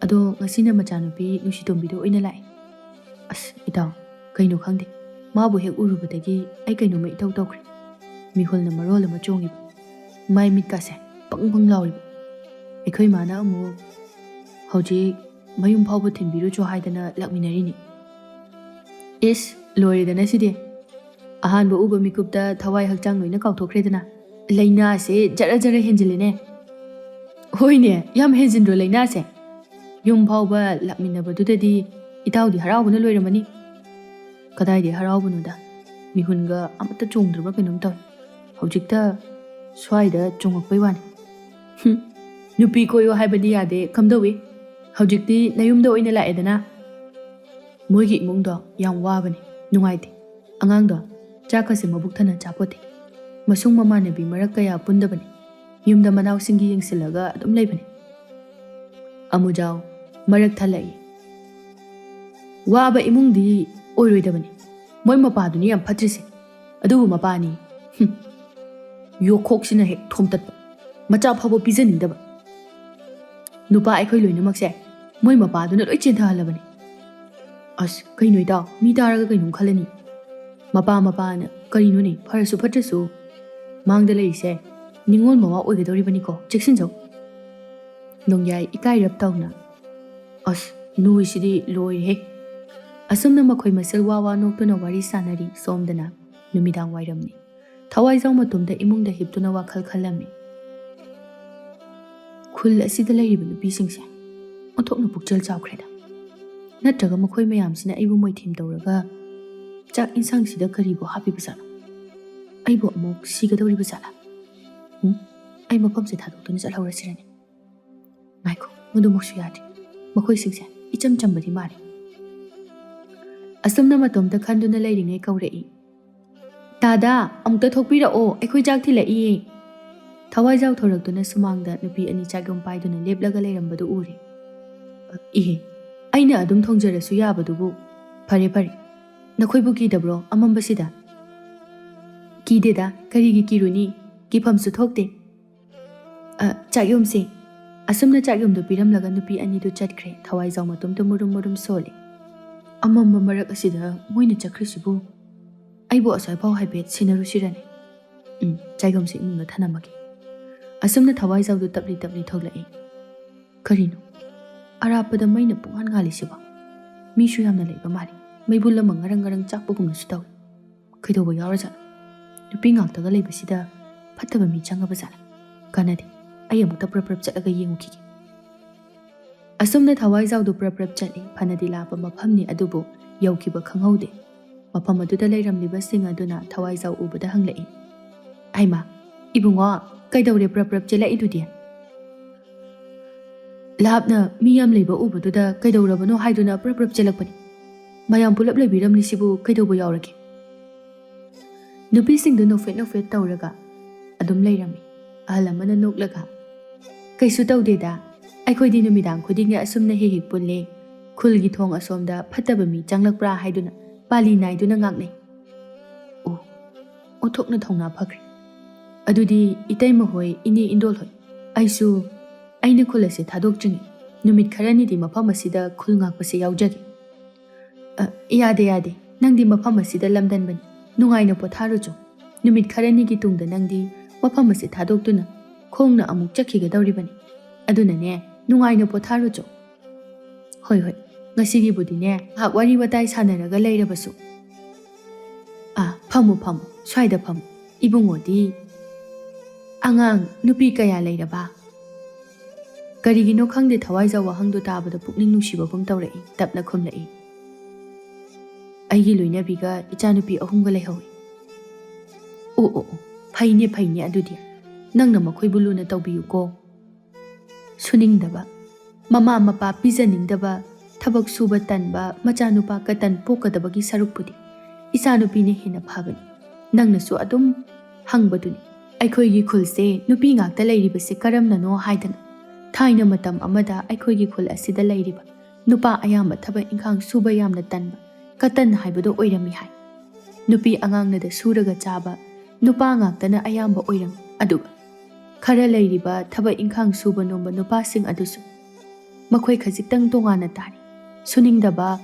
ꯑꯗꯣ ꯉꯁꯤꯅ ꯃꯆꯥꯅꯨꯄꯤ ꯅꯨꯡꯁꯤꯇꯣꯝꯕꯤꯗꯣ ꯑꯣꯏꯅ ꯂꯥꯛꯑꯦ꯫ ꯑꯁ, ꯏꯇꯥꯎ, ꯀꯩꯅꯣ ꯈꯪꯗꯦ, ꯃꯥꯕꯨ ꯍꯦꯛ ꯎꯔꯨꯕꯗꯒꯤ ꯑꯩ ꯀꯩꯅꯣꯝꯃ ꯏꯇꯧ ꯇꯧꯈ꯭ꯔꯦ꯫ ꯃꯤꯍꯨꯜꯅ ꯃꯔꯣꯜ ꯑꯃ ꯆꯣꯡꯉꯤꯕ, ꯃꯥꯏ ꯃꯤꯠꯀꯥꯁꯦ ꯄꯪ ꯄꯪ ꯂꯥꯎꯔꯤꯕ꯫ ꯑꯩꯈꯣꯏ ꯃꯥꯅ ꯑꯃꯨꯛ ꯍꯧꯖꯤꯛ ꯃꯌꯨꯝ ꯐꯥꯎꯕ ꯊꯤꯟꯕꯤꯔꯨꯆꯣ ꯍꯥꯏꯗꯅ ꯂꯥꯛꯃꯤꯟꯅꯔꯤꯅꯤ꯫" "ꯏꯁ, ꯂꯣꯏꯔꯦꯗꯅ ꯁꯤꯗꯤ꯫ ꯑꯍꯥꯟꯕ ꯎꯕ ꯃꯤꯀꯨꯞꯇ ꯊꯋꯥꯏ ꯍꯛꯆꯥꯡ ꯂꯣꯏꯅ ꯀꯥꯎꯊꯣꯛꯈ꯭ꯔꯦꯗꯅ꯫ ꯂꯥꯏꯅꯥꯁꯦ ꯖꯔ ꯖꯔ ꯍꯦꯟꯖꯤꯜꯂꯦꯅꯦ꯫" "ꯍꯣꯏꯅꯦ, ꯌꯥꯝ ꯍꯦꯟꯖꯤꯟꯗ꯭ꯔꯣ ꯂꯥꯏꯅꯥꯁꯦ? ꯌꯨꯝ ꯐꯥꯎꯕ ꯂꯥꯛꯃꯤꯟꯅꯕꯗꯨꯗꯗꯤ ꯏꯇꯥꯎꯗꯤ ꯍꯔꯥꯎꯕꯅ ꯂꯣꯏꯔꯝꯃꯅꯤ꯫" "ꯀꯗꯥꯏꯗꯩ ꯍꯔꯥꯎꯕꯅꯣꯗ, ꯃꯤꯍꯨꯟꯒ ꯑꯃꯠꯇ ꯆꯣꯡꯗ꯭ꯔꯕ ꯀꯩꯅꯣꯝ ꯇꯧꯏ꯫ ꯍꯧꯖꯤꯛꯇ ꯁ꯭ꯋꯥꯏꯗ ꯆꯣꯡꯉꯛꯄꯩ ꯋꯥꯅꯤ꯫" "ꯍꯨꯝ, ꯅꯨꯄꯤ ꯀꯣꯏꯌꯣ ꯍꯥꯏꯕꯗꯤ ꯌꯥꯗꯦ, ꯀꯝꯗꯧꯏ? ꯍꯧꯖꯤꯛꯇꯤ ꯅꯌꯨꯝꯗ ꯑꯣꯏꯅ ꯂꯥꯛꯑꯦꯗꯅ꯫" ꯃꯣꯏꯒꯤ ꯏꯃꯨꯡꯗꯣ ꯌꯥꯝ ꯋꯥꯕꯅꯦ, ꯅꯨꯡꯉꯥꯏꯇꯦ꯫ ꯑꯉꯥꯡꯗꯣ ꯆꯥꯛꯀꯁꯦ ꯃꯕꯨꯛ ꯊꯟꯅ ꯆꯥꯄꯣꯠꯇꯦ꯫ ꯃꯁꯨꯡ ꯃꯃꯥꯟꯅꯕꯤ ꯃꯔꯛ ꯀꯌꯥ ꯄꯨꯟꯗꯕꯅꯦ꯫ ꯌꯨꯝꯗ ꯃꯅꯥꯎꯁꯤꯡꯒꯤ ꯌꯦꯡꯁꯤꯜꯂꯒ ꯑꯗꯨꯝ ꯂꯩꯕꯅꯦ꯫ ꯑꯃꯨꯖꯥꯎ ꯃꯔꯛ ꯊꯜꯂꯛꯏ꯫ ꯋꯥꯕ ꯏꯃꯨꯡꯗꯤ ꯑꯣꯏꯔꯣꯏꯗꯕꯅꯤ꯫ ꯃꯣꯏ ꯃꯄꯥꯗꯨꯅꯤ ꯌꯥꯝ ꯐꯠꯇ꯭ꯔꯤꯁꯦ꯫ ꯑꯗꯨꯕꯨ ꯃꯄꯥꯅꯤ, ꯍꯨꯝ, ꯌꯣꯛꯈꯣꯛꯁꯤꯅ ꯍꯦꯛ ꯊꯣꯝꯇꯠꯄ꯫ ꯃꯆꯥ ꯐꯥꯎꯕ ꯄꯤꯖꯅꯤꯡꯗꯕ꯫ ꯅꯨꯄꯥ ꯑꯩꯈꯣꯏ ꯂꯣꯏꯅꯃꯛꯁꯦ ꯃꯣꯏ ꯃꯄꯥꯗꯨꯅ ꯂꯣꯏ ꯆꯦꯟꯊꯍꯜꯂꯕꯅꯤ꯫ ꯑꯁ, ꯀꯩꯅꯣ ꯏꯇꯥꯎ, ꯃꯤ ꯇꯥꯔꯒ ꯀꯩꯅꯣꯝ ꯈꯜꯂꯅꯤ꯫ ꯃꯄꯥ ꯃꯄꯥꯅ ꯀꯔꯤꯅꯣꯅꯦ, ꯐꯔꯁꯨ ꯐꯠꯇ꯭ꯔꯁꯨ ꯃꯥꯡꯗ ꯂꯩꯔꯤꯁꯦ ꯅꯤꯉꯣꯜ ꯃꯋꯥ ꯑꯣꯏꯒꯗꯧꯔꯤꯕꯅꯤꯀꯣ, ꯆꯦꯛꯁꯤꯟꯖꯧ꯫ ꯅꯣꯡꯌꯥꯏ ꯏꯀꯥꯏꯔꯞ ꯇꯧꯅ, ꯑꯁ, ꯅꯣꯏꯁꯤꯗꯤ ꯂꯣꯏꯔꯦꯍꯦ꯫ ꯑꯁꯨꯝꯅ ꯃꯈꯣꯏ ꯃꯁꯦꯜ ꯋꯥ ꯋꯥ ꯅꯣꯛꯇꯨꯅ ꯋꯥꯔꯤ ꯁꯥꯟꯅꯔꯤ꯫ ꯁꯣꯝꯗꯅ ꯅꯨꯃꯤꯗꯥꯡ ꯋꯥꯏꯔꯝꯅꯤ꯫ ꯊꯋꯥꯏꯖꯥꯎ ꯃꯇꯣꯝꯇ ꯏꯃꯨꯡꯗ ꯍꯤꯞꯇꯨꯅ ꯋꯥꯈꯜ ꯈꯜꯂꯝꯃꯤ꯫ ꯈꯨꯜ ꯑꯁꯤꯗ ꯂꯩꯔꯤꯕ ꯅꯨꯄꯤꯁꯤꯡꯁꯦ ꯑꯣꯟꯊꯣꯛꯅ ꯄꯨꯛꯆꯦꯜ ꯆꯥꯎꯈ꯭ꯔꯦꯗ꯫ ꯅꯠꯇ꯭ꯔꯒ ꯃꯈꯣꯏ ꯃꯌꯥꯝꯁꯤꯅ ꯑꯩꯕꯨ ꯃꯣꯏꯊꯦꯝ ꯇꯧꯔꯒ ꯆꯥꯛ ꯏꯟꯁꯥꯡꯁꯤꯗ ꯀꯔꯤꯕꯨ ꯍꯥꯞꯄꯤꯕ ꯖꯥꯠꯅꯣ? ꯑꯩꯕꯨ ꯑꯃꯨꯛ ꯁꯤꯒꯗꯧꯔꯤꯕ ꯖꯥꯠꯂꯥ? ꯎꯝ? ꯑꯩ ꯃꯐꯝꯁꯦ ꯊꯥꯗꯣꯛꯇꯨꯅ ꯆꯠꯍꯧꯔꯁꯤꯔꯅꯦ? ꯉꯥꯏꯈꯣ, ꯃꯗꯨꯃꯛꯁꯨ ꯌꯥꯗꯦ꯫ ꯃꯈꯣꯏꯁꯤꯡꯁꯦ ꯏꯆꯝ ꯆꯝꯕꯗꯤ ꯃꯥꯜꯂꯤ꯫ ꯑꯁꯨꯝꯅ ꯃꯇꯣꯝꯇ ꯈꯟꯗꯨꯅ ꯂꯩꯔꯤꯉꯩ ꯀꯧꯔꯛꯏ꯫ "ꯇꯥꯗꯥ, ꯑꯃꯨꯛꯇ ꯊꯣꯛꯄꯤꯔꯛꯑꯣ, ꯑꯩꯈꯣꯏ ꯆꯥꯛ ꯊꯤꯜꯂꯛꯏꯌꯦ꯫" ꯊꯋꯥꯏꯖꯥꯎ ꯊꯣꯔꯛꯇꯨꯅ ꯁꯨꯃꯥꯡꯗ ꯅꯨꯄꯤ ꯑꯅꯤ ꯆꯥꯛꯌꯣꯝ ꯄꯥꯏꯗꯨꯅ ꯂꯦꯞꯂꯒ ꯂꯩꯔꯝꯕꯗꯨ ꯎꯔꯦ꯫ "ꯏꯍꯦ, ꯑꯩꯅ ꯑꯗꯨꯝ ꯊꯣꯡꯖꯔꯁꯨ ꯌꯥꯕꯗꯨꯕꯨ꯫ ꯐꯔꯦ ꯐꯔꯦ, ꯅꯈꯣꯏꯕꯨ ꯀꯤꯗꯕ꯭ꯔꯣ ꯑꯃꯝꯕꯁꯤꯗ?" "ꯀꯤꯗꯦꯗ, ꯀꯔꯤꯒꯤ ꯀꯤꯔꯨꯅꯤ? ꯀꯤꯐꯝꯁꯨ ꯊꯣꯛꯇꯦ꯫ ꯑ, ꯆꯥꯛꯌꯣꯝꯁꯦ꯫" ꯑꯁꯨꯝꯅ ꯆꯥꯛꯌꯣꯝꯗꯨ ꯄꯤꯔꯝꯂꯒ ꯅꯨꯄꯤ ꯑꯅꯤꯗꯨ ꯆꯠꯈ꯭ꯔꯦ꯫ ꯊꯋꯥꯏꯖꯥꯎ ꯃꯇꯣꯝꯇ ꯃꯨꯔꯨꯝ ꯃꯨꯔꯨꯝ ꯁꯣꯜꯂꯤ꯫ ꯑꯃꯝꯕ ꯃꯔꯛ ꯑꯁꯤꯗ ꯃꯣꯏꯅ ꯆꯠꯈ꯭ꯔꯤꯁꯤꯕꯨ? ꯑꯩꯕꯨ ꯑꯁ꯭ꯋꯥꯏꯐꯥꯎ ꯍꯥꯏꯐꯦꯠ ꯁꯦꯟꯅꯔꯨꯁꯤꯔꯅꯦ? ꯎꯝ, ꯆꯥꯛꯌꯣꯝꯁꯦ ꯏꯃꯨꯡꯗ ꯊꯅꯝꯃꯒꯦ꯫ ꯑꯁꯨꯝꯅ ꯊꯋꯥꯏꯖꯥꯎꯗꯨ ꯇꯞꯂꯤ ꯇꯞꯂꯤ ꯊꯣꯛꯂꯛꯏ꯫ ꯀꯔꯤꯅꯣ? ꯑꯔꯥꯞꯄꯗ ꯃꯩꯅ ꯄꯨꯡꯉꯥꯟ ꯉꯥꯜꯂꯤꯁꯤꯕꯣ? ꯃꯤꯁꯨ ꯌꯥꯝꯅ ꯂꯩꯕ ꯃꯥꯜꯂꯤ꯫ ꯃꯩꯕꯨꯜ ꯑꯃ ꯉꯔꯪ ꯉꯔꯪ ꯆꯥꯛꯄꯒꯨꯝꯅꯁꯨ ꯇꯧꯏ꯫ ꯀꯩꯗꯧꯕ ꯌꯥꯎꯔꯖꯥꯠꯅꯣ? ꯅꯨꯄꯤ ꯉꯥꯛꯇꯒ ꯂꯩꯕꯁꯤꯗ ꯐꯠꯇꯕ ꯃꯤ ꯆꯪꯉꯕ ꯖꯥꯠꯂꯥ? ꯀꯥꯟꯅꯗꯦ꯫ ꯑꯩ ꯑꯃꯨꯛꯇ ꯄ꯭ꯔꯞ ꯄ꯭ꯔꯞ ꯆꯠꯂꯒ ꯌꯦꯡꯉꯨꯈꯤꯒꯦ꯫ ꯑꯁꯨꯝꯅ ꯊꯋꯥꯏꯖꯥꯎꯗꯨ ꯄ꯭ꯔꯞ ꯄ꯭ꯔꯞ ꯆꯠꯂꯤ꯫ ꯐꯅꯗꯤ ꯂꯥꯞꯄ ꯃꯐꯝꯅꯤ, ꯑꯗꯨꯕꯨ ꯌꯧꯈꯤꯕ ꯈꯪꯍꯧꯗꯦ꯫ ꯃꯐꯝ ꯑꯗꯨꯗ ꯂꯩꯔꯝꯂꯤꯕꯁꯤꯡ ꯑꯗꯨꯅ ꯊꯋꯥꯏꯖꯥꯎ ꯎꯕꯗ ꯍꯪꯂꯛꯏ, "ꯍꯩꯃꯥ, ꯏꯕꯨꯡꯉꯣ, ꯀꯩꯗꯧꯔꯦ ꯄ꯭ꯔꯞ ꯄ꯭ꯔꯞ ꯆꯦꯜꯂꯛꯏꯗꯨꯗꯤ?" "ꯂꯥꯞꯅ ꯃꯤ ꯌꯥꯝ ꯂꯩꯕ ꯎꯕꯗꯨꯗ ꯀꯩꯗꯧꯔꯕꯅꯣ ꯍꯥꯏꯗꯨꯅ ꯄ꯭ꯔꯞ ꯄ꯭ꯔꯞ ꯆꯦꯜꯂꯛꯄꯅꯤ꯫" "ꯃꯌꯥꯝ ꯄꯨꯂꯞ ꯂꯩꯕꯤꯔꯝꯂꯤꯁꯤꯕꯨ ꯀꯩꯗꯧꯕ ꯌꯥꯎꯔꯒꯦ?" ꯅꯨꯄꯤꯁꯤꯡꯗꯨ ꯅꯣꯛꯐꯦꯠ ꯅꯣꯛꯐꯦꯠ ꯇꯧꯔꯒ ꯑꯗꯨꯝ ꯂꯩꯔꯝꯃꯤ꯫ ꯑꯍꯜ ꯑꯃꯅ ꯅꯣꯛꯂꯒ, "ꯀꯩꯁꯨ ꯇꯧꯗꯦꯗ, ꯑꯩꯈꯣꯏꯗꯤ ꯅꯨꯃꯤꯗꯥꯡ ꯈꯨꯗꯤꯡꯒꯤ ꯑꯁꯨꯝꯅ ꯍꯦꯛ ꯍꯦꯛ ꯄꯨꯜꯂꯦ꯫ ꯈꯨꯜꯒꯤ ꯊꯣꯡ ꯑꯁꯣꯝꯗ ꯐꯠꯇꯕ ꯃꯤ ꯆꯪꯂꯛꯄ꯭ꯔꯥ ꯍꯥꯏꯗꯨꯅ ꯄꯥꯂꯤ ꯅꯥꯏꯗꯨꯅ ꯉꯥꯛꯅꯩ"꯫ "ꯑꯣ, ꯑꯣꯟꯊꯣꯛꯅ ꯊꯧꯅꯥ ꯐꯈ꯭ꯔꯦ꯫ ꯑꯗꯨꯗꯤ ꯏꯇꯩꯃ ꯍꯣꯏ, ꯏꯅꯦ ꯏꯟꯗꯣꯜ ꯍꯣꯏ, ꯑꯩꯁꯨ ꯑꯩꯅ ꯈꯨꯜ ꯑꯁꯦ ꯊꯥꯗꯣꯛꯇ꯭ꯔꯤꯉꯩ ꯅꯨꯃꯤꯠ ꯈꯔꯅꯤꯗꯤ ꯃꯐꯝ ꯑꯁꯤꯗ ꯈꯨꯜ ꯉꯥꯛꯄꯁꯦ ꯌꯥꯎꯖꯒꯦ"꯫ "ꯑ, ꯌꯥꯗꯦ, ꯌꯥꯗꯦ, ꯅꯪꯗꯤ ꯃꯐꯝ ꯑꯁꯤꯗ ꯂꯝꯗꯟꯕꯅꯤ, ꯅꯨꯡꯉꯥꯏꯅ ꯄꯣꯊꯥꯔꯨꯆꯣ꯫ ꯅꯨꯃꯤꯠ ꯈꯔꯅꯤꯒꯤ ꯇꯨꯡꯗ ꯅꯪꯗꯤ ꯃꯐꯝ ꯑꯁꯤ ꯊꯥꯗꯣꯛꯇꯨꯅ ꯈꯣꯡꯅ ꯑꯃꯨꯛ ꯆꯠꯈꯤꯒꯗꯧꯔꯤꯕꯅꯤ꯫ ꯑꯗꯨꯅꯅꯦ, ꯅꯨꯡꯉꯥꯏꯅ ꯄꯣꯊꯥꯔꯨꯆꯣ"꯫ "ꯍꯣꯏ, ꯍꯣꯏ, ꯉꯁꯤꯒꯤꯕꯨꯗꯤꯅꯦ, ꯉꯥꯏꯍꯥꯛ ꯋꯥꯔꯤ ꯋꯥꯇꯥꯏ ꯁꯥꯟꯅꯔꯒ ꯂꯩꯔꯕꯁꯨ"꯫ "ꯑꯥ, ꯐꯝꯃꯨ, ꯐꯝꯃꯨ, ꯁ꯭ꯋꯥꯏꯗ ꯐꯝꯃꯨ꯫ ꯏꯕꯨꯡꯉꯣꯗꯤ ꯑꯉꯥꯡ ꯅꯨꯄꯤ ꯀꯌꯥ ꯂꯩꯔꯕ?" ꯀꯔꯤꯒꯤꯅꯣ ꯈꯪꯗꯦ, ꯊꯋꯥꯏꯖꯥ ꯋꯥꯍꯪꯗꯨ ꯇꯥꯕꯗ ꯄꯨꯛꯅꯤꯡ ꯅꯨꯡꯁꯤꯕꯒꯨꯝ ꯇꯧꯔꯛꯏ꯫ ꯇꯞꯅ ꯈꯨꯝꯂꯛꯏ, "ꯑꯩꯒꯤ ꯂꯣꯏꯅꯕꯤꯒ ꯏꯆꯥꯅꯨꯄꯤ ꯑꯍꯨꯝꯒ ꯂꯩꯍꯧꯏ"꯫ "ꯑꯣ, ꯑꯣ, ꯑꯣ, ꯐꯩꯅꯦ, ꯐꯩꯅꯦ, ꯑꯗꯨꯗꯤ ꯅꯪꯅ ꯃꯈꯣꯏꯕꯨ ꯂꯨꯅ ꯇꯧꯕꯤꯌꯨꯀꯣ"꯫ ꯁꯨꯅꯤꯡꯗꯕ, ꯃꯃꯥ ꯃꯄꯥ ꯄꯤꯖꯅꯤꯡꯗꯕ, ꯊꯕꯛ ꯁꯨꯕ ꯇꯟꯕ ꯃꯆꯥꯅꯨꯄꯥ ꯀꯇꯟ ꯄꯣꯛꯀꯗꯕꯒꯤ ꯁꯔꯨꯛꯄꯨꯗꯤ ꯏꯆꯥꯅꯨꯄꯤꯅ ꯍꯦꯟꯅ ꯐꯕꯅꯤ꯫ ꯅꯪꯅꯁꯨ ꯑꯗꯨꯝ ꯍꯪꯕꯗꯨꯅꯤ, ꯑꯩꯈꯣꯏꯒꯤ ꯈꯨꯜꯁꯦ ꯅꯨꯄꯤ ꯉꯥꯛꯇ ꯂꯩꯔꯤꯕꯁꯦ ꯀꯔꯝꯅꯅꯣ ꯍꯥꯏꯗꯅ꯫ ꯊꯥꯏꯅ ꯃꯇꯝ ꯑꯃꯗ ꯑꯩꯈꯣꯏꯒꯤ ꯈꯨꯜ ꯑꯁꯤꯗ ꯂꯩꯔꯤꯕ ꯅꯨꯄꯥ ꯑꯌꯥꯝꯕ ꯊꯕꯛ ꯏꯪꯈꯥꯡ ꯁꯨꯕ ꯌꯥꯝꯅ ꯇꯟꯕ, ꯀꯇꯟ ꯍꯥꯏꯕꯗꯣ ꯑꯣꯏꯔꯝꯃꯤ ꯍꯥꯏ꯫ ꯅꯨꯄꯤ ꯑꯉꯥꯡꯅꯗ ꯁꯨꯔꯒ ꯆꯥꯕ ꯅꯨꯄꯥ ꯉꯥꯛꯇꯅ ꯑꯌꯥꯝꯕ ꯑꯣꯏꯔꯝꯃꯤ꯫ ꯑꯗꯨꯒ ꯈꯔ ꯂꯩꯔꯤꯕ ꯊꯕꯛ ꯏꯪꯈꯥꯡ ꯁꯨꯕ ꯅꯣꯝꯕ ꯅꯨꯄꯥꯁꯤꯡ ꯑꯗꯨꯁꯨ ꯃꯈꯣꯏ ꯈꯖꯤꯛꯇꯪ ꯇꯣꯉꯥꯟꯅ ꯇꯥꯔꯤ꯫ ꯁꯨꯅꯤꯡꯗꯕ,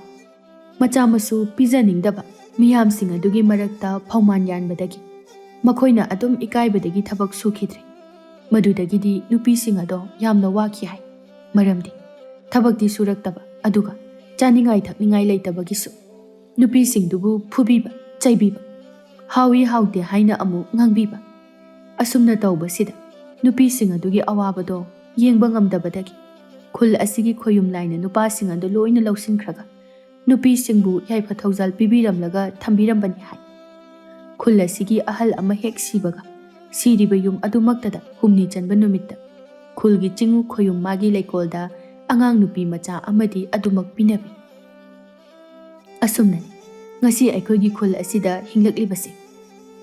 ꯃꯆꯥ ꯃꯁꯨ ꯄꯤꯖꯅꯤꯡꯗꯕ ꯃꯤꯌꯥꯝꯁꯤꯡ ꯑꯗꯨꯒꯤ ꯃꯔꯛꯇ ꯐꯧꯃꯥꯟ ꯌꯥꯟꯕꯗꯒꯤ ꯃꯈꯣꯏꯅ ꯑꯗꯨꯝ ꯏꯀꯥꯏꯕꯗꯒꯤ ꯊꯕꯛ ꯁꯨꯈꯤꯗ꯭ꯔꯦ꯫ ꯃꯗꯨꯗꯒꯤꯗꯤ ꯅꯨꯄꯤꯁꯤꯡ ꯑꯗꯣ ꯌꯥꯝꯅ ꯋꯥꯈꯤ ꯍꯥꯏ꯫ ꯃꯔꯝꯗꯤ ꯊꯕꯛꯇꯤ ꯁꯨꯔꯛꯇꯕ, ꯑꯗꯨꯒ ꯆꯥꯅꯤꯡꯉꯥꯏ ꯊꯛꯅꯤꯡꯉꯥꯏ ꯂꯩꯇꯕꯒꯤꯁꯨ ꯅꯨꯄꯤꯁꯤꯡꯗꯨꯕꯨ ꯐꯨꯕꯤꯕ, ꯆꯩꯕꯤꯕ, ꯍꯥꯎꯏ ꯍꯥꯎꯇꯦ ꯍꯥꯏꯅ ꯑꯃꯨꯛ ꯉꯥꯡꯕꯤꯕ꯫ ꯑꯁꯨꯝꯅ ꯇꯧꯕꯁꯤꯗ ꯅꯨꯄꯤꯁꯤꯡ ꯑꯗꯨꯒꯤ ꯑꯋꯥꯕꯗꯣ ꯌꯦꯡꯕ ꯉꯝꯗꯕꯗꯒꯤ ꯈꯨꯜ ꯑꯁꯤꯒꯤ ꯈꯣꯌꯨꯝ ꯂꯥꯏꯅ ꯅꯨꯄꯥꯁꯤꯡ ꯑꯗꯨ ꯂꯣꯏꯅ ꯂꯧꯁꯤꯟꯈ꯭ꯔꯒ ꯅꯨꯄꯤꯁꯤꯡꯕꯨ ꯌꯥꯏꯐ ꯊꯧꯖꯥꯜ ꯄꯤꯕꯤꯔꯝꯂꯒ ꯊꯝꯕꯤꯔꯝꯕꯅꯤ ꯍꯥꯏ꯫ ꯈꯨꯜ ꯑꯁꯤꯒꯤ ꯑꯍꯜ ꯑꯃ ꯍꯦꯛ ꯁꯤꯕꯒ ꯁꯤꯔꯤꯕ ꯌꯨꯝ ꯑꯗꯨꯃꯛꯇꯗ ꯍꯨꯝꯅꯤ ꯆꯟꯕ ꯅꯨꯃꯤꯠꯇ ꯈꯨꯜꯒꯤ ꯆꯤꯡꯉꯨ ꯈꯣꯌꯨꯝ ꯃꯥꯒꯤ ꯂꯩꯀꯣꯜꯗ ꯑꯉꯥꯡ ꯅꯨꯄꯤ ꯃꯆꯥ ꯑꯃꯗꯤ ꯑꯗꯨꯃꯛ ꯄꯤꯅꯕꯤ꯫ ꯑꯁꯨꯝꯅꯅꯤ ꯉꯁꯤ ꯑꯩꯈꯣꯏꯒꯤ ꯈꯨꯜ ꯑꯁꯤꯗ ꯍꯤꯡꯂꯛꯂꯤꯕꯁꯦ꯫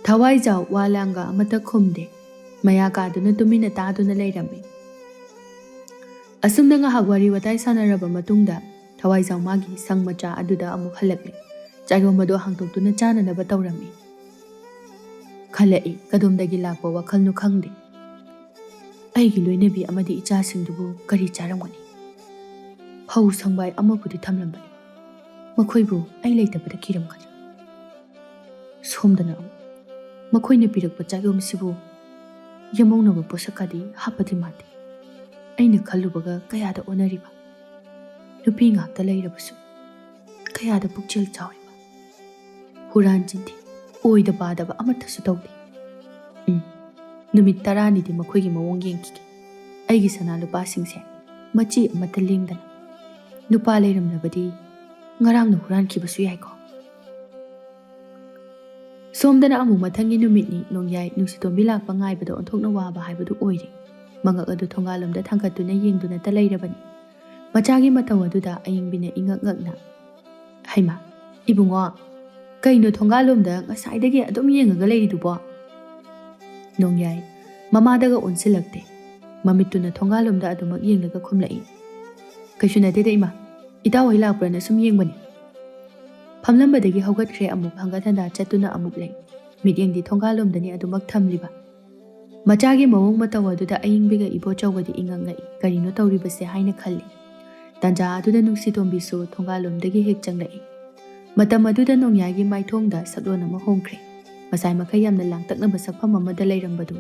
ꯊꯋꯥꯏꯖꯥꯎ ꯋꯥ ꯂꯥꯡꯒ ꯑꯃꯠꯇ ꯈꯨꯝꯗꯦ꯫ ꯃꯌꯥ ꯀꯥꯗꯨꯅ ꯇꯨꯃꯤꯟꯅ ꯇꯥꯗꯨꯅ ꯂꯩꯔꯝꯃꯤ꯫ ꯑꯁꯨꯝꯅ ꯉꯥꯏꯍꯥꯛ ꯋꯥꯔꯤ ꯋꯥꯇꯥꯏ ꯁꯥꯟꯅꯔꯕ ꯃꯇꯨꯡꯗ ꯊꯋꯥꯏꯖꯥꯎ ꯃꯥꯒꯤ ꯁꯪ ꯃꯆꯥ ꯑꯗꯨꯗ ꯑꯃꯨꯛ ꯍꯜꯂꯛꯂꯦ꯫ ꯆꯥꯏꯔꯣꯝ ꯑꯗꯨ ꯍꯥꯡꯗꯣꯛꯇꯨꯅ ꯆꯥꯅꯅꯕ ꯇꯧꯔꯝꯃꯤ꯫ ꯈꯜꯂꯛꯏ, ꯀꯗꯣꯝꯗꯒꯤ ꯂꯥꯛꯄ ꯋꯥꯈꯜꯅꯣ ꯈꯪꯗꯦ꯫ ꯑꯩꯒꯤ ꯂꯣꯏꯅꯕꯤ ꯑꯃꯗꯤ ꯏꯆꯥꯁꯤꯡꯗꯨꯕꯨ ꯀꯔꯤ ꯆꯥꯔꯝꯒꯅꯤ? ꯐꯧ ꯁꯪꯕꯥꯏ ꯑꯃꯕꯨꯗꯤ ꯊꯝꯂꯝꯕꯅꯤ꯫ ꯃꯈꯣꯏꯕꯨ ꯑꯩ ꯂꯩꯇꯕꯗ ꯀꯤꯔꯝꯒꯅꯤ꯫ ꯁꯣꯝꯗꯅ ꯑꯃꯨꯛ ꯃꯈꯣꯏꯅ ꯄꯤꯔꯛꯄ ꯆꯥꯛꯌꯣꯝꯁꯤꯕꯨ ꯌꯦꯃꯧꯅꯕ ꯄꯣꯠꯁꯛꯀꯗꯤ ꯍꯥꯞꯄꯗꯤ ꯃꯥꯟꯗꯦ꯫ ꯑꯩꯅ ꯈꯜꯂꯨꯕꯒ ꯀꯌꯥꯗ ꯑꯣꯟꯅꯔꯤꯕ꯫ ꯅꯨꯄꯤ ꯉꯥꯛꯇ ꯂꯩꯔꯕꯁꯨ ꯀꯌꯥꯗ ꯄꯨꯛꯆꯦꯜ ꯆꯥꯎꯔꯤꯕ꯫ ꯍꯨꯔꯥꯟ ꯆꯤꯟꯊꯤ, ꯑꯣꯏꯗ ꯄꯥꯗꯕ ꯑꯃꯠꯇꯁꯨ ꯇꯧꯗꯦ꯫ ꯎꯝ, ꯅꯨꯃꯤꯠ ꯇꯔꯥꯅꯤꯗꯤ ꯃꯈꯣꯏꯒꯤ ꯃꯑꯣꯡ ꯌꯦꯡꯈꯤꯒꯦ꯫ ꯑꯩꯒꯤ ꯁꯅꯥ ꯂꯨꯄꯥꯁꯤꯡꯁꯦ ꯃꯆꯤ ꯑꯃꯠꯇ ꯂꯦꯡꯗꯅ꯫ ꯅꯨꯄꯥ ꯂꯩꯔꯝꯂꯕꯗꯤ ꯉꯔꯥꯡꯅ ꯍꯨꯔꯥꯟꯈꯤꯕꯁꯨ ꯌꯥꯏꯀꯣ꯫ ꯁꯣꯝꯗꯅ ꯑꯃꯨꯛ ꯃꯊꯪꯒꯤ ꯅꯨꯃꯤꯠꯅꯤ꯫ ꯅꯣꯡꯌꯥꯏ ꯅꯨꯡꯁꯤꯇꯣꯝꯕꯤ ꯂꯥꯛꯄ ꯉꯥꯏꯕꯗ ꯑꯣꯟꯊꯣꯛꯅ ꯋꯥꯕ ꯍꯥꯏꯕꯗꯨ ꯑꯣꯏꯔꯦ꯫ ꯃꯉꯛ ꯑꯗꯨ ꯊꯣꯡꯒꯥꯜꯂꯣꯝꯗ ꯊꯥꯡꯒꯠꯇꯨꯅ ꯌꯦꯡꯗꯨꯅꯇ ꯂꯩꯔꯕꯅꯤ꯫ ꯃꯆꯥꯒꯤ ꯃꯇꯧ ꯑꯗꯨꯗ ꯑꯌꯤꯡꯕꯤꯅ ꯏꯉꯛ ꯉꯛꯅ, "ꯍꯩꯃꯥ, ꯏꯕꯨꯡꯉꯣ, ꯀꯩꯅꯣ ꯊꯣꯡꯒꯥꯜꯂꯣꯝꯗ ꯉꯁꯥꯏꯗꯒꯤ ꯑꯗꯨꯝ ꯌꯦꯡꯉꯒ ꯂꯩꯔꯤꯗꯨꯕꯣ?" ꯅꯣꯡꯌꯥꯏ ꯃꯃꯥꯗꯒ ꯑꯣꯟꯁꯤꯜꯂꯛꯇꯦ꯫ ꯃꯃꯤꯠꯇꯨꯅ ꯊꯣꯡꯒꯥꯜꯂꯣꯝꯗ ꯑꯗꯨꯃꯛ ꯌꯦꯡꯂꯒ ꯈꯨꯝꯂꯛꯏ, "ꯀꯩꯁꯨ ꯅꯠꯇꯦꯗ ꯏꯃꯥ, ꯏꯇꯥꯎ ꯍꯣꯏ ꯂꯥꯛꯄ꯭ꯔꯅ ꯁꯨꯝ ꯌꯦꯡꯕꯅꯤ꯫" ꯐꯝꯂꯝꯕꯗꯒꯤ ꯍꯧꯒꯠꯈ꯭ꯔꯦ, ꯑꯃꯨꯛ ꯍꯪꯒꯠ ꯍꯟꯗꯥ ꯆꯠꯇꯨꯅ ꯑꯃꯨꯛ ꯂꯩ꯫ ꯃꯤꯠꯌꯦꯡꯗꯤ ꯊꯣꯡꯒꯥꯜꯂꯣꯝꯗꯅꯤ ꯑꯗꯨꯃꯛ ꯊꯝꯂꯤꯕ꯫ ꯃꯆꯥꯒꯤ ꯃꯑꯣꯡ ꯃꯇꯧ ꯑꯗꯨꯗ ꯑꯌꯤꯡꯕꯤꯒ ꯏꯕꯣꯆꯧꯒꯗꯤ ꯏꯉꯛ ꯉꯛꯏ꯫ "ꯀꯔꯤꯅꯣ ꯇꯧꯔꯤꯕꯁꯦ?" ꯍꯥꯏꯅ ꯈꯜꯂꯤ꯫ ꯇꯥꯟꯖꯥ ꯑꯗꯨꯗ ꯅꯨꯡꯁꯤꯇꯣꯝꯕꯤꯁꯨ ꯊꯣꯡꯒꯥꯜꯂꯣꯝꯗꯒꯤ ꯍꯦꯛ ꯆꯪꯂꯛꯏ꯫ ꯃꯇꯝ ꯑꯗꯨꯗ ꯅꯣꯡꯌꯥꯏꯒꯤ ꯃꯥꯏꯊꯣꯡꯗ ꯁꯛꯂꯣꯟ ꯑꯃ ꯍꯣꯡꯈ꯭ꯔꯦ꯫ ꯉꯁꯥꯏ ꯃꯈꯩ ꯌꯥꯝꯅ ꯂꯥꯡꯇꯛꯅꯕ ꯁꯛꯐꯝ ꯑꯃꯗ ꯂꯩꯔꯝꯕꯗꯨ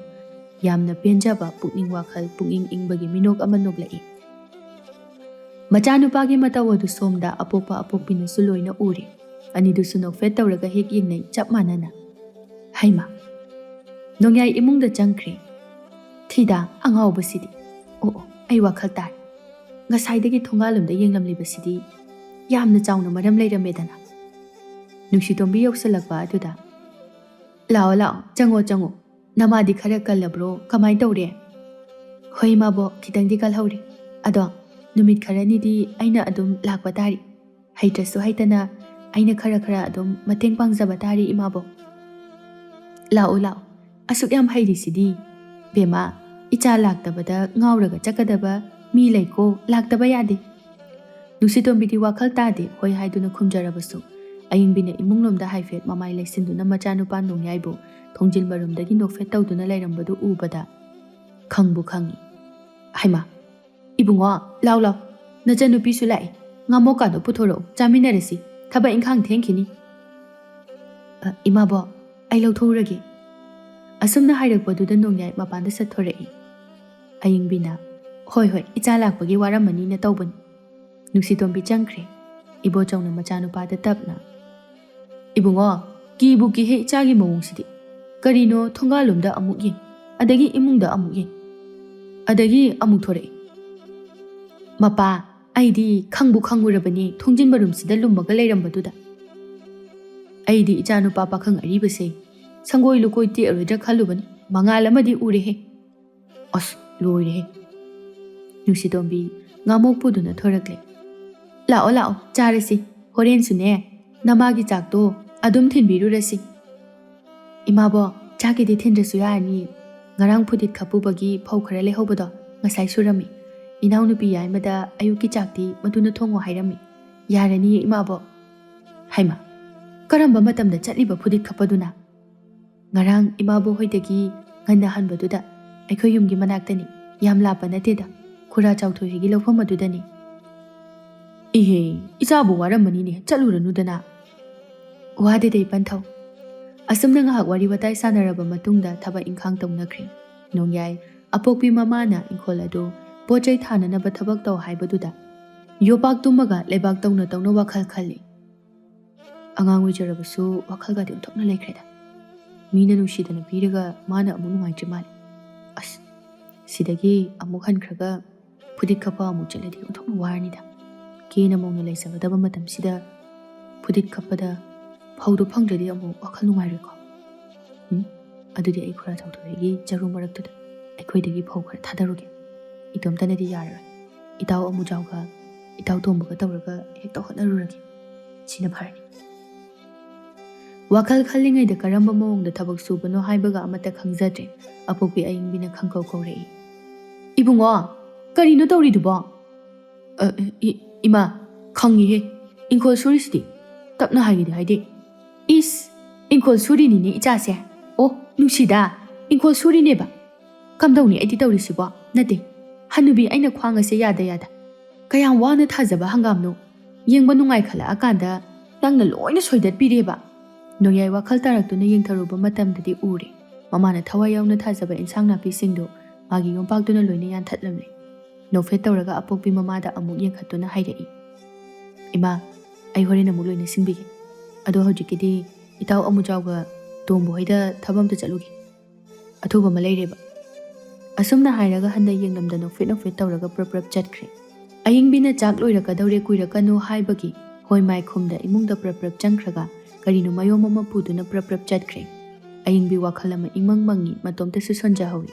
ꯌꯥꯝꯅ ꯄꯦꯟꯖꯕ, ꯄꯨꯛꯅꯤꯡ ꯋꯥꯈꯜ ꯄꯨꯛꯅꯤꯡ ꯏꯪꯕꯒꯤ ꯃꯤꯅꯣꯛ ꯑꯃ ꯅꯣꯛꯂꯛꯏ꯫ ꯃꯆꯥꯅꯨꯄꯥꯒꯤ ꯃꯇꯧ ꯑꯗꯨ ꯁꯣꯝꯗ ꯑꯄꯣꯛꯄ ꯑꯄꯣꯛꯄꯤꯅꯁꯨ ꯂꯣꯏꯅ ꯎꯔꯦ꯫ ꯑꯅꯤꯗꯨꯁꯨ ꯅꯣꯛꯐꯦꯠ ꯇꯧꯔꯒ ꯍꯦꯛ ꯌꯦꯡꯅꯩ, ꯆꯞ ꯃꯥꯟꯅꯅ꯫ ꯍꯩꯃꯥ! ꯅꯣꯡꯌꯥꯏ ꯏꯃꯨꯡꯗ ꯆꯪꯈ꯭ꯔꯦ꯫ "ꯊꯤꯗꯥ, ꯑꯉꯥꯎꯕꯁꯤꯗꯤ꯫ ꯑꯣ, ꯑꯣ, ꯑꯩ ꯋꯥꯈꯜ ꯇꯥꯔꯦ꯫ ꯉꯁꯥꯏꯗꯒꯤ ꯊꯣꯡꯒꯥꯜꯂꯣꯝꯗ ꯌꯦꯡꯂꯝꯂꯤꯕꯁꯤꯗꯤ ꯌꯥꯝꯅ ꯆꯥꯎꯅ ꯃꯔꯝ ꯂꯩꯔꯝꯃꯦꯗꯅ꯫" ꯅꯨꯡꯁꯤꯇꯣꯝꯕꯤ ꯌꯧꯁꯤꯜꯂꯛꯄ ꯑꯗꯨꯗ, "ꯂꯥꯛꯑꯣ, ꯂꯥꯛꯑꯣ, ꯆꯪꯉꯣ, ꯆꯪꯉꯣ꯫ ꯅꯃꯥꯗꯤ ꯈꯔ ꯀꯜꯂꯕ꯭ꯔꯣ? ꯀꯃꯥꯏ ꯇꯧꯔꯦ?" "ꯍꯣꯏ, ꯏꯃꯥꯕꯣꯛ, ꯈꯤꯇꯪꯗꯤ ꯀꯜꯍꯧꯔꯦ꯫ ꯑꯗꯣ ꯅꯨꯃꯤꯠ ꯈꯔꯅꯤꯗꯤ ꯑꯩꯅ ꯑꯗꯨꯝ ꯂꯥꯛꯄ ꯇꯥꯔꯤ꯫ ꯍꯩꯇ꯭ꯔꯁꯨ ꯍꯩꯇꯅ ꯑꯩꯅ ꯈꯔ ꯈꯔ ꯑꯗꯨꯝ ꯃꯇꯦꯡ ꯄꯥꯡꯖꯕ ꯇꯥꯔꯤ, ꯏꯃꯥꯕꯣꯛ꯫ ꯂꯥꯛꯑꯣ, ꯂꯥꯛꯑꯣ꯫ ꯑꯁꯨꯛ ꯌꯥꯝ ꯍꯩꯔꯤꯁꯤꯗꯤ꯫ ꯕꯦꯝꯃ, ꯏꯆꯥ ꯂꯥꯛꯇꯕꯗ ꯉꯥꯎꯔꯒ ꯆꯠꯀꯗꯕ ꯃꯤ ꯂꯩꯀꯣ, ꯂꯥꯛꯇꯕ ꯌꯥꯗꯦ꯫ ꯅꯨꯡꯁꯤꯇꯣꯝꯕꯤꯗꯤ ꯋꯥꯈꯜ ꯇꯥꯗꯦ, ꯍꯣꯏ ꯍꯥꯏꯗꯨꯅ ꯈꯨꯝꯖꯔꯕꯁꯨ, ꯑꯌꯤꯡꯕꯤꯅ ꯏꯃꯨꯡꯂꯣꯝꯗ ꯍꯥꯏꯐꯦꯠ ꯃꯃꯥꯏ ꯂꯩꯁꯤꯟꯗꯨꯅ ꯃꯆꯥꯅꯨꯄꯥ ꯅꯣꯡꯌꯥꯏꯕꯨ ꯊꯣꯡꯖꯤꯜ ꯃꯔꯨꯝꯗꯒꯤ ꯅꯣꯛꯐꯦꯠ ꯇꯧꯗꯨꯅ ꯂꯩꯔꯝꯕꯗꯨ ꯎꯕꯗ ꯈꯪꯕꯨ ꯈꯪꯉꯤ꯫ ꯍꯩꯃꯥ, ꯏꯕꯨꯡꯉꯣ, ꯂꯥꯎ ꯂꯥꯎ, ꯅꯆꯟꯅꯨꯄꯤꯁꯨ ꯂꯥꯛꯏ, ꯉꯥꯃꯣꯛꯀꯥꯗꯣ ꯄꯨꯊꯣꯔꯛꯎ, ꯆꯥꯃꯤꯟꯅꯔꯁꯤ, ꯊꯕꯛ ꯏꯪꯈꯥꯡ ꯊꯦꯡꯈꯤꯅꯤ꯫ "ꯑ, ꯏꯃꯥꯕꯣꯛ, ꯑꯩ ꯂꯧꯊꯣꯛꯎꯔꯒꯦ꯫" ꯑꯁꯨꯝꯅ ꯍꯥꯏꯔꯛꯄꯗꯨꯗ ꯅꯣꯡꯌꯥꯏ ꯃꯄꯥꯟꯗ ꯆꯠꯊꯣꯔꯛꯏ꯫ ꯑꯌꯤꯡꯕꯤꯅ, "ꯍꯣꯏ ꯍꯣꯏ, ꯏꯆꯥ ꯂꯥꯛꯄꯒꯤ ꯋꯥꯔꯝꯃꯅꯤꯅ ꯇꯧꯕꯅꯤ꯫" ꯅꯨꯡꯁꯤꯇꯣꯝꯕꯤ ꯆꯪꯈ꯭ꯔꯦ꯫ ꯏꯕꯣꯆꯧꯅ ꯃꯆꯥꯅꯨꯄꯥꯗ ꯇꯞꯅ, "ꯏꯕꯨꯡꯉꯣ, ꯀꯤꯕꯨ ꯀꯤꯍꯦ ꯏꯆꯥꯒꯤ ꯃꯑꯣꯡꯁꯤꯗꯤ꯫ ꯀꯔꯤꯅꯣ ꯊꯣꯡꯒꯥꯜꯂꯣꯝꯗ ꯑꯃꯨꯛ ꯌꯦꯡ, ꯑꯗꯒꯤ ꯏꯃꯨꯡꯗ ꯑꯃꯨꯛ ꯌꯦꯡ, ꯑꯗꯒꯤ ꯑꯃꯨꯛ ꯊꯣꯔꯛꯏ꯫ ꯃꯄꯥ, ꯑꯩꯗꯤ ꯈꯪꯕꯨ ꯈꯪꯉꯨꯔꯕꯅꯤ ꯊꯣꯡꯖꯤꯟ ꯃꯔꯨꯝꯁꯤꯗ ꯂꯨꯝꯃꯒ ꯂꯩꯔꯝꯕꯗꯨꯗ꯫ ꯑꯩꯗꯤ ꯏꯆꯥꯅꯨꯄꯥ ꯄꯥꯈꯪ ꯑꯔꯤꯕꯁꯦ ꯁꯪꯒꯣꯏ ꯂꯨꯀꯣꯏ ꯇꯦꯛꯑꯔꯣꯏꯗ꯭ꯔꯥ ꯈꯜꯂꯨꯕꯅꯤ, ꯃꯉꯥꯜ ꯑꯃꯗꯤ ꯎꯔꯦꯍꯦ꯫ ꯑꯁ, ꯂꯣꯏꯔꯦꯍꯦ꯫" ꯅꯨꯡꯁꯤꯇꯣꯝꯕꯤ ꯉꯥꯃꯣꯛ ꯄꯨꯗꯨꯅ ꯊꯣꯔꯛꯂꯦ꯫ "ꯂꯥꯛꯑꯣ, ꯂꯥꯛꯑꯣ, ꯆꯥꯔꯁꯤ꯫ ꯍꯣꯔꯦꯟꯁꯨꯅꯦ, ꯅꯃꯥꯒꯤ ꯆꯥꯛꯇꯣ ꯑꯗꯨꯝ ꯊꯤꯟꯕꯤꯔꯨꯔꯁꯤ꯫" "ꯏꯃꯥꯕꯣꯛ, ꯆꯥꯛꯀꯤꯗꯤ ꯊꯤꯟꯗ꯭ꯔꯁꯨ ꯌꯥꯔꯅꯤ꯫ ꯉꯔꯥꯡ ꯐꯨꯗꯤꯠ ꯈꯞꯄꯨꯕꯒꯤ ꯐꯧ ꯈꯔ ꯂꯩꯍꯧꯕꯗꯣ ꯉꯁꯥꯏ ꯁꯨꯔꯝꯃꯤ꯫ ꯏꯅꯥꯎꯅꯨꯄꯤ ꯌꯥꯏꯃꯗ ꯑꯌꯨꯛꯀꯤ ꯆꯥꯛꯇꯤ ꯃꯗꯨꯅ ꯊꯣꯡꯉꯣ ꯍꯥꯏꯔꯝꯃꯤ꯫ ꯌꯥꯔꯅꯤꯌꯦ, ꯏꯃꯥꯕꯣꯛ꯫" "ꯍꯩꯃꯥ, ꯀꯔꯝꯕ ꯃꯇꯝꯗ ꯆꯠꯂꯤꯕ ꯐꯨꯗꯤꯠ ꯈꯞꯄꯗꯨꯅ?" "ꯉꯔꯥꯡ ꯏꯃꯥꯕꯣꯛ ꯍꯣꯏꯗꯒꯤ ꯉꯟꯅ ꯍꯟꯕꯗꯨꯗ ꯑꯩꯈꯣꯏ ꯌꯨꯝꯒꯤ ꯃꯅꯥꯛꯇꯅꯤ, ꯌꯥꯝ ꯂꯥꯞꯄ ꯅꯠꯇꯦꯗ, ꯈꯨꯔꯥ ꯆꯥꯎꯊꯣꯏ ꯍꯣꯏꯒꯤ ꯂꯧꯐꯝ ꯑꯗꯨꯗꯅꯤ꯫" "ꯏꯍꯦ, ꯏꯆꯥꯕꯨ ꯋꯥꯔꯝꯃꯅꯤꯅꯦ, ꯆꯠꯂꯨꯔꯅꯨꯗꯅ꯫" "ꯋꯥꯗꯦꯗ ꯏꯄꯟꯊꯧ꯫" ꯑꯁꯨꯝꯅ ꯉꯥꯏꯍꯥꯛ ꯋꯥꯔꯤ ꯋꯥꯇꯥꯏ ꯁꯥꯟꯅꯔꯕ ꯃꯇꯨꯡꯗ ꯊꯕꯛ ꯏꯪꯈꯥꯡ ꯇꯧꯅꯈ꯭ꯔꯦ꯫ ꯅꯣꯡꯌꯥꯏ ꯑꯄꯣꯛꯄꯤ ꯃꯃꯥꯅ ꯏꯪꯈꯣꯜ ꯑꯗꯨ ꯄꯣꯠ ꯆꯩ ꯊꯥꯅꯅꯕ ꯊꯕꯛ ꯇꯧ ꯍꯥꯏꯕꯗꯨꯗ ꯌꯣꯄꯥꯛ ꯇꯨꯝꯃꯒ ꯂꯩꯕꯥꯛ ꯇꯧꯅ ꯇꯧꯅ ꯋꯥꯈꯜ ꯈꯜꯂꯤ꯫ ꯑꯉꯥꯡ ꯑꯣꯏꯖꯔꯕꯁꯨ ꯋꯥꯈꯜꯒꯗꯤ ꯑꯣꯟꯊꯣꯛꯅ ꯂꯩꯈ꯭ꯔꯦꯗ꯫ ꯃꯤꯅ ꯅꯨꯡꯁꯤꯗꯅ ꯄꯤꯔꯒ ꯃꯥꯅ ꯑꯃꯨꯛ ꯅꯨꯡꯉꯥꯏꯇ꯭ꯔꯤ ꯃꯥꯜꯂꯦ꯫ ꯑꯁ, ꯁꯤꯗꯒꯤ ꯑꯃꯨꯛ ꯍꯟꯈ꯭ꯔꯒ ꯐꯨꯗꯤꯠ ꯈꯞꯄ ꯑꯃꯨꯛ ꯆꯠꯂꯗꯤ ꯑꯣꯟꯊꯣꯛꯅ ꯋꯥꯔꯅꯤꯗ꯫ ꯀꯦꯅ ꯃꯧꯅ ꯂꯩꯖꯒꯗꯕ ꯃꯇꯝꯁꯤꯗ ꯐꯨꯗꯤꯠ ꯈꯞꯄꯗ ꯐꯧꯗꯣ ꯐꯪꯗ꯭ꯔꯗꯤ ꯑꯃꯨꯛ ꯋꯥꯈꯜ ꯅꯨꯡꯉꯥꯏꯔꯣꯏꯀꯣ꯫ ꯎꯝ, ꯑꯗꯨꯗꯤ ꯑꯩ ꯈꯨꯔꯥ ꯆꯥꯎꯊꯣꯏꯒꯤ ꯆꯔꯨ ꯃꯔꯛꯇꯨꯗ ꯑꯩꯈꯣꯏꯗꯒꯤ ꯐꯧ ꯈꯔ ꯊꯥꯗꯔꯨꯒꯦ꯫ ꯏꯇꯣꯝꯇꯅꯗꯤ ꯌꯥꯔꯔꯣꯏ꯫ ꯏꯇꯥꯎ ꯑꯃꯨꯖꯥꯎꯒ ꯏꯇꯥꯎ ꯇꯣꯝꯕꯒ ꯇꯧꯔꯒ ꯍꯦꯛꯇ ꯍꯣꯠꯅꯔꯨꯔꯒꯦ꯫ ꯁꯤꯅ ꯐꯔꯅꯤ꯫ ꯋꯥꯈꯜ ꯈꯜꯂꯤꯉꯩꯗ ꯀꯔꯝꯕ ꯃꯑꯣꯡꯗ ꯊꯕꯛ ꯁꯨꯕꯅꯣ ꯍꯥꯏꯕꯒ ꯑꯃꯠꯇ ꯈꯪꯖꯗ꯭ꯔꯦ꯫ ꯑꯄꯣꯛꯄꯤ ꯑꯌꯤꯡꯕꯤꯅ ꯈꯪꯀꯧ ꯀꯧꯔꯛꯏ, "ꯏꯕꯨꯡꯉꯣ, ꯀꯔꯤꯅꯣ ꯇꯧꯔꯤꯗꯨꯕꯣ?" "ꯑ, ꯏ-, ꯏꯃꯥ, ꯈꯪꯉꯤꯍꯦ, ꯏꯪꯈꯣꯜ ꯁꯨꯔꯤꯁꯤꯗꯤ, ꯇꯞꯅ ꯍꯥꯏꯒꯦꯗꯤ ꯍꯥꯏꯗꯦ꯫" "ꯏꯁ, ꯏꯪꯈꯣꯜ ꯁꯨꯔꯤꯅꯤꯅꯦ ꯏꯆꯥꯁꯦ꯫ ꯑꯣ, ꯅꯨꯡꯁꯤꯗ, ꯏꯪꯈꯣꯜ ꯁꯨꯔꯤꯅꯦꯕ꯫ ꯀꯝꯗꯧꯅꯤ ꯑꯩꯗꯤ ꯇꯧꯔꯤꯁꯤꯕꯣ? ꯅꯠꯇꯦ, ꯍꯅꯨꯕꯤ, ꯑꯩꯅ ꯈ꯭ꯋꯥꯡ ꯑꯁꯦ ꯌꯥꯗ ꯌꯥꯗ꯫ ꯀꯌꯥꯝ ꯋꯥꯅ ꯊꯥꯖꯕ ꯍꯪꯒꯥꯝꯅꯣ꯫ ꯌꯦꯡꯕ ꯅꯨꯡꯉꯥꯏꯈꯠꯂꯛꯑꯀꯥꯟꯗ ꯅꯪꯅ ꯂꯣꯏꯅ ꯁꯣꯏꯗꯠꯄꯤꯔꯦꯕ꯫" ꯅꯣꯡꯌꯥꯏ ꯋꯥꯈꯜ ꯇꯥꯔꯛꯇꯨꯅ ꯌꯦꯡꯊꯔꯨꯕ ꯃꯇꯝꯗꯗꯤ ꯎꯔꯦ, ꯃꯃꯥꯅ ꯊꯋꯥꯏ ꯌꯥꯎꯅ ꯊꯥꯖꯕ ꯏꯟꯁꯥꯡ ꯅꯥꯄꯤꯁꯤꯡꯗꯨ ꯃꯥꯒꯤ ꯌꯣꯝꯄꯥꯛꯇꯨꯅ ꯂꯣꯏꯅ ꯌꯥꯟꯊꯠꯂꯝꯂꯦ꯫ ꯅꯣꯛꯐꯦꯠ ꯇꯧꯔꯒ ꯑꯄꯣꯛꯄꯤ ꯃꯃꯥꯗ ꯑꯃꯨꯛ ꯌꯦꯡꯈꯠꯇꯨꯅ ꯍꯥꯏꯔꯛꯏ, "ꯏꯃꯥ, ꯑꯩ ꯍꯣꯔꯦꯟ ꯑꯃꯨꯛ ꯂꯣꯏꯅ ꯁꯤꯟꯕꯤꯒꯦ꯫ ꯑꯗꯣ ꯍꯧꯖꯤꯛꯀꯤꯗꯤ ꯏꯇꯥꯎ ꯑꯃꯨꯖꯥꯎꯒ ꯇꯣꯝꯕ ꯍꯣꯏꯗ ꯊꯕꯛ ꯑꯝꯇ ꯆꯠꯂꯨꯒꯦ꯫ ꯑꯊꯨꯕ ꯑꯃ ꯂꯩꯔꯦꯕ꯫" ꯑꯁꯨꯝꯅ ꯍꯥꯏꯔꯒ ꯍꯟꯗ ꯌꯦꯡꯂꯝꯗ ꯅꯣꯛꯐꯦꯠ ꯅꯣꯛꯐꯦꯠ ꯇꯧꯔꯒ ꯄ꯭ꯔꯞ ꯄ꯭ꯔꯞ ꯆꯠꯈ꯭ꯔꯦ꯫ ꯑꯌꯤꯡꯕꯤꯅ ꯆꯥꯛ ꯂꯣꯏꯔꯛꯀꯗꯧꯔꯦ, ꯀꯨꯏꯔꯛꯀꯅꯨ ꯍꯥꯏꯕꯒꯤ ꯍꯣꯏ ꯃꯥꯏ ꯈꯨꯝꯗ ꯏꯃꯨꯡꯗ ꯄ꯭ꯔꯞ ꯄ꯭ꯔꯞ ꯆꯪꯈ꯭ꯔꯒ ꯀꯔꯤꯅꯣ ꯃꯌꯣꯝ ꯑꯃ ꯄꯨꯗꯨꯅ ꯄ꯭ꯔꯞ ꯄ꯭ꯔꯞ ꯆꯠꯈ꯭ꯔꯦ꯫ ꯑꯌꯤꯡꯕꯤ ꯋꯥꯈꯜ ꯑꯃ ꯏꯃꯪ ꯃꯪꯉꯤ, ꯃꯇꯣꯝꯇꯁꯨ ꯁꯣꯟꯖꯍꯧꯏ꯫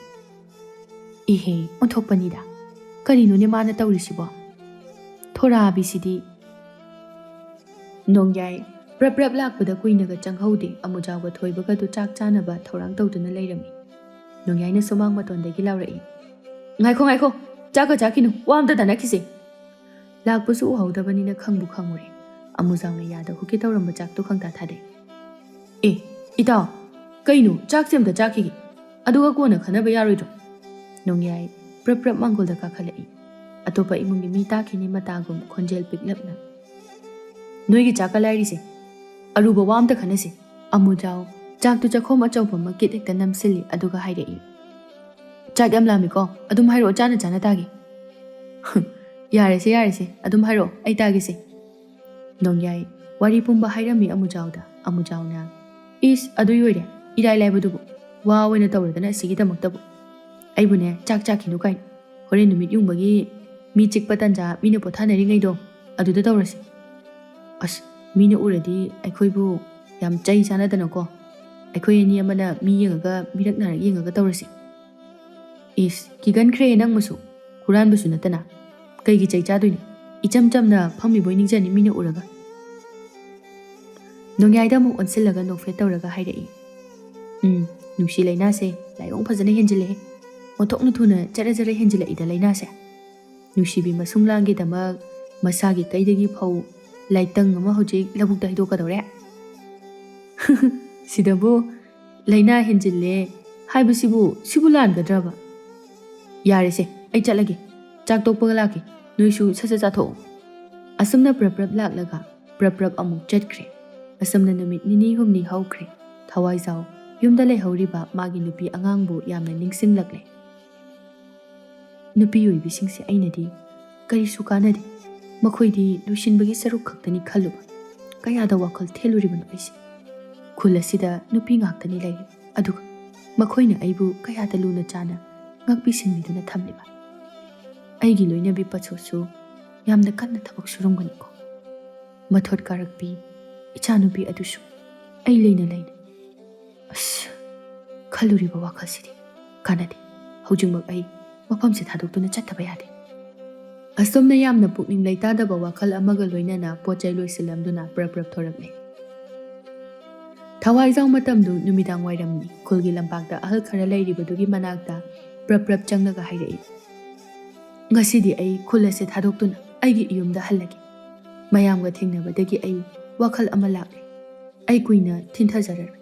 "ꯏꯍꯦ, ꯑꯣꯟꯊꯣꯛꯄꯅꯤꯗ꯫ ꯀꯔꯤꯅꯣꯅꯦ ꯃꯥꯅ ꯇꯧꯔꯤꯁꯤꯕꯣ? ꯊꯣꯔꯥꯕꯤꯁꯤꯗꯤ꯫" ꯅꯣꯡꯌꯥꯏ ꯄ꯭ꯔꯞ ꯄ꯭ꯔꯞ ꯂꯥꯛꯄꯗ ꯀꯨꯏꯅꯒ ꯆꯪꯍꯧꯗꯦ, ꯑꯃꯨꯖꯥꯎꯒ ꯊꯣꯏꯕꯒꯗꯨ ꯆꯥꯛ ꯆꯥꯅꯕ ꯊꯧꯔꯥꯡ ꯇꯧꯗꯨꯅ ꯂꯩꯔꯝꯃꯤ꯫ ꯅꯣꯡꯌꯥꯏꯅ ꯁꯨꯃꯥꯡ ꯃꯇꯣꯟꯗꯒꯤ ꯂꯥꯎꯔꯛꯏ, "ꯉꯥꯏꯈꯣ, ꯉꯥꯏꯈꯣ, ꯆꯥꯛꯀ ꯆꯥꯈꯤꯅꯨ, ꯋꯥ ꯑꯝꯇ ꯇꯥꯟꯅꯈꯤꯁꯦ꯫" ꯂꯥꯛꯄꯁꯨ ꯎꯍꯧꯗꯕꯅꯤꯅ ꯈꯪꯕꯨ ꯈꯪꯉꯨꯔꯦ꯫ ꯑꯃꯨꯖꯥꯎꯅ ꯌꯥꯗ ꯍꯨꯛꯀꯦ ꯇꯧꯔꯝꯕ ꯆꯥꯛꯇꯨ ꯈꯪꯇꯥ ꯊꯥꯗꯦ꯫ "ꯑꯦ, ꯏꯇꯥꯎ, ꯀꯩꯅꯣ, ꯆꯥꯛꯁꯦ ꯑꯝꯇ ꯆꯥꯈꯤꯒꯦ, ꯑꯗꯨꯒ ꯀꯣꯟꯅ ꯈꯟꯅꯕ ꯌꯥꯔꯣꯏꯗ꯭ꯔꯣ?" ꯅꯣꯡꯌꯥꯏ ꯄ꯭ꯔꯞ ꯄ꯭ꯔꯞ ꯃꯥꯡꯒꯣꯜꯗ ꯀꯥꯈꯠꯂꯛꯏ꯫ ꯑꯇꯣꯞꯄ ꯏꯃꯨꯡꯒꯤ ꯃꯤ ꯇꯥꯈꯤꯅꯤ ꯃꯇꯥꯒꯨꯝ ꯈꯣꯟꯖꯦꯜ ꯄꯤꯛꯂꯞꯅ꯫ "ꯅꯣꯏꯒꯤ ꯆꯥꯛꯀ ꯂꯥꯏꯔꯤꯁꯦ, ꯑꯔꯨꯕ ꯋꯥ ꯑꯝꯇ ꯈꯟꯅꯁꯤ꯫" ꯑꯃꯨꯖꯥꯎ ꯆꯥꯛꯇꯨ ꯆꯥꯛꯈꯣꯝ ꯑꯆꯧꯕ ꯑꯃ ꯀꯤꯠ ꯍꯦꯛꯇ ꯅꯝꯁꯤꯜꯂꯤ, ꯑꯗꯨꯒ ꯍꯥꯏꯔꯛꯏ, "ꯆꯥꯛ ꯌꯥꯝ ꯂꯥꯝꯃꯤꯀꯣ, ꯑꯗꯨꯝ ꯍꯥꯏꯔꯛꯑꯣ, ꯆꯥꯅ ꯆꯥꯅ ꯇꯥꯒꯦ꯫" "ꯌꯥꯔꯦꯁꯦ, ꯌꯥꯔꯦꯁꯦ, ꯑꯗꯨꯝ ꯍꯥꯏꯔꯛꯑꯣ, ꯑꯩ ꯇꯥꯒꯦꯁꯦ꯫" ꯅꯣꯡꯌꯥꯏ ꯋꯥꯔꯤ ꯄꯨꯝꯕ ꯍꯥꯏꯔꯝꯃꯤ ꯑꯃꯨꯖꯥꯎꯗ꯫ ꯑꯃꯨꯖꯥꯎꯅ, "ꯏꯁ, ꯑꯗꯨꯏ ꯑꯣꯏꯔꯦ, ꯏꯔꯥꯏ ꯂꯥꯏꯕꯗꯨꯕꯨ, ꯋꯥ ꯑꯣꯏꯅ ꯇꯧꯔꯗꯅ ꯑꯁꯤꯒꯤꯗꯃꯛꯇꯕꯨ꯫ ꯑꯩꯕꯨꯅꯦ, ꯆꯥꯛ ꯆꯥꯈꯤꯅꯨ ꯀꯥꯏꯅ꯫ ꯍꯣꯔꯦꯟ ꯅꯨꯃꯤꯠ ꯌꯨꯡꯕꯒꯤ ꯃꯤ ꯆꯤꯛꯄ ꯇꯟꯖꯥ, ꯃꯤꯅ ꯄꯣꯊꯥꯅꯔꯤꯉꯩꯗꯣ, ꯑꯗꯨꯗ ꯇꯧꯔꯁꯤ꯫ ꯑꯁ, ꯃꯤꯅ ꯎꯔꯗꯤ ꯑꯩꯈꯣꯏꯕꯨ ꯌꯥꯝ ꯆꯩ ꯆꯥꯅꯗꯅꯀꯣ꯫ ꯑꯩꯈꯣꯏ ꯑꯅꯤ ꯑꯃꯅ ꯃꯤ ꯌꯦꯡꯉꯒ, ꯃꯤꯔꯛ ꯅꯥꯔꯛ ꯌꯦꯡꯉꯒ ꯇꯧꯔꯁꯤ꯫" "ꯏꯁ, ꯀꯤꯒꯟꯈ꯭ꯔꯦ ꯅꯪꯃꯁꯨ, ꯍꯨꯔꯥꯟꯕꯁꯨ ꯅꯠꯇꯅ꯫ ꯀꯩꯒꯤ ꯆꯩ ꯆꯥꯗꯣꯏꯅꯣ? ꯏꯆꯝ ꯆꯝꯅ ꯐꯝꯃꯤꯕꯣꯏ ꯅꯤꯡꯖꯅꯤ ꯃꯤꯅ ꯎꯔꯒ꯫" ꯅꯣꯡꯌꯥꯏꯗ ꯑꯃꯨꯛ ꯑꯣꯟꯁꯤꯜꯂꯒ ꯅꯣꯛꯐꯦꯠ ꯇꯧꯔꯒ ꯍꯥꯏꯔꯛꯏ, "ꯎꯝ, ꯅꯨꯡꯁꯤ ꯂꯩꯅꯥꯁꯦ ꯂꯥꯏꯑꯣꯡ ꯐꯖꯅ ꯍꯦꯟꯖꯤꯜꯂꯛꯑꯦ꯫ ꯑꯣꯟꯊꯣꯛꯅ ꯊꯨꯅ ꯖꯔ ꯖꯔ ꯍꯦꯟꯖꯤꯜꯂꯛꯏꯗ ꯂꯩꯅꯥꯁꯦ꯫ ꯅꯨꯡꯁꯤꯕꯤ ꯃꯁꯨꯡ ꯂꯥꯡꯒꯤꯗꯃꯛ ꯃꯁꯥꯒꯤ ꯀꯩꯗꯒꯤ ꯐꯧ ꯂꯥꯏꯇꯪ ꯑꯃ ꯍꯧꯖꯤꯛ ꯂꯧꯕꯨꯛꯇ ꯍꯩꯗꯣꯛꯀꯗꯧꯔꯦ꯫" "ꯁꯤꯗꯕꯨ ꯂꯥꯏꯅꯥ ꯍꯦꯟꯖꯤꯜꯂꯦ ꯍꯥꯏꯕꯁꯤꯕꯨ, ꯁꯤꯕꯨ ꯂꯥꯟꯒꯗ꯭ꯔꯕ? ꯌꯥꯔꯦꯁꯦ, ꯑꯩ ꯆꯠꯂꯒꯦ꯫ ꯆꯥꯛ ꯇꯣꯛꯄꯒ ꯂꯥꯛꯀꯦ꯫ ꯅꯣꯏꯁꯨ ꯁꯠ ꯁꯠ ꯆꯥꯊꯣꯛꯑꯣ꯫" ꯑꯁꯨꯝꯅ ꯄ꯭ꯔꯞ ꯄ꯭ꯔꯞ ꯂꯥꯛꯂꯒ ꯄ꯭ꯔꯞ ꯄ꯭ꯔꯞ ꯑꯃꯨꯛ ꯆꯠꯈ꯭ꯔꯦ꯫ ꯑꯁꯨꯝꯅ ꯅꯨꯃꯤꯠ ꯅꯤꯅꯤ ꯍꯨꯝꯅꯤ ꯍꯧꯈ꯭ꯔꯦ꯫ ꯊꯋꯥꯏꯖꯥꯎ ꯌꯨꯝꯗ ꯂꯩꯍꯧꯔꯤꯕ ꯃꯥꯒꯤ ꯅꯨꯄꯤ ꯑꯉꯥꯡꯕꯨ ꯌꯥꯝꯅ ꯅꯤꯡꯁꯤꯡꯂꯛꯂꯦ꯫ ꯅꯨꯄꯤ ꯑꯣꯏꯕꯤꯁꯤꯡꯁꯦ ꯑꯩꯅꯗꯤ ꯀꯔꯤꯁꯨ ꯀꯥꯟꯅꯗꯦ꯫ ꯃꯈꯣꯏꯗꯤ ꯂꯣꯏꯁꯤꯟꯕꯒꯤ ꯁꯔꯨꯛ ꯈꯛꯇꯅꯤ ꯈꯜꯂꯨꯕ꯫ ꯀꯌꯥꯗ ꯋꯥꯈꯜ ꯊꯦꯜꯂꯨꯔꯤꯕꯅꯣ ꯑꯩꯁꯦ? ꯈꯨꯜ ꯑꯁꯤꯗ ꯅꯨꯄꯤ ꯉꯥꯛꯇꯅꯤ ꯂꯩꯔꯤꯕ꯫ ꯑꯗꯨꯒ ꯃꯈꯣꯏꯅ ꯑꯩꯕꯨ ꯀꯌꯥꯗ ꯂꯨꯅ ꯆꯥꯅ ꯉꯥꯛꯄꯤ ꯁꯦꯟꯕꯤꯗꯨꯅ ꯊꯝꯂꯤꯕ꯫ ꯑꯩꯒꯤ ꯂꯣꯏꯅꯕꯤ ꯄꯥꯆꯣꯁꯨ ꯌꯥꯝꯅ ꯀꯟꯅ ꯊꯕꯛ ꯁꯨꯔꯝꯒꯅꯤꯀꯣ꯫ ꯃꯊꯣꯠ ꯀꯥꯔꯛꯄꯤ ꯏꯆꯥꯅꯨꯄꯤ ꯑꯗꯨꯁꯨ ꯑꯩ ꯂꯩꯅ ꯂꯩꯅ꯫ ꯑꯁ, ꯈꯜꯂꯨꯔꯤꯕ ꯋꯥꯈꯜꯁꯤꯗꯤ ꯀꯥꯟꯅꯗꯦ꯫ ꯍꯧꯖꯤꯛꯃꯛ ꯑꯩ ꯃꯐꯝꯁꯦ ꯊꯥꯗꯣꯛꯇꯨꯅ ꯆꯠꯇꯕ ꯌꯥꯗꯦ꯫ ꯑꯁꯨꯝꯅ ꯌꯥꯝꯅ ꯄꯨꯛꯅꯤꯡ ꯂꯩꯇꯥꯗꯕ ꯋꯥꯈꯜ ꯑꯃꯒ ꯂꯣꯏꯅꯅ ꯄꯣꯠ ꯆꯩ ꯂꯣꯏꯁꯤꯜꯂꯝꯗꯨꯅ ꯄ꯭ꯔꯞ ꯄ꯭ꯔꯞ ꯊꯣꯔꯛꯂꯦ꯫ ꯊꯋꯥꯏꯖꯥꯎ ꯃꯇꯝꯗꯨ ꯅꯨꯃꯤꯗꯥꯡ ꯋꯥꯏꯔꯝꯅꯤ꯫ ꯈꯨꯜꯒꯤ ꯂꯝꯄꯥꯛꯇ ꯑꯍꯜ ꯈꯔ ꯂꯩꯔꯤꯕꯗꯨꯒꯤ ꯃꯅꯥꯛꯇ ꯄ꯭ꯔꯞ ꯄ꯭ꯔꯞ ꯆꯪꯂꯒ ꯍꯥꯏꯔꯛꯏ, "ꯉꯁꯤꯗꯤ ꯑꯩ ꯈꯨꯜ ꯑꯁꯦ ꯊꯥꯗꯣꯛꯇꯨꯅ ꯑꯩꯒꯤ ꯏꯌꯨꯝꯗ ꯍꯜꯂꯒꯦ꯫ ꯃꯌꯥꯝꯒ ꯊꯦꯡꯅꯕꯗꯒꯤ ꯑꯩ ꯋꯥꯈꯜ ꯑꯃ ꯂꯥꯛꯂꯦ꯫ ꯑꯩ ꯀꯨꯏꯅ ꯊꯤꯟꯊꯖꯔꯔꯣꯏ꯫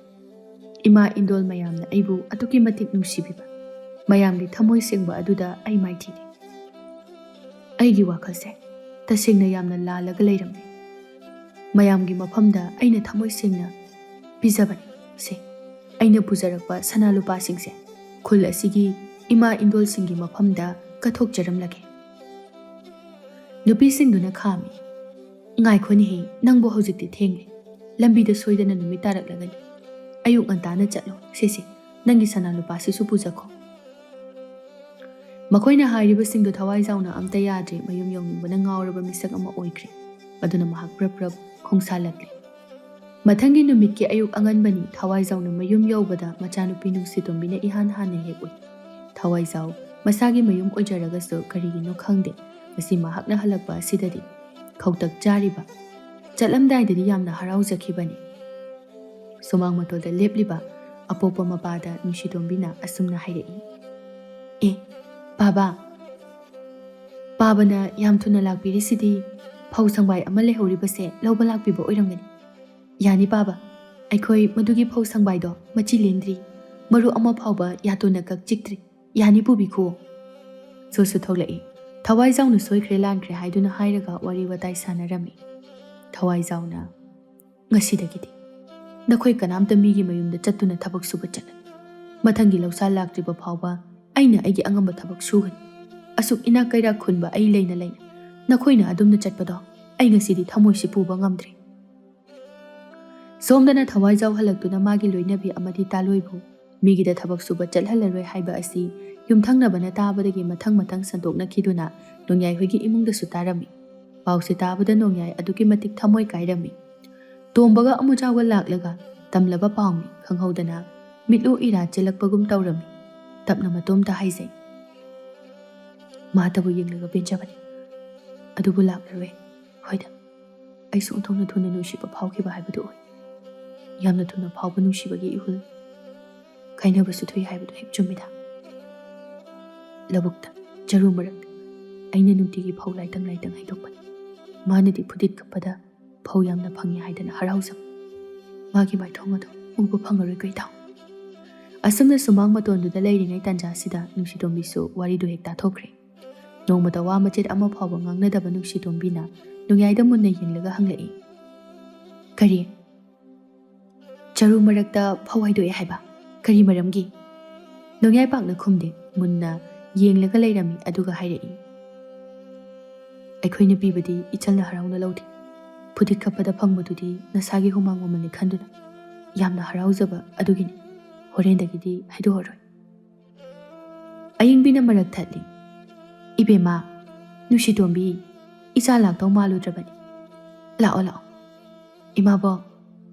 ꯏꯃꯥ ꯏꯟꯗꯣꯜ ꯃꯌꯥꯝꯅ ꯑꯩꯕꯨ ꯑꯗꯨꯛꯀꯤ ꯃꯇꯤꯛ ꯅꯨꯡꯁꯤꯕꯤꯕ ꯃꯌꯥꯝꯒꯤ ꯊꯃꯣꯏ ꯁꯦꯡꯕ ꯑꯗꯨꯗ ꯑꯩ ꯃꯥꯏꯊꯤꯔꯦ꯫ ꯑꯩꯒꯤ ꯋꯥꯈꯜꯁꯦ ꯇꯁꯦꯡꯅ ꯌꯥꯝꯅ ꯂꯥꯜꯂꯒ ꯂꯩꯔꯝꯃꯦ꯫ ꯃꯌꯥꯝꯒꯤ ꯃꯐꯝꯗ ꯑꯩꯅ ꯊꯃꯣꯏ ꯁꯦꯡꯅ ꯄꯤꯖꯕꯅꯤ꯫ ꯁꯦ, ꯑꯩꯅ ꯄꯨꯖꯔꯛꯄ ꯁꯅꯥ ꯂꯨꯄꯥꯁꯤꯡꯁꯦ ꯈꯨꯜ ꯑꯁꯤꯒꯤ ꯏꯃꯥ ꯏꯟꯗꯣꯜꯁꯤꯡꯒꯤ ꯃꯐꯝꯗ ꯀꯠꯊꯣꯛꯆꯔꯝꯂꯒꯦ꯫" ꯅꯨꯄꯤꯁꯤꯡꯗꯨꯅ ꯈꯥꯝꯃꯤ, "ꯉꯥꯏꯈꯣꯅꯦꯍꯦ, ꯅꯪꯕꯨ ꯍꯧꯖꯤꯛꯇꯤ ꯊꯦꯡꯂꯦ꯫ ꯂꯝꯕꯤꯗ ꯁꯣꯏꯗꯅ ꯅꯨꯃꯤꯠ ꯇꯥꯔꯛꯂꯒꯅꯤ꯫ ꯑꯌꯨꯛ ꯉꯟꯇꯥꯅ ꯆꯠꯂꯣ꯫ ꯁꯦ ꯁꯦ, ꯅꯪꯒꯤ ꯁꯅꯥ ꯂꯨꯄꯥꯁꯤꯁꯨ ꯄꯨꯖꯈꯣ꯫" ꯃꯈꯣꯏꯅ ꯍꯥꯏꯔꯤꯕꯁꯤꯡꯗꯨ ꯊꯋꯥꯏꯖꯥꯎꯅ ꯑꯝꯇ ꯌꯥꯗ꯭ꯔꯦ꯫ ꯃꯌꯨꯝ ꯌꯧꯅꯤꯡꯕꯅ ꯉꯥꯎꯔꯕ ꯃꯤꯁꯛ ꯑꯃ ꯑꯣꯏꯈ꯭ꯔꯦ꯫ ꯑꯗꯨꯅ ꯃꯍꯥꯛ ꯄ꯭ꯔꯞ ꯄ꯭ꯔꯞ ꯈꯣꯡꯁꯥꯜꯂꯛꯂꯦ꯫ ꯃꯊꯪꯒꯤ ꯅꯨꯃꯤꯠꯀꯤ ꯑꯌꯨꯛ ꯑꯉꯟꯕꯅꯤ꯫ ꯊꯋꯥꯏꯖꯥꯎꯅ ꯃꯌꯨꯝ ꯌꯧꯕꯗ ꯃꯆꯥꯅꯨꯄꯤ ꯅꯨꯡꯁꯤꯇꯣꯝꯕꯤꯅ ꯏꯍꯥꯟ ꯍꯥꯟꯅ ꯍꯦꯛ ꯎꯏ꯫ ꯊꯋꯥꯏꯖꯥꯎ ꯃꯁꯥꯒꯤ ꯃꯌꯨꯝ ꯑꯣꯏꯖꯔꯒꯁꯨ ꯀꯔꯤꯒꯤꯅꯣ ꯈꯪꯗꯦ, ꯉꯁꯤ ꯃꯍꯥꯛꯅ ꯍꯜꯂꯛꯄ ꯑꯁꯤꯗꯗꯤ ꯈꯧꯇꯛ ꯆꯥꯔꯤꯕ ꯆꯠꯂꯝꯗꯥꯏꯗꯗꯤ ꯌꯥꯝꯅ ꯍꯔꯥꯎꯖꯈꯤꯕꯅꯤ꯫ ꯁꯨꯃꯥꯡ ꯃꯇꯣꯜꯗ ꯂꯦꯞꯂꯤꯕ ꯑꯄꯣꯛꯄ ꯃꯄꯥꯗ ꯅꯨꯡꯁꯤꯇꯣꯝꯕꯤꯅ ꯑꯁꯨꯝꯅ ꯍꯥꯏꯔꯛꯏ, "ꯑꯦ, ꯄꯥꯕ, ꯄꯥꯕꯅ ꯌꯥꯝ ꯊꯨꯅ ꯂꯥꯛꯄꯤꯔꯤꯁꯤꯗꯤ ꯐꯧ ꯁꯪꯕꯥꯏ ꯑꯃ ꯂꯩꯍꯧꯔꯤꯕꯁꯦ ꯂꯧꯕ ꯂꯥꯛꯄꯤꯕ ꯑꯣꯏꯔꯝꯒꯅꯤ꯫ ꯌꯥꯅꯤ ꯄꯥꯕ, ꯑꯩꯈꯣꯏ ꯃꯗꯨꯒꯤ ꯐꯧ ꯁꯪꯕꯥꯏꯗꯣ ꯃꯆꯤ ꯂꯦꯟꯗ꯭ꯔꯤ, ꯃꯔꯨ ꯑꯃ ꯐꯥꯎꯕ ꯌꯥꯇꯣꯟꯅ ꯀꯛ ꯆꯤꯛꯇ꯭ꯔꯤ꯫ ꯌꯥꯅꯤ ꯄꯨꯕꯤꯈꯣ꯫" ꯖꯣꯁꯨ ꯊꯣꯛꯂꯛꯏ꯫ ꯊꯋꯥꯏꯖꯥꯎꯅ ꯁꯣꯏꯈ꯭ꯔꯦ ꯂꯥꯟꯈ꯭ꯔꯦ ꯍꯥꯏꯗꯨꯅ ꯍꯥꯏꯔꯒ ꯋꯥꯔꯤ ꯋꯥꯇꯥꯏ ꯁꯥꯟꯅꯔꯝꯃꯤ꯫ ꯊꯋꯥꯏꯖꯥꯎꯅ, "ꯉꯁꯤꯗꯒꯤꯗꯤ ꯅꯈꯣꯏ ꯀꯅꯥꯝꯇ ꯃꯤꯒꯤ ꯃꯌꯨꯝꯗ ꯆꯠꯇꯨꯅ ꯊꯕꯛ ꯁꯨꯕ ꯆꯠꯂꯅꯨ꯫ ꯃꯊꯪꯒꯤ ꯂꯧꯁꯥ ꯂꯥꯛꯇ꯭ꯔꯤꯕ ꯐꯥꯎꯕ ꯑꯩꯅ ꯑꯩꯒꯤ ꯑꯉꯝꯕ ꯊꯕꯛ ꯁꯨꯒꯅꯤ꯫ ꯑꯁꯨꯛ ꯏꯅꯥꯛ ꯀꯩꯔꯥꯛ ꯈꯨꯟꯕ ꯑꯩ ꯂꯩꯅ ꯂꯩꯅ ꯅꯈꯣꯏꯅ ꯑꯗꯨꯝꯅ ꯆꯠꯄꯗꯣ ꯑꯩ ꯉꯁꯤꯗꯤ ꯊꯃꯣꯏꯁꯤ ꯄꯨꯕ ꯉꯝꯗ꯭ꯔꯦ꯫" ꯁꯣꯝꯗꯅ ꯊꯋꯥꯏꯖꯥꯎ ꯍꯜꯂꯛꯇꯨꯅ ꯃꯥꯒꯤ ꯂꯣꯏꯅꯕꯤ ꯑꯃꯗꯤ ꯇꯥꯂꯣꯏꯕꯨ ꯃꯤꯒꯤꯗ ꯊꯕꯛ ꯁꯨꯕ ꯆꯠꯍꯜꯂꯔꯣꯏ ꯍꯥꯏꯕ ꯑꯁꯤ ꯌꯨꯝꯊꯪꯅꯕꯅ ꯇꯥꯕꯗꯒꯤ ꯃꯊꯪ ꯃꯊꯪ ꯁꯟꯗꯣꯛꯅꯈꯤꯗꯨꯅ ꯅꯣꯡꯌꯥꯏ ꯍꯣꯏꯒꯤ ꯏꯃꯨꯡꯗꯁꯨ ꯇꯥꯔꯝꯃꯤ꯫ ꯄꯥꯎꯁꯦ ꯇꯥꯕꯗ ꯅꯣꯡꯌꯥꯏ ꯑꯗꯨꯛꯀꯤ ꯃꯇꯤꯛ ꯊꯃꯣꯏ ꯀꯥꯏꯔꯝꯃꯤ꯫ ꯇꯣꯝꯕꯒ ꯑꯃꯨꯖꯥꯎꯒ ꯂꯥꯛꯂꯒ ꯇꯝꯂꯕ ꯄꯥꯎꯅꯤ ꯈꯪꯍꯧꯗꯅ ꯃꯤꯠꯂꯨ ꯏꯔꯥ ꯆꯦꯜꯂꯛꯄꯒꯨꯝ ꯇꯧꯔꯝꯃꯤ꯫ ꯇꯞꯅ ꯃꯇꯣꯝꯇ ꯍꯥꯏꯖꯩ, "ꯃꯥꯇꯕꯨ ꯌꯦꯡꯂꯒ ꯄꯦꯟꯖꯕꯅꯤ꯫ ꯑꯗꯨꯕꯨ ꯂꯥꯛꯂꯔꯣꯏ꯫ ꯍꯣꯏꯗ, ꯑꯩꯁꯨ ꯑꯣꯟꯊꯣꯛꯅ ꯊꯨꯅ ꯅꯨꯡꯁꯤꯕ ꯐꯥꯎꯈꯤꯕ ꯍꯥꯏꯕꯗꯨ ꯑꯣꯏ꯫ ꯌꯥꯝꯅ ꯊꯨꯅ ꯐꯥꯎꯕ ꯅꯨꯡꯁꯤꯕꯒꯤ ꯏꯍꯨꯜ ꯀꯥꯏꯅꯕꯁꯨ ꯊꯨꯏ ꯍꯥꯏꯕꯗꯨ ꯍꯦꯛ ꯆꯨꯝꯃꯤꯗ꯫" ꯂꯧꯕꯨꯛꯇ, ꯆꯔꯨ ꯃꯔꯛꯇ ꯑꯩꯅ ꯅꯨꯡꯇꯤꯒꯤ ꯐꯧ ꯂꯥꯏꯇꯪ ꯂꯥꯏꯇꯪ ꯍꯩꯗꯣꯛꯄꯅꯤ꯫ ꯃꯥꯅꯗꯤ ꯐꯨꯗꯤꯠ ꯀꯞꯄꯗ ꯐꯧ ꯌꯥꯝꯅ ꯐꯪꯉꯤ ꯍꯥꯏꯗꯅ ꯍꯔꯥꯎꯖꯕ꯫ ꯃꯥꯒꯤ ꯃꯥꯏꯊꯣꯡ ꯑꯗꯨ ꯎꯕ ꯐꯪꯉꯔꯣꯏ ꯀꯩꯗꯧ꯫ ꯑꯁꯨꯝꯅ ꯁꯨꯃꯥꯡ ꯃꯇꯣꯟꯗꯨꯗ ꯂꯩꯔꯤꯉꯩ ꯇꯥꯟꯖꯥꯁꯤꯗ ꯅꯨꯡꯁꯤꯇꯣꯝꯕꯤꯁꯨ ꯋꯥꯔꯤꯗꯨ ꯍꯦꯛ ꯇꯥꯊꯣꯛꯈ꯭ꯔꯦ꯫ ꯅꯣꯡꯃꯇ ꯋꯥ ꯃꯆꯦꯠ ꯑꯃ ꯐꯥꯎꯕ ꯉꯥꯡꯅꯗꯕ ꯅꯨꯡꯁꯤꯇꯣꯝꯕꯤꯅ ꯅꯣꯡꯌꯥꯏꯗ ꯃꯨꯟꯅ ꯌꯦꯡꯂꯒ ꯍꯪꯂꯛꯏ, "ꯀꯔꯤ? ꯆꯔꯨ ꯃꯔꯛꯇ ꯐꯧ ꯍꯩꯗꯣꯛꯑꯦ ꯍꯥꯏꯕ? ꯀꯔꯤ ꯃꯔꯝꯒꯤ?" ꯅꯣꯡꯌꯥꯏ ꯄꯥꯛꯅ ꯈꯨꯝꯗꯦ, ꯃꯨꯟꯅ ꯌꯦꯡꯂꯒ ꯂꯩꯔꯝꯃꯤ, ꯑꯗꯨꯒ ꯍꯥꯏꯔꯛꯏ, "ꯑꯩꯈꯣꯏꯅ ꯄꯤꯕꯗꯤ ꯏꯆꯜꯅ ꯍꯔꯥꯎꯅ ꯂꯧꯗꯦ꯫ ꯐꯨꯗꯤꯠ ꯀꯞꯄꯗ ꯐꯪꯕꯗꯨꯗꯤ ꯅꯁꯥꯒꯤ ꯍꯨꯃꯥꯡ ꯃꯃꯜꯅꯤ ꯈꯟꯗꯨꯅ ꯌꯥꯝꯅ ꯍꯔꯥꯎꯖꯕ ꯑꯗꯨꯒꯤꯅꯤ꯫ ꯍꯣꯔꯦꯟꯗꯒꯤꯗꯤ ꯍꯩꯗꯣꯛꯑꯔꯣꯏ꯫" ꯑꯌꯤꯡꯕꯤꯅ ꯃꯔꯛ ꯊꯠꯂꯤ, "ꯏꯕꯦꯝꯃ, ꯅꯨꯡꯁꯤꯇꯣꯝꯕꯤ, ꯏꯆꯥ ꯂꯥꯛꯇꯧ ꯃꯥꯜꯂꯨꯗ꯭ꯔꯕꯅꯤ꯫ ꯂꯥꯛꯑꯣ, ꯂꯥꯛꯑꯣ꯫ ꯏꯃꯥꯕꯣꯛ,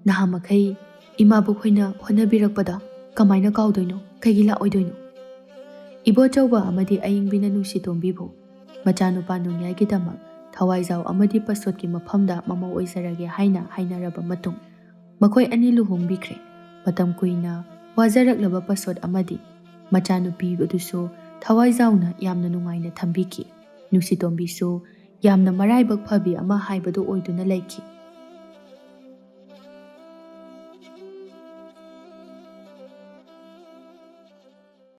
ꯅꯍꯥ ꯃꯈꯩ ꯏꯃꯥꯕꯣꯛ ꯍꯣꯏꯅ ꯍꯣꯠꯅꯕꯤꯔꯛꯄꯗꯣ ꯀꯃꯥꯏꯅ ꯀꯥꯎꯗꯣꯏꯅꯣ? ꯀꯩꯒꯤ ꯂꯥꯛꯑꯣꯏꯗꯣꯏꯅꯣ?" ꯏꯕꯣꯆꯧꯕ ꯑꯃꯗꯤ ꯑꯌꯤꯡꯕꯤꯅ ꯅꯨꯡꯁꯤꯇꯣꯝꯕꯤꯕꯨ ꯃꯆꯥꯅꯨꯄꯥ ꯅꯣꯡꯌꯥꯏꯒꯤꯗꯃꯛ ꯊꯋꯥꯏꯖꯥꯎ ꯑꯃꯗꯤ ꯄꯁꯣꯠꯀꯤ ꯃꯐꯝꯗ ꯃꯃꯧ ꯑꯣꯏꯖꯔꯒꯦ ꯍꯥꯏꯅ ꯍꯥꯏꯅꯔꯕ ꯃꯇꯨꯡ, ꯃꯈꯣꯏ ꯑꯅꯤ ꯂꯨꯍꯣꯡꯕꯤꯈ꯭ꯔꯦ꯫ ꯃꯇꯝ ꯀꯨꯏꯅ ꯋꯥꯖꯔꯛꯂꯕ ꯄꯁꯣꯠ ꯑꯃꯗꯤ ꯃꯆꯥꯅꯨꯄꯤ ꯑꯗꯨꯁꯨ ꯊꯋꯥꯏꯖꯥꯎꯅ ꯌꯥꯝꯅ ꯅꯨꯡꯉꯥꯏꯅ ꯊꯝꯕꯤꯈꯤ꯫ ꯅꯨꯡꯁꯤꯇꯣꯝꯕꯤꯁꯨ ꯌꯥꯝꯅ ꯃꯔꯥꯏꯕꯛ ꯐꯕꯤ ꯑꯃ ꯍꯥꯏꯕꯗꯨ ꯑꯣꯏꯗꯨꯅ ꯂꯩꯈꯤ꯫